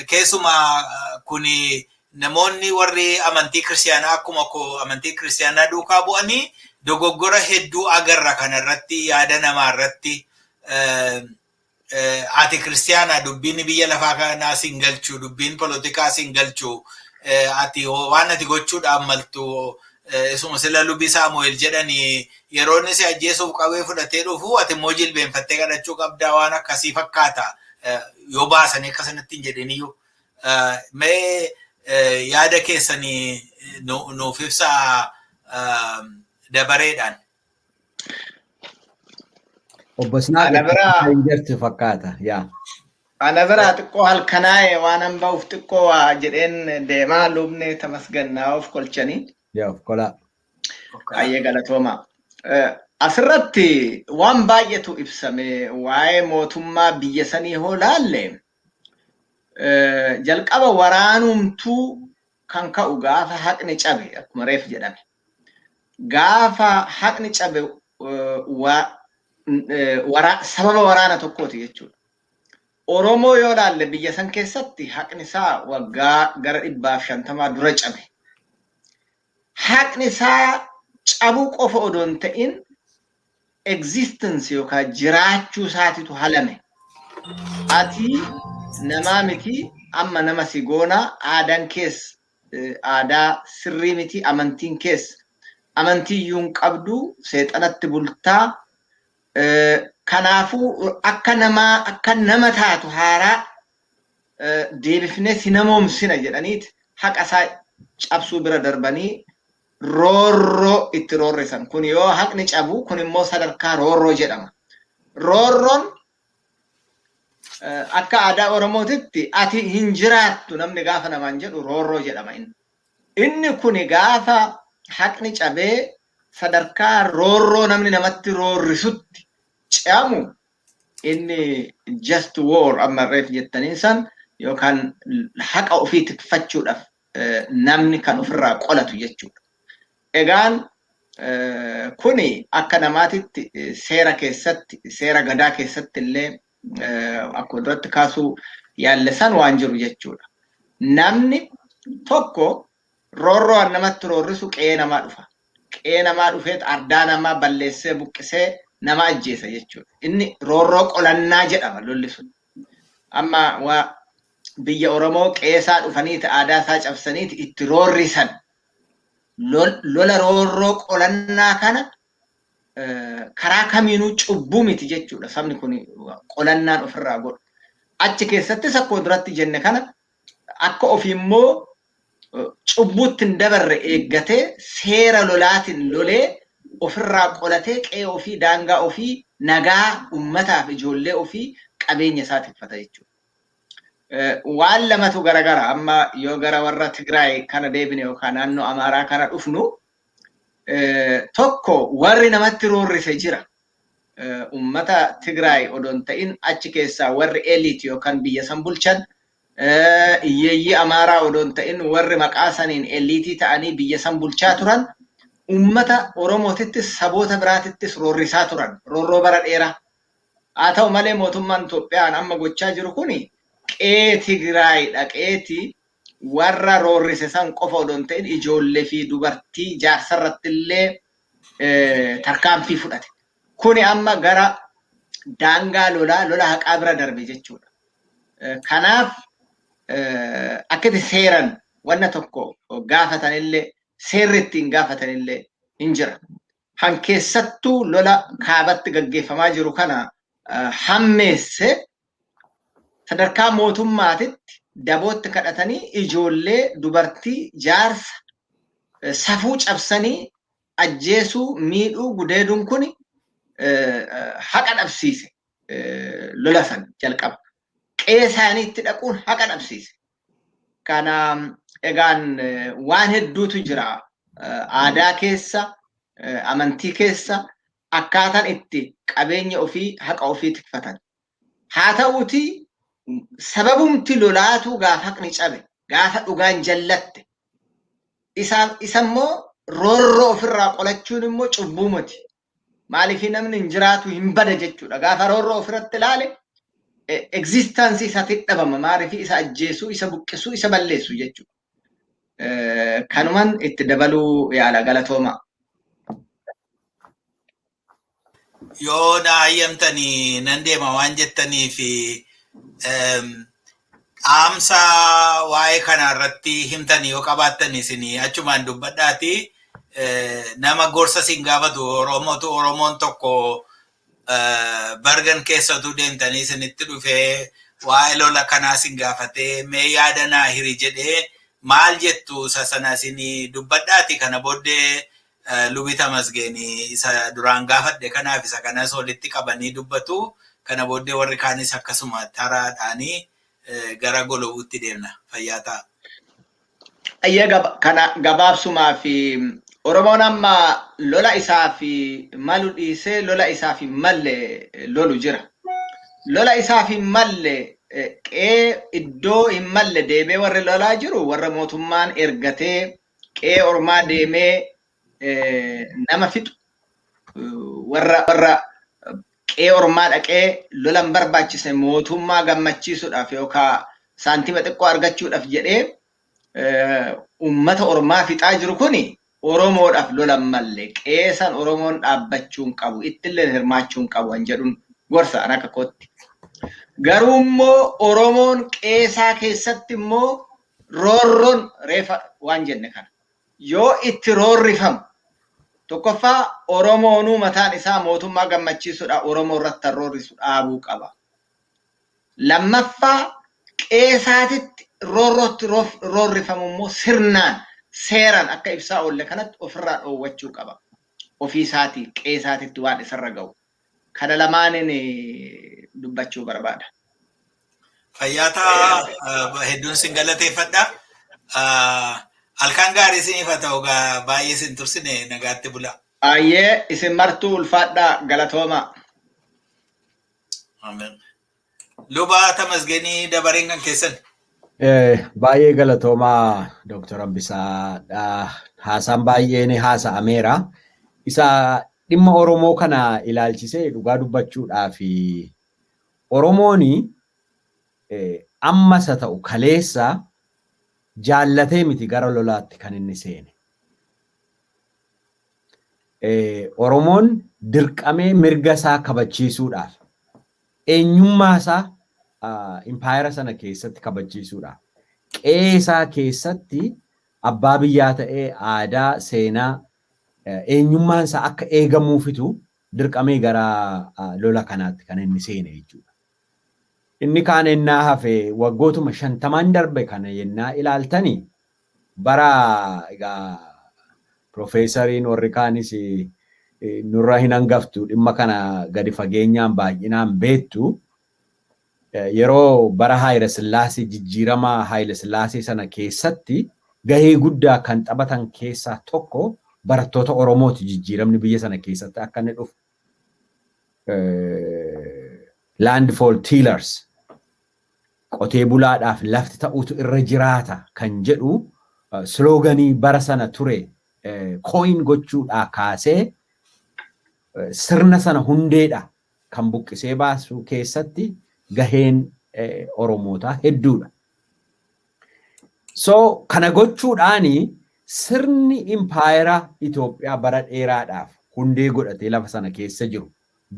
Keessumaa kuni namoonni warri amantii kiristaanaa akkuma koo amantii kiristaanaa duukaa bu'anii Dogoggora hedduu agarra kanarratti, yaada namaa irratti. Ati kiristiyaana, dubbiin biyya lafaa kanaa sin galchu, dubbiin polotikaa sin galchu, ati waan ati gochuudhaan maltu isuma sila lubi Saamu'eel jedhanii, yeroo inni si ajjeesuuf qawwee fudhatee dhufu ati immoo jilbeenfattee kadhachuu qabdaa, waan akkasii fakkaata yoo baasanii akkasanatti hin jedhiniyyuu. Mee yaada keessanii nuuf ibsaa dabareedhaan. Obbo Sinaa hin jirtu fakkaata. Yaa. Ana biraa xiqqoo halkanaa'e waan an ba'uuf xiqqoo waa jedheen deemaa, lubni tamasgannaa of kolchanii. Yaa, of kolaa. Baay'ee galatooma. Asirratti waan baay'eetu ibsame. Waa'ee mootummaa biyya sanii hoo laalle, jalqaba waraanumtuu kan ka'u gaafa haqni cabe, akkuma reef jedhame. Gaafa haqni cabe sababa waraana tokkooti jechuudha. Oromoo yoo laalle, biyya san keessatti haqni isaa waggaa gara 150 dura cabe. Haqni isaa cabuu qofa odoo hin ta'in, existence yookaan jiraachuu isaatitu halame. Ati namaa miti, amma nama si goonaa, aadaan kees aadaa sirrii miti, amantiin kees amantii iyyuu hin qabdu, seexanatti bultaa. Kanaafuu akka namaa akka nama taatu haaraa deebifnee si namoomsina jedhaniiti haqa isaa cabsuu bira darbanii roorroo itti roorrisan. Kun yoo haqni cabu, kun immoo sadarkaa roorroo jedhama. Roorroon akka aadaa Oromootitti ati hin jiraattu namni gaafa namaan jedhu roorroo jedhama inni. Inni kuni gaafa haqni cabee sadarkaa roorroo namni namatti roorrisutti ce'amu, inni just war amma reef jettaniin san yookaan haqa ofii tikfachuudhaaf namni kan ofirraa qolatu jechuudha. Egaan kuni akka namaatitti seera keessatti, seera gadaa keessatti illee akkuma duratti kaasuu yaalle san waan jiru jechuudha. Namni tokko roorroo namatti roorrisu qe'ee namaa dhufa. Qe'ee namaa dhufeet ardaa namaa balleessee, buqqisee, nama ajjeesa jechuudha. Inni roorroo qolannaa jedhama lolli sun. Amma waa biyya Oromoo qe'ee isaa dhufaniiti aadaa isaa cabsaniiti itti roorrisan. Lola roorroo qolannaa kana karaa kamiinuu cubbuu miti jechuudha. Sabni kun qolannaan ofirraa godhu. Achi keessattis akkuma duratti jenne kana akka ofii immoo cubbuutti hin dabarre eeggatee seera lolaatiin lolee ofirraa qolatee qe'ee ofii, daangaa ofii, nagaa ummataaf, ijoollee ofii, qabeenya isaa tikfata jechuudha. Waan lamatu garagara. Amma yoo gara warra Tigraay kana deebine yookaan naannoo Amaaraa kana dhufnu, tokko warri namatti roorrise jira. Ummata Tigraay odoo hin ta'in, achi keessaa warri elite yookaan biyya san bulchan, hiyyeeyyii Amaaraa odoo hin ta'in, warri maqaa saniin elite ta'anii biyya san bulchaa turan ummata Oromootittis saboota biraatittis roorrisaa turan, roorroo bara dheeraa. Haa ta'u malee, mootummaan Itoophiyaan amma gochaa jiru kuni qe'ee Tigraay dhaqeeti warra roorrise san qofa odoo hin ta'in, ijoollee fi dubartii jaarsarratti illee tarkaanfii fudhate. Kuni amma gara daangaa lolaa, lola haqaa bira darbe jechuudha. Kanaaf akkatti seeran wanna tokko gaafatanillee, seerri ittiin gaafatanillee hin jira. Han keessattuu lola kaabatti gaggeeffamaa jiru kana hammeesse, sadarkaa mootummaatitti dabootti kadhatanii ijoollee, dubartii, jaarsa safuu cabsanii ajjeesuu, miidhuu, gudeeduun kun haqa dhabsiise lola san jalqaba. Qe'ee isaaniitti dhaquun haqa dhabsiise. Kana egaan waan hedduutu jira. Aadaa keessa, amantii keessa akkaataan itti qabeenya ofii, haqa ofii tikfatan. Haa ta'uuti, sababumti lolaatuu gaafa haqni cabe, gaafa dhugaan jallatte, isa immoo roorroo ofirraa qolachuun immoo cubbuu miti. Maaliif? Namni hin jiraatu, hin bada jechuudha. Gaafa roorroo ofirratti ilaale existence isaatti dhabama. Maaliif? Isa ajjeesuu, isa buqqisuu, isa balleessu jechuudha. Kanuman itti dabaluu yaala, galatooma. Yoo na hayyamtanii nan deema waan jettanii fi dhaamsa waa'ee kana irratti himtanii yoo qabaattan isin achumaan dubbadhaati. Nama gorsa isin gaafatu Oromootu, Oromoon tokko Bergen keessatu deemtanii isinitti dhufee waa'ee lola kanaa isin gaafatee, mee yaada naa hiri jedhee, maal jettu? Isa sana isin dubbadhaati. Kana booddee lubi Tamasgeenii isa duraan gaafadhe kanaaf isa kanas walitti qabanii dubbatu. Kana booddee warri kaanis akkasuma taraadhaanii gara golobuutti deemna. Fayyaa ta'a. Ayyee, kana gabaabsumaa fi Oromoon amma lola isaa fi malu dhiisee lola isaa fi malle lolu jira. Lola isaa fi malle, qe'ee iddoo hin malle deemee warri lolaa jiru, warra mootummaan ergatee qe'ee ormaa deemee nama fixu, warra qe'ee ormaa dhaqee lola hin barbaachisne mootummaa gammachiisuudhaaf yookaan saantima xiqqoo argachuudhaaf jedhee uummata ormaa fixaa jiru kuni Oromoodhaaf lola hin malle, qeesan Oromoon dhaabbachuu hin qabu, ittillee hirmaachuu hin qabu kan jedhuun gorsa an akka kootti. Garuu immoo Oromoon qeesaa keessatti immoo roorroon reefa waan jenne kana yoo itti roorrifamu, tokkoffaa Oromoonuu mataan isaa mootummaa gammachiisuudhaaf Oromoo irratti roorrisu dhaabuu qaba. Lammaffaa, qeesaatitti roorrootti roorrifamu immoo sirnaan, seeraan, akka ibsaa oolle kanatti ofirraa dhoowwachuu qaba. Ofiisaatii qeesaatitti waan isarra ga'u. Kana lamaaniin dubbachuu barbaada. Fayyaa ta'a, hedduun sin galateeffadha. Halkan gaarii isiniif haa ta'u, baay'ee isin tursine, nagaatti bula. Baay'ee isin martuu ulfaadhaa, galatooma. Luba Tamasgeenii, dabareen kan keessan. Baay'ee galatoomaa, Dooktar Hambisaa. Haasaan baay'een haasa'ameera. Isa dhimma Oromoo kana ilaalchisee dhugaa dubbachuudhaaf, Oromoon ammas haa ta'u kaleessa jaallatee miti gara lolaatti kan inni seene. Oromoon dirqamee mirga isaa kabachiisuudhaaf, eenyummaa isaa impaayera sana keessatti kabachiisuudhaaf, qe'ee isaa keessatti abbaa biyyaa ta'ee aadaa, seenaa, eenyummaan isaa akka eegamuufitu dirqamee gara lola kanaatti kan inni seene jechuudha. Inni kaan ennaa hafe, waggootuma 50n darbe kana yennaa ilaaltanii, bara egaa piroofeesariin warri kaanis nurra hin hangaftu, dhimma kana gadi fageenyaan baay'inaan beektu. Yeroo bara Haayila Sillaasee, jijjiirama Haayila Sillaasee sana keessatti gahee guddaa kan taphatan keessaa tokko barattoota Oromooti, jijjiiramni biyya sana keessatti akka inni dhufu. Land for tillers, qotee bulaadhaaf lafti ta'utu irra jiraata kan jedhu sloganii bara sana ture coin gochuudhaa kaasee sirna sana hundeedha kan buqqisee baasu keessatti gaheen Oromootaa hedduudha. So kana gochuudhaani sirni impaayera Itoophiyaa bara dheeraadhaaf hundee godhatee lafa sana keessa jiru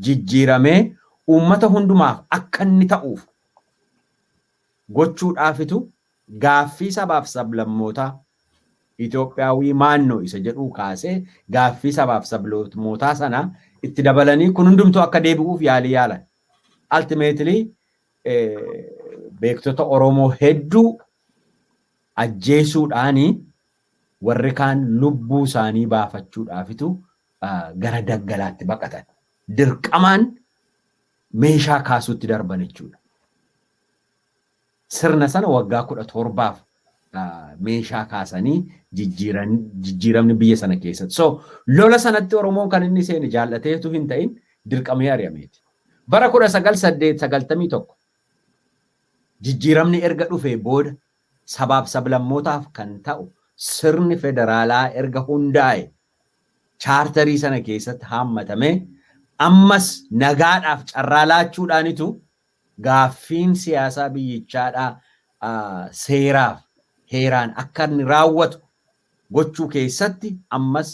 jijjiiramee uummata hundumaaf akka inni ta'uuf gochuudhaafitu gaaffii sabaaf sablammootaa, Itoophiyaawii maannoo isa jedhuu kaasee gaaffii sabaaf sablammootaa sana itti dabalanii kun hundumtuu akka deebi'uuf yaalii yaalan. Ultimately beektota Oromoo hedduu ajjeesuudhaanii warri kaan lubbuu isaanii baafachuudhaafitu gara daggalaatti baqatan. Dirqamaan meeshaa kaasuutti darban jechuudha. Sirna sana waggaa 17f meeshaa kaasanii jijjiiramni biyya sana keessatti. So lola sanatti Oromoon kan inni seene jaallateetu hin ta'in, dirqamee ari'ameeti. Bara 1991 jijjiiramni erga dhufee booda, sabaaf sablammootaaf kan ta'u sirni federaalaa erga hundaa'e, chaartarii sana keessatti haammatamee, ammas nagaadhaaf carraa laachuudhaanitu gaaffiin siyaasaa biyyichaadhaa seeraaf heeraan akka inni raawwatu gochuu keessatti ammas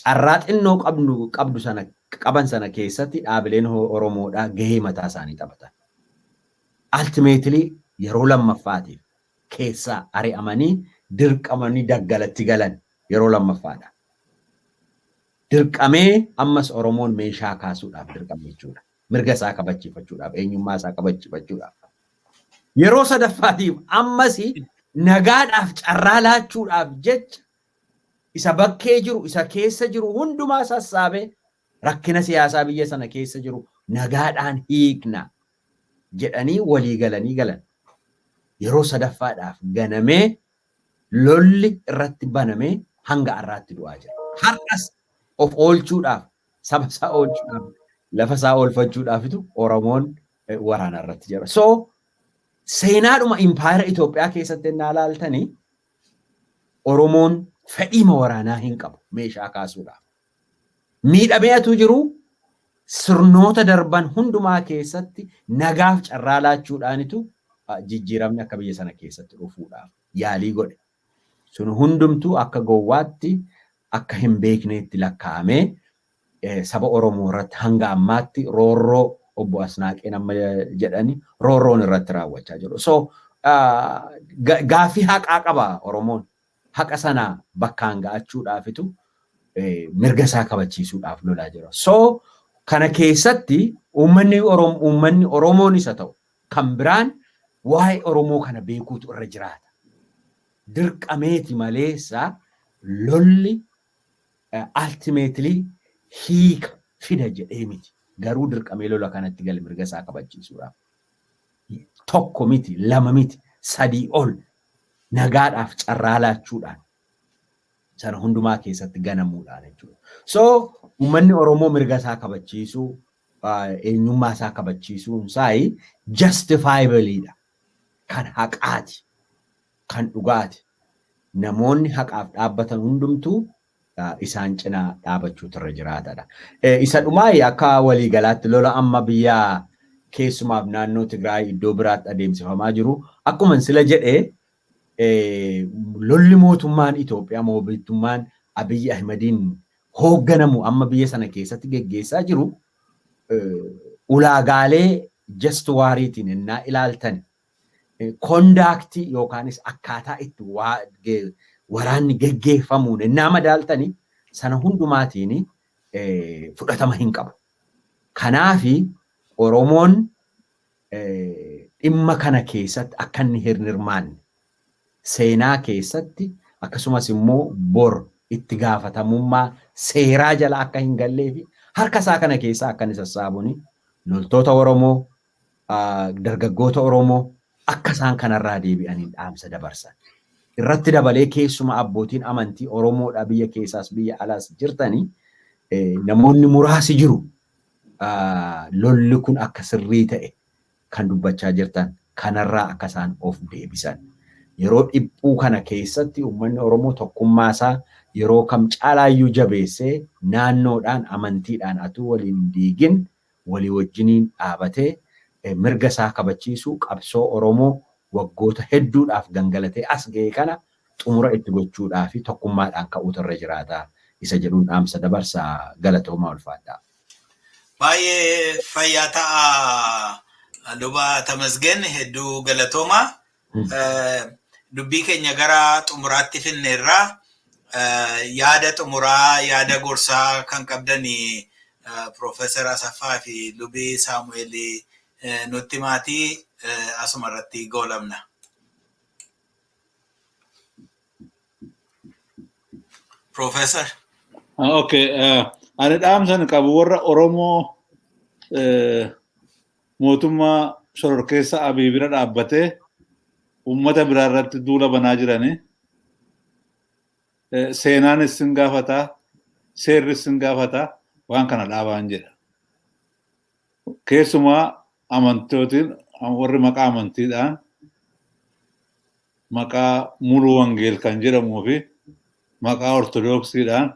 Carraa xinnoo qabnu qabdu sana qaban sana keessatti dhaabileen Oromoodhaa gahee mataa isaanii taphatan. Ultimately yeroo lammaffaatiif keessaa ari'amanii, dirqamanii daggalatti galan yeroo lammaffaadha. Dirqamee ammas Oromoon meeshaa kaasuudhaaf dirqame jechuudha. Mirga isaa kabachiifachuudhaaf, eenyummaa isaa kabachiifachuudhaaf. Yeroo sadaffaatiif ammas nagaadhaaf carraa laachuudhaaf jecha isa bakkee jiru, isa keessa jiru hundumaa sassaabee, rakkina siyaasaa biyya sana keessa jiru nagaadhaan hiikna jedhanii walii galanii galan. Yeroo sadaffaadhaaf ganamee, lolli irratti banamee hanga har'aatti du'aa jira. Har'as of oolchuudhaaf, saba isaa oolchuudhaaf, lafa isaa oolfachuudhaafitu Oromoon waraana irratti jira. So seenaadhuma impaayera Itoophiyaa keessatti ennaa ilaaltanii, Oromoon fedhiima waraanaa hin qabu meeshaa kaasuudhaaf. Miidhameetu jiru, sirnoota darban hundumaa keessatti nagaaf carraa laachuudhaanitu jijjiiramni akka biyya sana keessatti dhufuudhaaf yaalii godhe. Sun hundumtuu akka gowwaatti, akka hin beekneetti lakkaa'amee saba Oromoo irratti hanga ammaatti roorroo obbo Asnaaqeen amma jedhani roorroon irratti raawwachaa jiru. So gaaffii haqaa qaba Oromoon. Haqa sana bakkaan ga'achuudhaafitu mirga isaa kabachiisuudhaaf lolaa jira. So kana keessatti uummanni Oromoon isa ta'u kan biraan waa'ee Oromoo kana beekuutu irra jiraata. Dirqameeti maleessa lolli ultimately hiika fida jedhee miti. Garuu dirqamee lola kanatti gale mirga isaa kabachiisuudhaaf. Tokko miti, lama miti, sadii ol nagaadhaaf carraa laachuudhaan sana hundumaa keessatti ganamuudhaan jechuudha. So uummanni Oromoo mirga isaa kabachiisuu, eenyummaa isaa kabachiisuun isaa justifiableidha. Kan haqaati. Kan dhugaati. Namoonni haqaaf dhaabbatan hundumtuu isaan cinaa dhaabachuutu irra jiraatadha. Isa dhumaa, akka waliigalaatti lola amma biyya keessumaaf naannoo Tigraay iddoo biraatti adeemsifamaa jiru, akkuma sila jedhee, lolli mootummaan Itoophiyaa, mootummaan Abiyyi Ahmediin hoogganamu amma biyya sana keessatti geggeessaa jiru, ulaagaalee just wariitiin innaa ilaaltan, conduct yookaanis akkaataa itti waraanni geggeeffamuun innaa madaaltani, sana hundumaatiin fudhatama hin qabu. Kanaafi Oromoon dhimma kana keessatti akka inni hin hirmaanne, seenaa keessatti akkasumas immoo bor itti gaafatamummaa seeraa jala akka hin gallee fi harka isaa kana keessaa akka inni sassaabuun, loltoota Oromoo, dargaggoota Oromoo akka isaan kanarraa deebi'anii dhaamsa dabarsan. Irratti dabalee keessuma abbootiin amantii Oromoodha biyya keessaas biyya alaas jirtanii, namoonni muraasi jiru, lolli kun akka sirrii ta'e kan dubbachaa jirtan, kanarraa akka isaan of deebisan. Yeroo dhiphuu kana keessatti uummanni Oromoo tokkummaa isaa yeroo kam caalaayyuu jabeessee, naannoodhaan, amantiidhaan atuu waliin diigin, walii wajjiniin dhaabatee mirga isaa kabachiisuu, qabsoo Oromoo waggoota hedduudhaaf gangalatee as ga'e kana xumura itti gochuudhaa fi tokkummaadhaan ka'uutu irra jiraata isa jedhuun dhaamsa dabarsaa. Galatoomaa, ulfaadhaa. Baay'ee fayyaa ta'a, luba Tamasgen, hedduu galatoomaa. Dubbii keenya gara xumuraatti finneerraa, yaada xumuraa, yaada gorsaa kan qabdanii Piroofeesar Asaffaa fi Lubii Saamu'eel nutti maatii asuma irratti goolabna. Piroofeesar. Okay, ani dhaamsan qabu warra Oromoo mootummaa shororkeessa Abiy bira dhaabbatee uummata biraa irratti duula banaa jirani. Seenaan isin gaafataa, seerri isin gaafataa, waan kana dhaabaan jedha. Keessumaa amantootiin, warri maqaa amantiidhaan, maqaa Muluu Wangeel kan jedhamuu fi maqaa Ortodoksiidhaan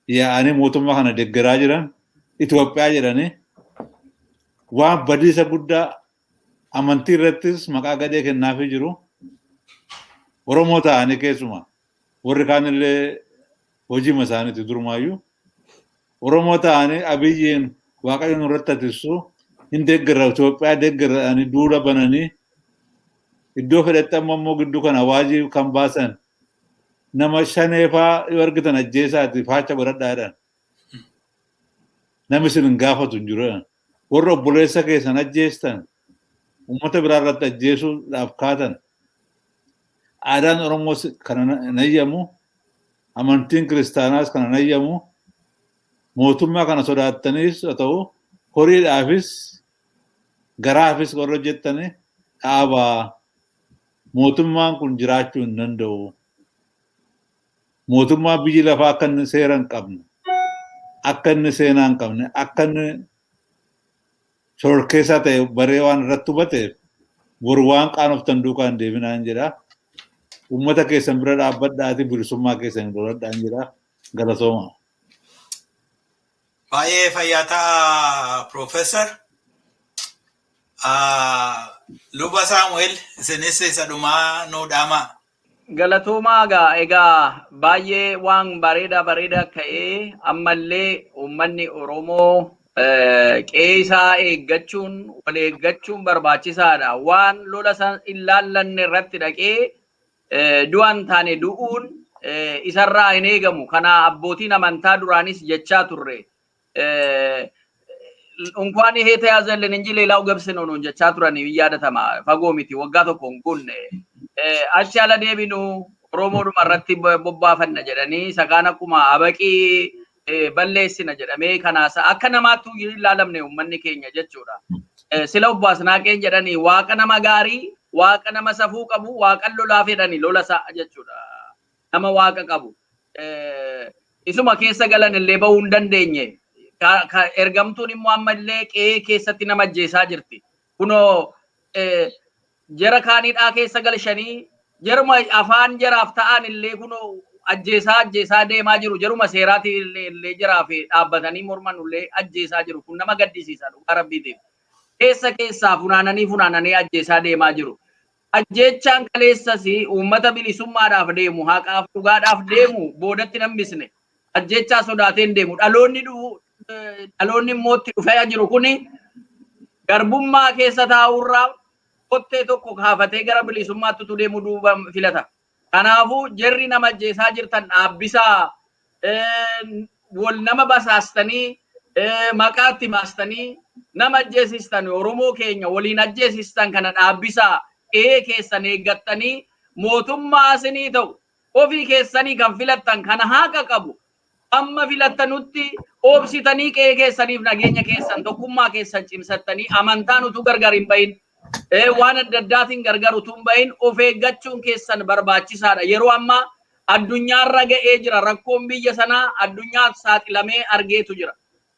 yaa'anii mootummaa kana deeggaraa jiran, Itoophiyaa jedhanii waan badiisa guddaa amantii irrattis maqaa gadhee kennaafii jiru. Oromoo ta'anii keessumaa warri kaanillee Hojiima isaaniiti durumaayyuu. Oromoo ta'anii Abiyyiin Waaqayyo nurratti atissu hin deeggarra, Itoophiyaa deeggarra duula bananii iddoo fedhatti amma immoo gidduu kana waajii kan baasan nama shaneefaa yoo argitan ajjeesaati faacha godhadhaa jedhan. Namni isin hin gaafatu hin jiru jedhan. Warra obboleessa keessan ajjeestan, uummata biraa irratti ajjeesuudhaaf kaatan, aadaan Oromoos kana hin ayyamu, amantiin kiristaanaas kana hin ayyamu, mootummaa kana sodaattaniis haa ta'u horiidhaafis garaafis warra hojjettani dhaabaa, mootummaan kun jiraachuu hin danda'u. Mootummaa biyyi lafaa akka inni seera hin qabne, akka inni seenaa hin qabne, akka inni shororkeessaa ta'e baree waan irratti hubateef boru waan qaanoftan duukaa hin deebinaan jedha. Uummata keessan bira dhaabbadhaati bilisummaa keessan hin loladhaan jedha. Galatooma. Baay'ee fayyaa ta'a, Professor. Luba Saamu'eel, isinis isa dhumaa nuu dhaamaa. Galatoomaa. Egaa baay'ee waan bareedaa bareedaa ka'ee, ammallee uummanni Oromoo qe'ee isaa eeggachuun, wal eeggachuun barbaachisaadha. Waan lola san hin laallanne irratti dhaqee du'an taane du'uun isarraa hin eegamu. Kana abbootiin amantaa duraanis jechaa turre. እንኳን ይሄ ተያዘልን እንጂ ሌላው ገብስ ነው ነው jechaa turan hin yaadatama, fagoo miti, waggaa tokko hin guunne. Achi ala deebinu Oromoodhuma irratti bobbaafanna jedhanii isa kaan akkuma abaqii balleessina jedhamee kanaas akka namaattuu hin ilaalamne uummanni keenya jechuudha. Sila obbo Asnaaqeen jedhanii waaqa nama gaarii, waaqa nama safuu qabu, waaqa lolaa fedhanii lola isaa jechuudha. Nama waaqa qabu. Isuma keessa galan illee bahuu hin dandeenye. Ergamtuun immoo ammallee qe'ee keessatti nama ajjeesaa jirti. Kunoo jara kaanidhaa keessa galshanii jaruma afaan jaraaf ta'an illee kunoo ajjeesaa ajjeesaa deemaa jiru. Jaruma seeraatii illee jaraaf dhaabbatanii morman illee ajjeesaa jiru. Kun nama gaddisiisa dhugaa rabbiitiif. Keessa keessaa funaananii funaananii ajjeesaa deemaa jiru. Ajjeechaan kaleessas uummata bilisummaadhaaf deemu, haqaaf dhugaadhaaf deemu boodatti nambisne. Ajjeechaa sodaateen deemu. Dhaloonni dhufu, dhaloonni immoo itti dhufee jiru kuni garbummaa keessa taa'urraa kottee tokko kaafatee gara bilisummaatti utuu deemu duuba filata. Kanaafuu jarri nama ajjeesaa jirtan dhaabbisaa, wal nama basaastanii, maqaatti baastanii nama ajjeesistan, Oromoo keenya waliin ajjeesistan kana dhaabbisaa, qe'ee keessan eeggattanii mootummaa isinii ta'u ofii keessanii kan filattan kana haqa qabu amma filattanutti obsitanii qe'ee keessaniif nageenya keessan, tokkummaa keessan cimsattanii, amantaan utuu gargar hin bahin, waan adda addaatiin gargar utuu hin bahin of eeggachuun keessan barbaachisaadha. Yeroo ammaa addunyaarra ga'ee jira, rakkoon biyya sanaa addunyaaf saaxilamee argeetu jira.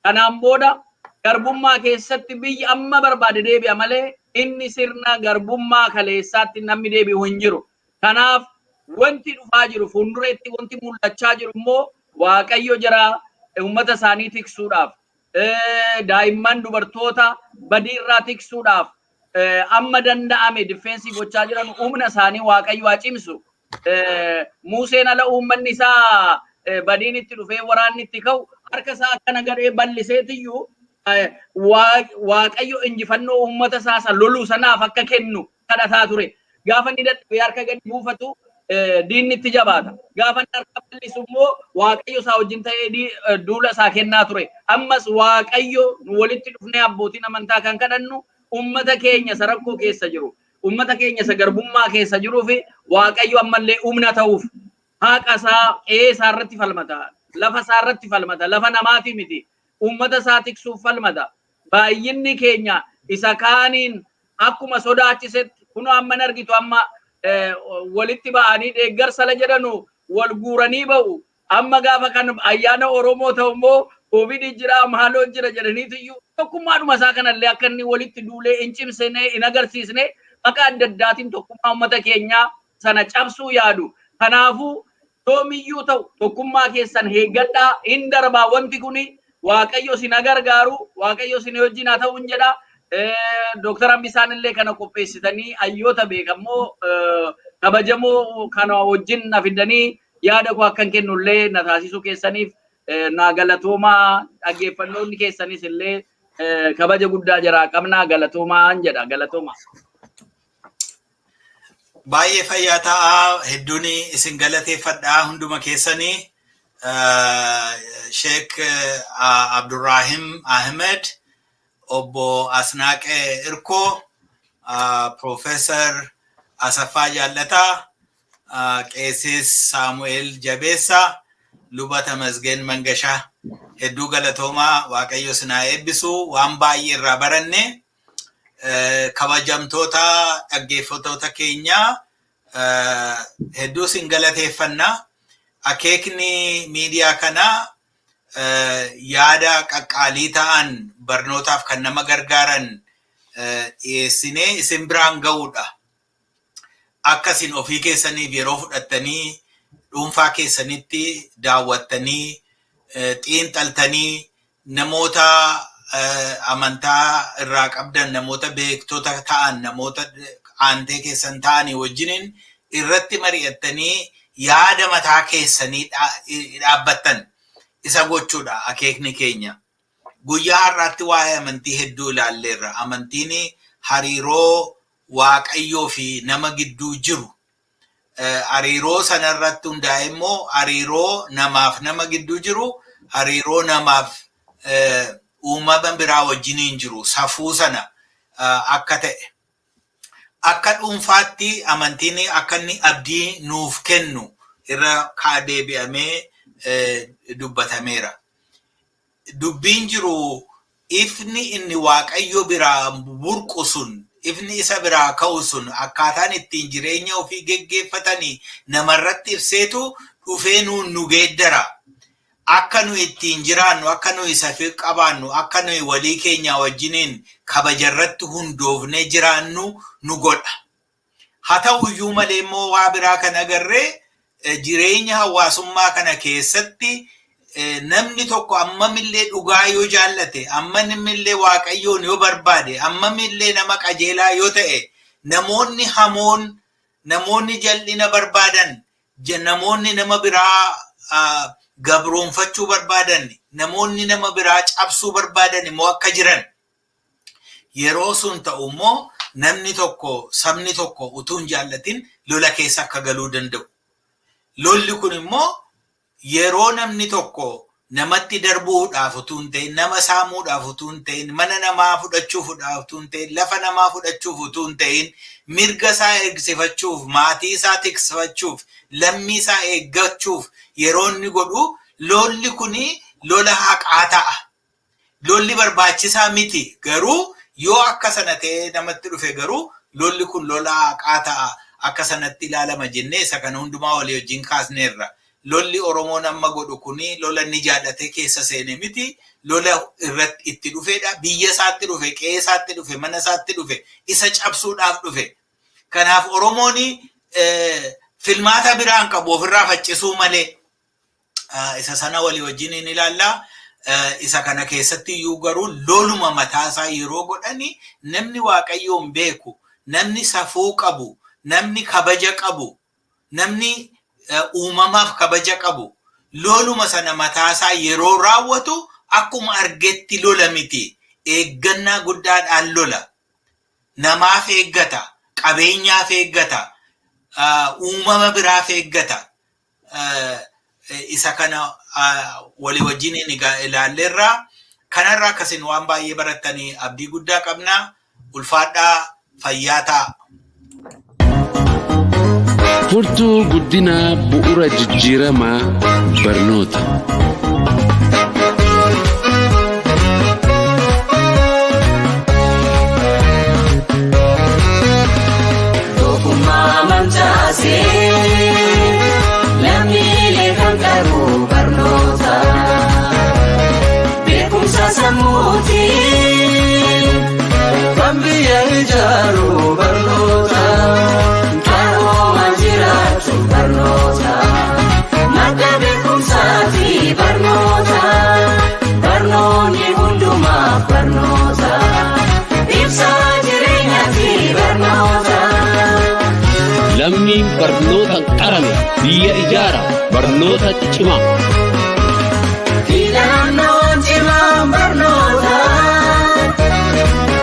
Kanaan booda garbummaa keessatti biyyi amma barbaade deebi'a malee inni sirna garbummaa kaleessaatti namni deebi'u hin jiru. Kanaaf wanti dhufaa jiru, fuuldureetti wanti mul'achaa jiru immoo Waaqayyo jara uummata isaanii tiksuudhaaf, daa'imman, dubartoota badiirraa tiksuudhaaf amma danda'ame defense gochaa jiran humna isaanii Waaqayyo haa cimsu. Museen ala uummanni isaa badiin itti dhufee waraanni itti ka'u harka isaa akkana gadhee bal'iseetiyyuu Waaqayyo injifannoo uummata isaa isa loluu sanaaf akka kennu kadhataa ture. Gaafa inni dadhabee harka gadi buufatu diinni itti jabaata. Gaafa inni harka bal'isu immoo Waaqayyo isaa wajjin ta'ee duula isaa kennaa ture. Ammas Waaqayyo nu walitti dhufnee abbootiin amantaa kan kadhannu uummata keenya isa rakkoo keessa jiru, uummata keenya isa garbummaa keessa jiruu fi Waaqayyo ammallee humna ta'uuf haqa isaa qe'ee isaa irratti falmata. Lafa isaa irratti falmata. Lafa namaati miti. Uummata isaa tiksuuf falmata. Baay'inni keenya isa kaaniin akkuma sodaachisetti kunoo amma argitu, amma walitti ba'anii deeggarsa la jedhanu wal guuranii ba'u. Amma gaafa kan ayyaana Oromoo ta'u immoo Covid jira, maaloon jira jedhaniitu iyyuu tokkummaadhuma isaa kanallee akka inni walitti duulee hin cimsine hin agarsiisne maqaa adda addaatiin tokkummaa uummata keenyaa sana cabsuu yaadu. Kanaafuu yoomiyyuu ta'u tokkummaa keessan eeggadhaa, hin darbaa wanti kuni. Waaqayyo isin gargaaru, Waaqayyo isin wajjin haa ta'u hin jedha. Dooktar Hambisaan illee kana qopheessitanii hayyoota beekamoo kabajamoo kana wajjin na fidanii Yaada koo akkan kennullee na taasisuu keessaniif naa galatoomaa, dhaggeeffannoonni keessanis illee kabaja guddaa jaraa qabnaa, galatoomaan jedha, galatoomaa. Baay'ee fayyaa ta'aa, hedduun isin galateeffadhaa hunduma keessanii. Sheek Abdurrahim Ahmed, Obbo Asnaaqee Irkoo, Profeesar Asaffaa Jaallataa, Qeesis Saamu'eel Jabeessaa, Luba Tamasgeen Mangashaa, hedduu galatoomaa. Waaqayyo sinaa eebbisu, waan baay'ee irraa baranne. Kabajamtoota dhaggeeffattoota keenyaa, hedduu isin galateeffannaa. Akeekni miidiyaa kanaa yaada qaqqaalii ta'an, barnootaaf kan nama gargaaran dhiyeessinee isin biraan ga'uudha. Akka isin ofii keessaniif yeroo fudhattanii dhuunfaa keessanitti daawwattanii, xiinxaltanii, namoota amantaa irraa qabdan, namoota beektota ta'an, namoota aantee keessan ta'anii wajjiniin irratti mari'attanii yaada mataa keessanii dhaabbattan isa gochuudha akeekni keenya. Guyyaa har'aatti waa'ee amantii hedduu ilaalleerra. Amantiin hariiroo Waaqayyoo fi nama gidduu jiru. Hariiroo sanarratti hundaa'e immoo hariiroo namaaf nama gidduu jiru, hariiroo namaaf uumama biraa wajjiniin jiru, safuu sana akka ta'e. Akka dhuunfaatti amantiin akka inni abdii nuuf kennu irra kaa deebi'amee dubbatameera. Dubbiin jiru, ifni inni Waaqayyo biraa burqu sun, ifni isa biraa ka'u sun, akkaataan ittiin jireenya ofii geggeeffatanii namarratti ibseetu dhufee nuun nu geeddara. Akka nu ittiin jiraannu, akka nuyi safii qabaannu, akka nuyi walii keenya wajjiniin kabajarratti hundoofnee jiraannu nu godha. Haa ta'u iyyuu malee immoo waa biraa kan agarree, jireenya hawaasummaa kana keessatti namni tokko ammamillee dhugaa yoo jaallate, ammamillee Waaqayyoon yoo barbaade, ammamillee nama qajeelaa yoo ta'e, namoonni hamoon, namoonni jal'ina barbaadan, namoonni nama biraa gabroonfachuu barbaadan, namoonni nama biraa cabsuu barbaadan immoo akka jiran. Yeroo sun ta'u immoo namni tokko, sabni tokko utuu hin jaallatin lola keessa akka galuu danda'u. Lolli kun immoo yeroo namni tokko namatti darbuudhaaf utuu hin ta'in, nama saamuudhaaf utuu hin ta'in, mana namaa fudhachuuf utuu hin ta'in, lafa namaa fudhachuuf utuu hin ta'in, mirga isaa eegsifachuuf, maatii isaa tiksifachuuf, lammii isaa eeggachuuf yeroo inni godhu, lolli kuni lola haqaa ta'a. Lolli barbaachisaa miti, garuu yoo akka sana ta'ee namatti dhufe garuu lolli kun lola haqaa ta'a, akka sanatti ilaalama jennee isa kana hundumaa walii wajjin kaasneerra. Lolli Oromoon amma godhu kuni lola inni jaallatee keessa seene miti. Lola irratti itti dhufedha. Biyya isaatti dhufe, qe'ee isaatti dhufe, mana isaatti dhufe, isa cabsuudhaaf dhufe. Kanaaf Oromoon filmaata biraan qabu ofirraa faccisuu malee. Isa sana walii wajjin hin ilaallaa. Isa kana keessatti iyyuu garuu loluma mataasaa yeroo godhani, namni Waaqayyoon beeku, namni safuu qabu, namni kabaja qabu, namni uumamaaf kabaja qabu, loluma sana mataasaa yeroo raawwatu akkuma argetti lola miti. Eeggannaa guddaadhaan lola. Namaaf eeggata, qabeenyaaf eeggata, uumama biraaf eeggata. Isa kana walii wajjin ilaalleerraa. Kanarraa akkasin waan baay'ee barattanii abdii guddaa qabna. Ulfaadhaa, fayyaa ta'a. Furtuu guddinaa, bu'uura jijjiiramaa barnoota. Tokkummaa mancaasee lammiilee kan qabu barnoota. Beekumsa sammuutiin kan biyya ijaaru barnoota. Qaroomaan jiraatu barnoota. Madda beekumsaati barnoota. Barnoonni hundumaaf barnoota. Ibsaa jireenyaati barnoota. Lammii Lammiin barnootaan qarame biyya ijaara. Barnoota cimaa. Filannoon cimaan barnoota.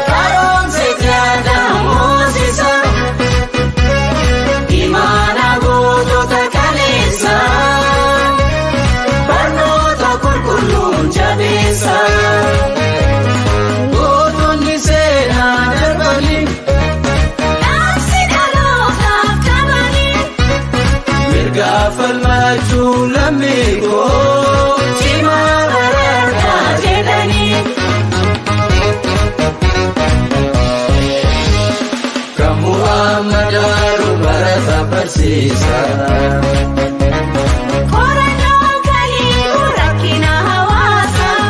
Qaroomsa jaadaa moosisa. Imaana gootota kaleessa. Barnoota qulqulluun jabeessa. Gootonni seenaa darbanii. Dhaamsi dhalootaaf qabanii. Mirga falmachuu lammii koo. Cimaa bararraa jedhanii. Kan bu'aa madaalu barata barsiisa. Qorannoo galii rakkina hawaasaa.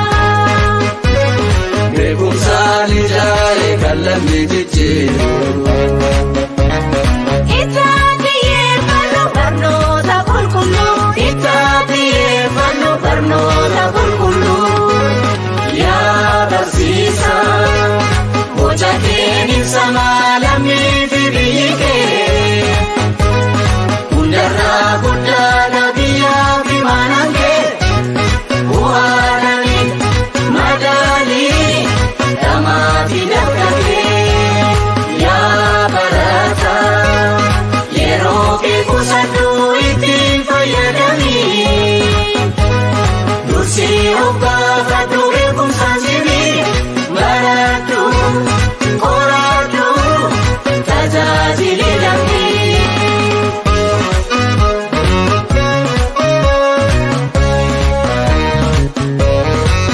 Beekumsaan ijaare kan lammii jijjiiru. Itti xiyyeeffannu barnoota qulqulluu. Itti xiyyeeffannu barnoota qulqulluu. Yaa barsiisaa, boca keen ibsamaa lammii fi biyyi kee.